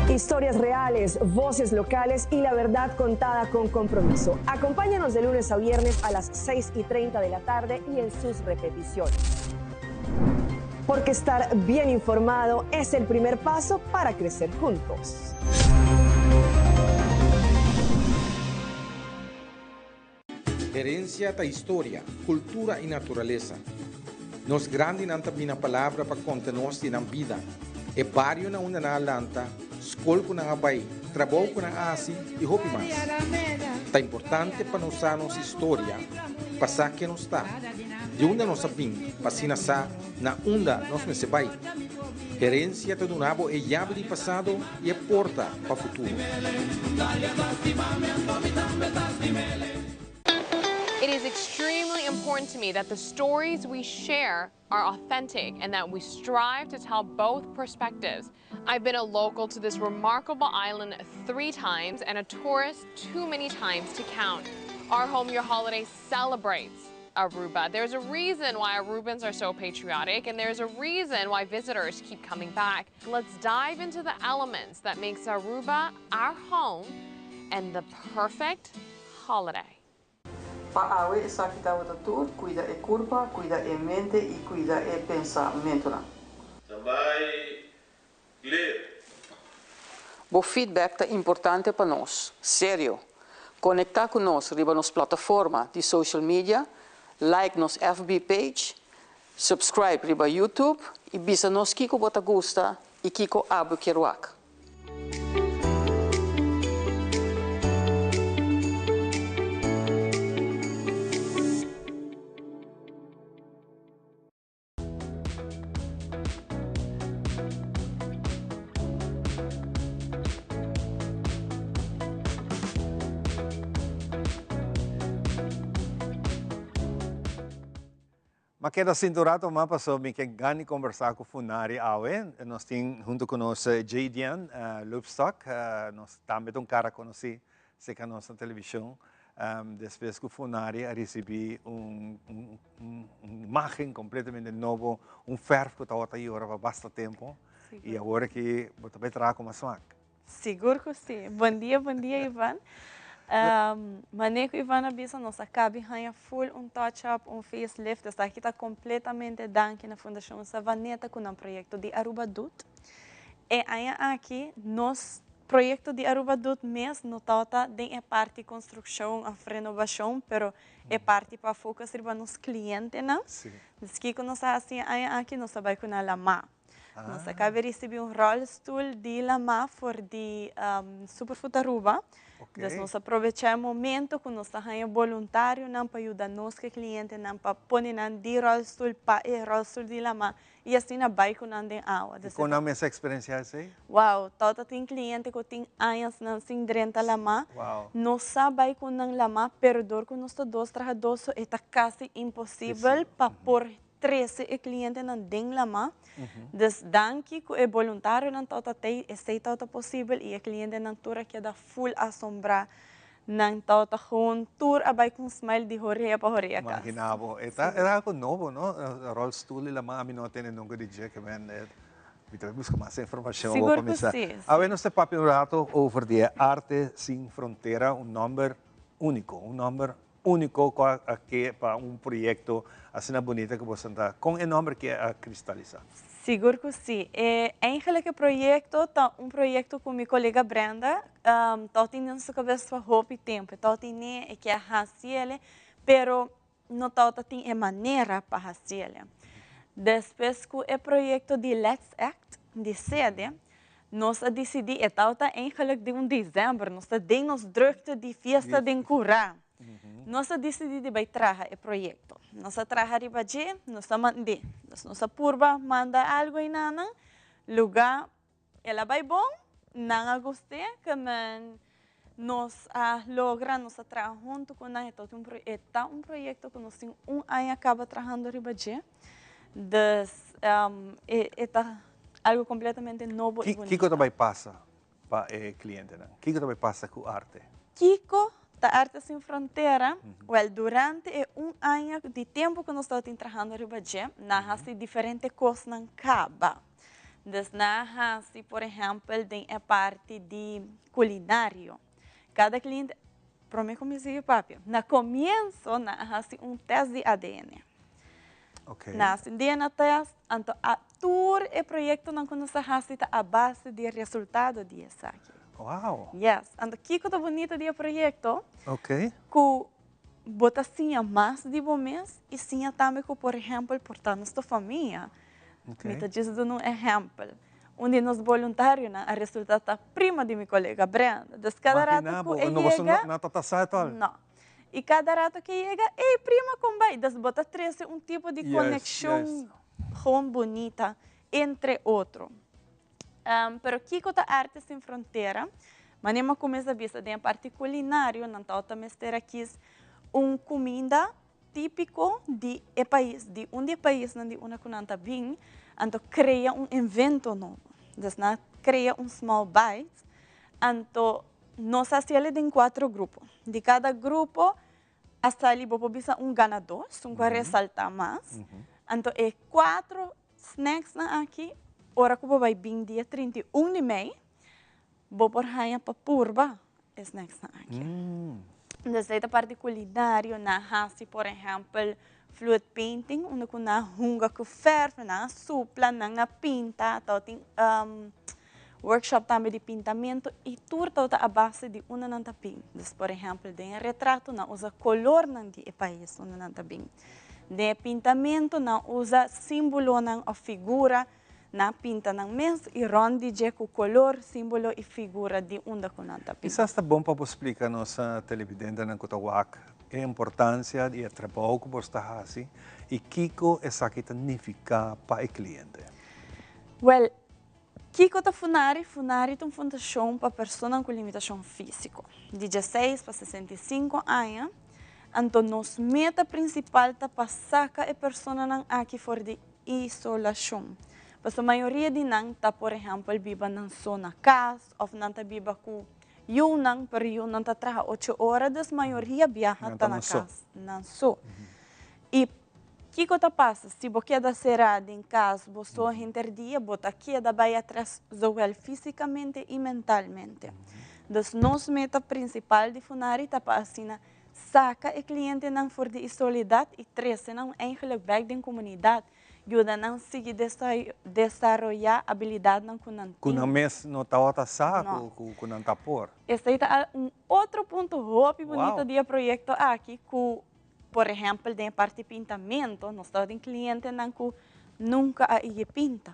Historias reales, voces locales y la verdad contada con compromiso. Acompáñanos de lunes a viernes a las 6 y 30 de la tarde y en sus repeticiones. Porque estar bien informado es el primer paso para crecer juntos. Herencia ta historia, cultura y naturalesa. Nos grandinan ta bina palabra pa conta nos di nan bida, e bario na unda nan a lanta, scol cu nan a bay, trabou cu nan a haci y hopi mas. Ta importante pa nos sa nos historia pa sa ken nos ta, di unda nos a bin pa asina sa na unda nos mester bay. Herencia ta duna bo e yabi di pasado y e porta pa futuro. It is extremely important to me that the stories we share are authentic and that we strive to tell both perspectives. I've been a local to this remarkable island three times and a tourist too many times to count. Our Home Your Holiday celebrates Aruba. There's a reason why Arubans are so patriotic and there's a reason why visitors keep coming back. Let's dive into the elements that makes Aruba our home and the perfect holiday. Pa awe esaki tabata tur, cuida e curpa, cuida e mente y cuida e pensamentonan. Standby, clear. Bo feedback ta importante pa nos. Serio! Conecta cu nos riba nos plataforma di social media, like nos FB page, subscribe riba YouTube y bisa nos kico bo ta gusta y kico abo kier wak. M'a keda sinta un rato mas paso mi ke gana di kombersá ku Funari awe. Nos tin huntu ku nos Jadian Loopstok. Nos tambe ta un kara konosí serka nos na televishon. Despues ku Funari a risibí un un imágen kompletamente nobo, un fèrf ku tabata yora pa basta tempu. I awor aki bo ta bai traha ku mas smak. Sigur ku si. Bon dia, bon dia Ivan. Mane ku Ivan a bisa nos a kabi haña full un touch up, un face lift. Esaki ta kompletamente danki na Fundashon Savaneta ku nan proyekto di Aruba Doet. E aña aki nos proyekto di Aruba Doet mes no tabata den e parti konstrukshon òf renobashon, pero e parti pa focus riba nos klientenan. Dus kiko nos a hasi e aña aki? Nos a bai ku nan lamá. Nos a caba ricibi un rolstoel di Lamá for di Superfood Aruba. Dus nos a probecha e momento cu nos ta haya boluntarionan pa yuda nos cu e clientenan pa pone nan di rolstoel pa e rolstoel di Lamá y asina bay cu nan den awa. Y con nan mes a experiencia esey? Wow, tawata tin cliente cu tin añasnan sin drenta Lamá. Nos sa bay cu nan Lamá, pero dor cu nos ta dos trahador so e ta casi imposibel pa por trese e clientenan den lama. Dus danki cu e boluntarionan tabata tey, esey tabata posibel y e clientenan tur a keda full asombra. Nan tabata gewoon tur a bay cu un smile di horea pa horea cas. Imagina bo, e ta e ta algo nobo no, rolstoel di lama ami no a tende nunca di dje ke men mi ta bay busca mas informacion Sigur cu si. Awe nos ta papia un rato over di e Arte Sin Frontera, un nomber unico, un nomber Úniko ku a ke pa un proyekto asina bunita ku boso ta, kon e nòmber ke a kristalisá? Sigur ku si. E eigenlijk e proyekto ta un proyekto ku mi kolega Brenda ta tin den su kabes pa hopi tempu. E ta tine, e ke a hasi el, pero no tabata tin e manera pa hasi el. Despues ku e proyekto di Let's Act di sede, Nos a disidí, e tabata eigenlijk den un december, nos ta den nos drukte di fiesta den Curá. Nos a disidí di bai traha e proyekto. Nos a traha riba dje, nos a mand'é. Dus nos a purba manda algu einanan, lugá el a bai bon, nan a gust'é, ke men nos a logra, nos a traha huntu ku nan, e ta un e ta un proyekto ku nos tin un aña kaba trahando riba dje. Dus e e ta algu kompletamente nobo i bunita. Kiko ta bai pasa pa e klientenan? Kiko ta bai pasa ku arte? Kiko ta Arte Sin Frontera? Wèl, durante e un aña di tempu ku nos tabatin trahando riba dje, nan a hasi diferente kosnan kaba. Dus nan a hasi, por ehèmpel, den e parti di kulinario. Kada kliente, promé ku mi sigui papia, na komienso nan a hasi un tèst di ADN. Nan a hasi un DNA tèst, anto a tur e proyektonan ku nos a hasi ta a base di e resultado di esaki. Wow! Yes, anto kiko ta bunita di e proyekto? Ku bo ta siña mas di bo mes i siña tambe ku, por ehèmpel, por ta nos ta famia. Mi ta djis duna un ehèmpel. Un di nos boluntarionan a resultá ta prima di mi kolega Brenda. Dus kada rato ku e yega. No ta sa etòl? No. I kada rato ku e yega, ey prima kon bai? Dus bo ta trese un tipo di konekshon gewoon bunita entre otro. Pero kiko ta Arte Sin Frontera? Manera mi a kuminsá bisa den e parti kulinario nan tabata mester a kis. un kuminda típiko di e pais, di un di e paisnan di unda ku nan ta bin, anto krea un invento nobo. Dus nan a krea un small bites, anto nos a hasiel den kuatro grupo. Di kada grupo a sali bo por bisa un ganadó, esun ku a resaltá mas. Anto e kuatro snacksnan aki, ora ku bo bai bin dia 31 di mei, bo por haña pa purba e snacksnan aki. Entonces ei ta parti culinario, nan hasi por ehempel fluid painting unda cu nan hunga cu verf, nan a supla, nan a pinta, tabatin workshop tambe di pintamento y tur tabata a base di unda nan ta bin. Dus por ehempel den e retrato nan usa colornan di e pais unda nan ta bin. Den e pintamento nan usa simbolonan of figura Nan pinta nan mes i rònt di dje ku kolor, símbolo i figura di unda ku nan ta bin. Kisas ta bon pa bo splika nos televidentenan ku ta wak e importansia di e trabou ku bo sta hasi i kiko esaki ta nifiká pa e kliente. Wèl, kiko ta Funari? Funari ta un fundashon pa personanan ku limitashon físiko, di dieseis pa 65 aña. Anto nos meta prinsipal ta pa saka e personanan aki for di isolashon. Pasobra mayoria di nan ta por ehèmpel biba nan so na kas òf nan ta biba ku yunan, pero yunan ta traha ocho ora, dus mayoria biaha ta na kas nan so. I kiko ta pasa? Si bo keda será den kas bo so henter dia, bo ta keda bai atras zowel físikamente i mentalmente. Dus nos meta prinsipal di Funari ta pa asina Saka e klientenan for di e soledat i trese nan eigenlijk bèk den komunidat. Yuda nan sigui desaroyá abilidatnan ku nan Ku nan mes no tabata sa ku nan ta por. Esei ta un otro punto hopi bunito di e proyekto aki ku por ehèmpel den e parti pintamento nos tabatin klientenan ku nunka a igi pinta.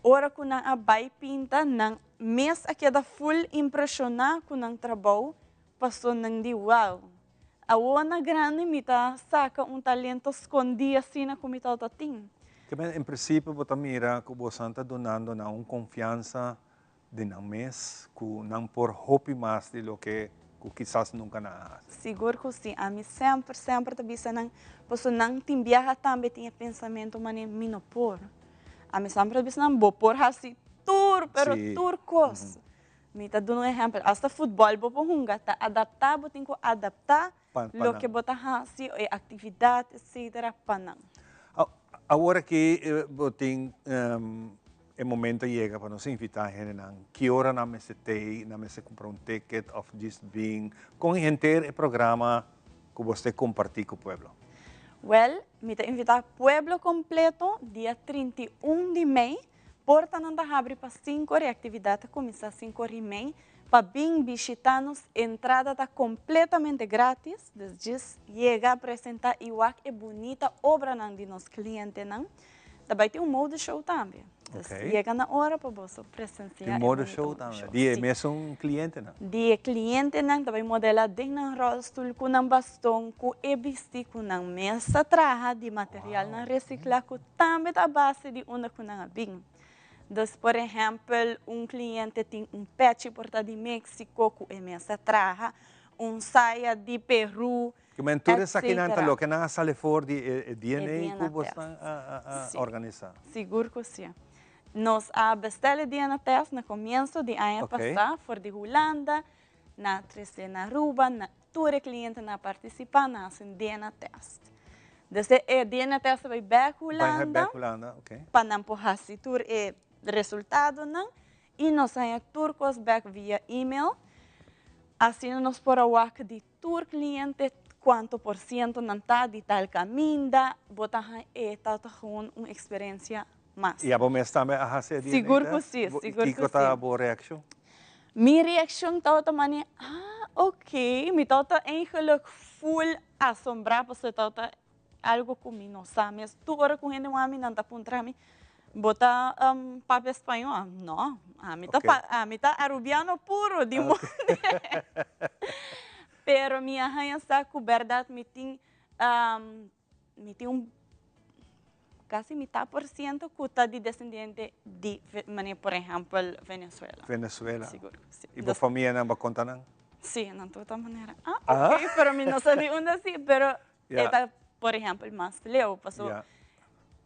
Ora ku nan a bai pinta nan mes a keda ful impreshoná ku nan trabou. Paso nan di, Wow! Awor na grandi mi ta saka un talento skondí asina ku mi tabata tin. Ke men en prinsipio bo ta mira ku bosan ta dunando nan un konfiansa den nan mes ku nan por hopi mas di loke ku kisas nunka nan a hasi. Sigur ku si. Ami semper, semper ta bisa nan, paso nan tin biaha tambe tin e pensamentu manera mi no por. Ami semper ta bisa nan, bo por hasi tur, pero tur kos. Mi ta duna un ehèmpel, asta futbòl bo por hunga, ta adaptá, bo tin ku adaptá loke bo ta hasi, e aktividat, etsetera, pa nan. Awor aki bo tin e momento a yega pa nos invitá hendenan. Ki ora nan mester tei, nan mester kumpra un ticket òf djis bin? Kon henter e programa ku bo ta kompartí ku pueblo? Wèl, mi ta invitá pueblo kompleto dia 31 di mei Portanan ta habri pa sinku ora i aktividat ta kuminsá sinku ora i mei. Pa bin bishitá nos, entrada ta kompletamente grátis, dus djis yega, presentá i wak e bunita obranan di nos klientenan. Ta bai tin un mode show tambe, dus yega na ora pa boso presensiá e Tin mode show tambe, di e mesun klientenan? Di e klientenan ta bai modelá den nan ròlstul, ku nan baston, ku e bistí ku nan mes ta traha di materialnan resiklá ku Tambe ta a base di unda ku nan a bin. Dus por ehèmpel un kliente tin un pèchi por ta di Meksiko ku e mes a traha, un saya di Peru, Ke men tur esakinan ta loke nan a sali for di e DNA ku bosnan a organisá. Sigur ku si. Nos a bestel e DNA test na komienso di aña pasá for di Hulanda, nan a trese na Aruba, Tur e klientenan a partisipá na hasi un DNA test. Desde e DNA test a bai bèk Hulanda pa nan por hasi tur e resultadonan i nos haña tur kos bèk via email. Asina nos por a wak di tur kliente kuantu por siento nan ta di tal kaminda. Bo ta haña e ta gewoon un eksperensia mas. I abo mes tambe a hasi e DNA test? Sigur ku si, sigur ku si. Kiko ta bo reakshon? Mi reaccion tabata mane, ah, ok, mi tabata eigenlijk full asombrá pasobra tabata algo cu mi no sa mes. Tur ora cu hende wak mi nan ta puntra mi, bo ta papia spañó? No, ami ta ami ta arubiano puro di monde. Pero mi a haña sa cu berdad mi tin Mi tin un casi mitad por ciento cu ta di descendiente di, manera por ehempel, Venezuela. Venezuela. Sigur cu si. Y bo famianan bo conta nan? Sí, nan tur ta manera, ah, ok, pero mi no sa di unda sí, pero e ta, por ehempel, mas leu, paso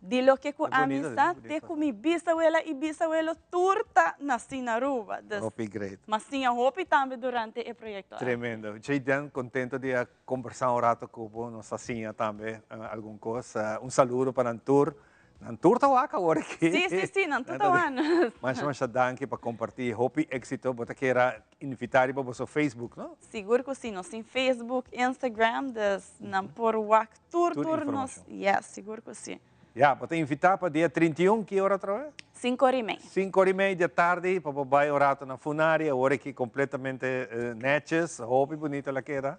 di loke ku ami sa te ku mi bisawela i bisawelo tur ta nasí na Aruba. Dus, Hopi great. M'a siña hopi tambe durante e proyekto aki. Tremendo. Jayden, kontento di a kombersá un rato ku bo. Nos a siña tambe algun kos. Un saludo pa nan tur. Nan tur ta wak awor aki. Sí, sí, sí, nan tur ta wak nos. Masha, masha danki pa kompartí. Hopi éksito. Bo ta kera invitá riba boso Facebook, no? Sigur ku sí. Nos tin Facebook, Instagram, dus nan por wak tur, tur nos. Yes, sigur ku sí. Ya, bo ta invitá pa dia 31, ki ora atrobe? Sinku ora i mei. Sinku ora i mei di atardi pa bo bai un rato na Funari, awor aki kompletamente netjes, hopi bunita la keda.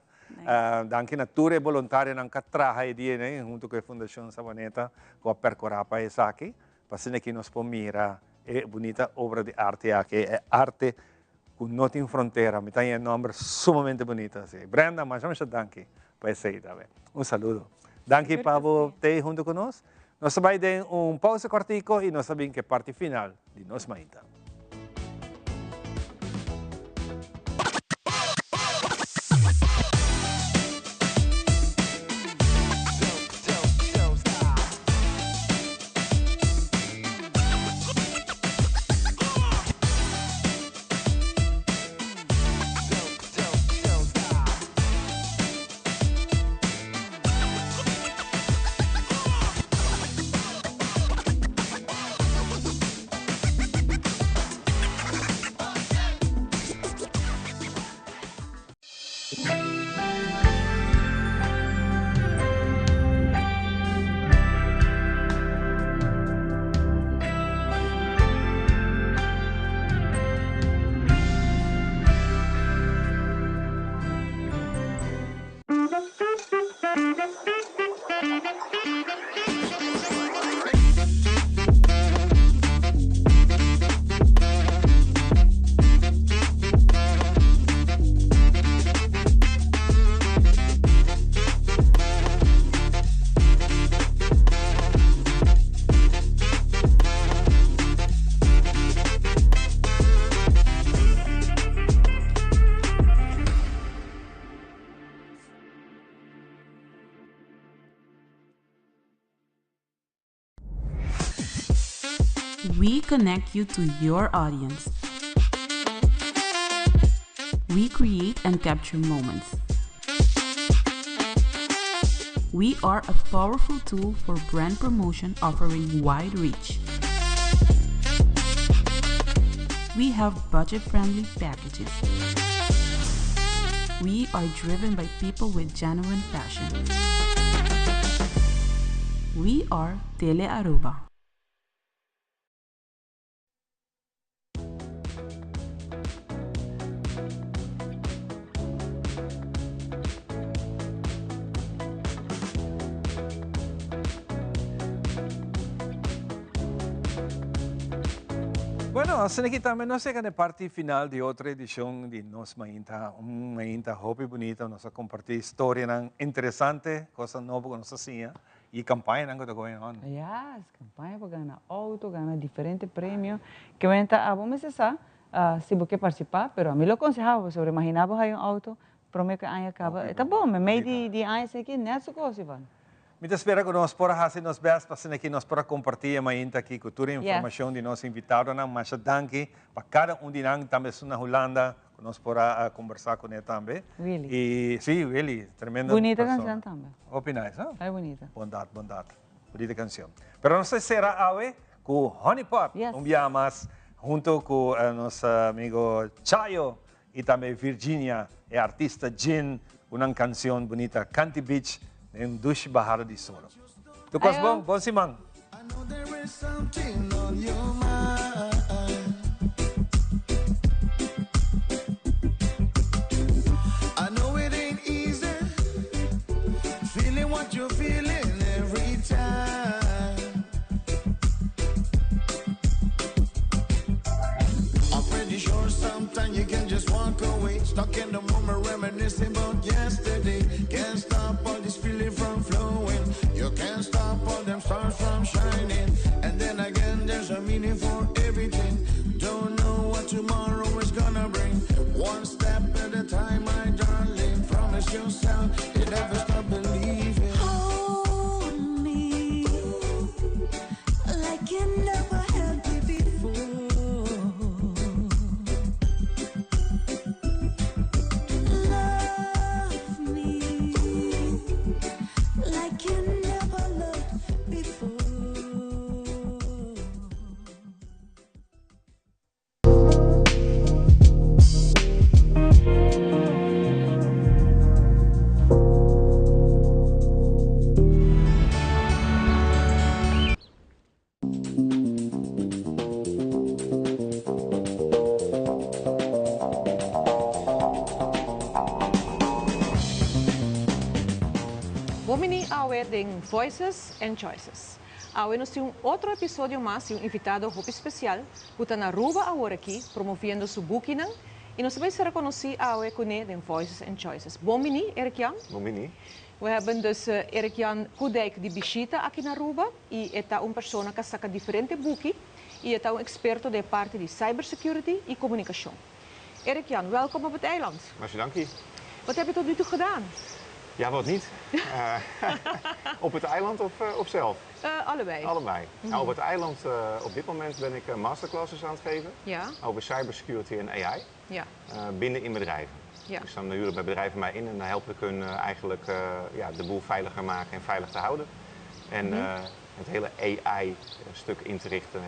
Danki na tur e boluntarionan ku a traha e dia ei huntu ku e Fundashon Sabaneta ku a perkurá pa esaki, pa asina aki nos por mira e bunita obra di arte aki, e arte ku no tin frontera. Mi ta haña e nòmber sumamente bunita así. Brenda, masha masha danki pa esei tambe. Un saludo. Danki pa bo t'ei huntu ku nos. Nos ta bai den un pausa kòrtiku i nos ta bin ku e parti final di nos mainta. We connect you to your audience. We create and capture moments. We are a powerful tool for brand promotion offering wide reach. We have budget-friendly packages. We are driven by people with genuine passion. We are Tele Aruba. Bueno, asina aki tambe nos yega na e parti final di otro edicion di Nos Mainta. Un mainta hopi bunita, nos a comparti storianan interesante, cosnan nobo cu nos a siña y campañanan cu ta going on. Yes, campaña pa gana auto, gana diferente premio. Ke wenta abo mester sa si bo ke participa, pero ami lo conseha bo pasobra imagina bo haya un auto prome cu e aña caba, e ta bon, memey di aña esaki net su cos, Ivan. Mi ta spera ku nos por a hasi nos bèst pa asina ki nos por a kompartí e mainta aki ku tur e informashon di nos invitadonan. Masha danki pa kada un di nan, tambe esun na Hulanda ku nos por a kombersá kuné tambe. Willy. I sí, Willy, tremendo Bunita persona. kanshon tambe. Hopi nice, no? Ay bunita. Bondat, bondat. Bunita kanshon. Pero nos ta sera awe ku Honey Pot, un biaha mas hunto ku nos amigo Chayo Y tambe Virginia, e artista djin cu nan cancion bunita Canti Beach den un dushi bahada di solo. Tur cos bon, bon siman! Stuck in the moment, reminiscing about yesterday. Can't stop all this feeling from flowing. You can't stop all them stars from shining. And then again, there's a meaning for everything. Don't know what tomorrow is gonna bring. One step at a time. down, you never stop believing. Hold me like you never held me before. Love me like you never loved before. Bon bini awe den Voices and Choices. Awe nos tin un otro episodio mas y un invitado hopi special cu ta na Aruba awor aki promoviendo su bukinan y nos ta bay cera conoci awe cune den Voices and Choices. Bon bini Eric Jan. Bon bini. We hebben dus Eric Jan Koedijk di bishita aki na Aruba y e ta un persona cu a saca diferente buki y e ta un experto den e parti di cybersecurity y comunicacion. Eric Jan, welkom op het eiland. Masha danki. Wat heb je tot nu toe gedaan? Ja, wat niet. Op het eiland of, of zelf? Allebei. Allebei. Nou, op het eiland, op dit moment ben ik masterclasses aan het geven over cybersecurity en AI binnen in bedrijven. Dus dan huren bij bedrijven mij in en dan help ik hun eigenlijk ja, de boel veiliger maken en veilig te houden. En het hele AI-stuk in te richten.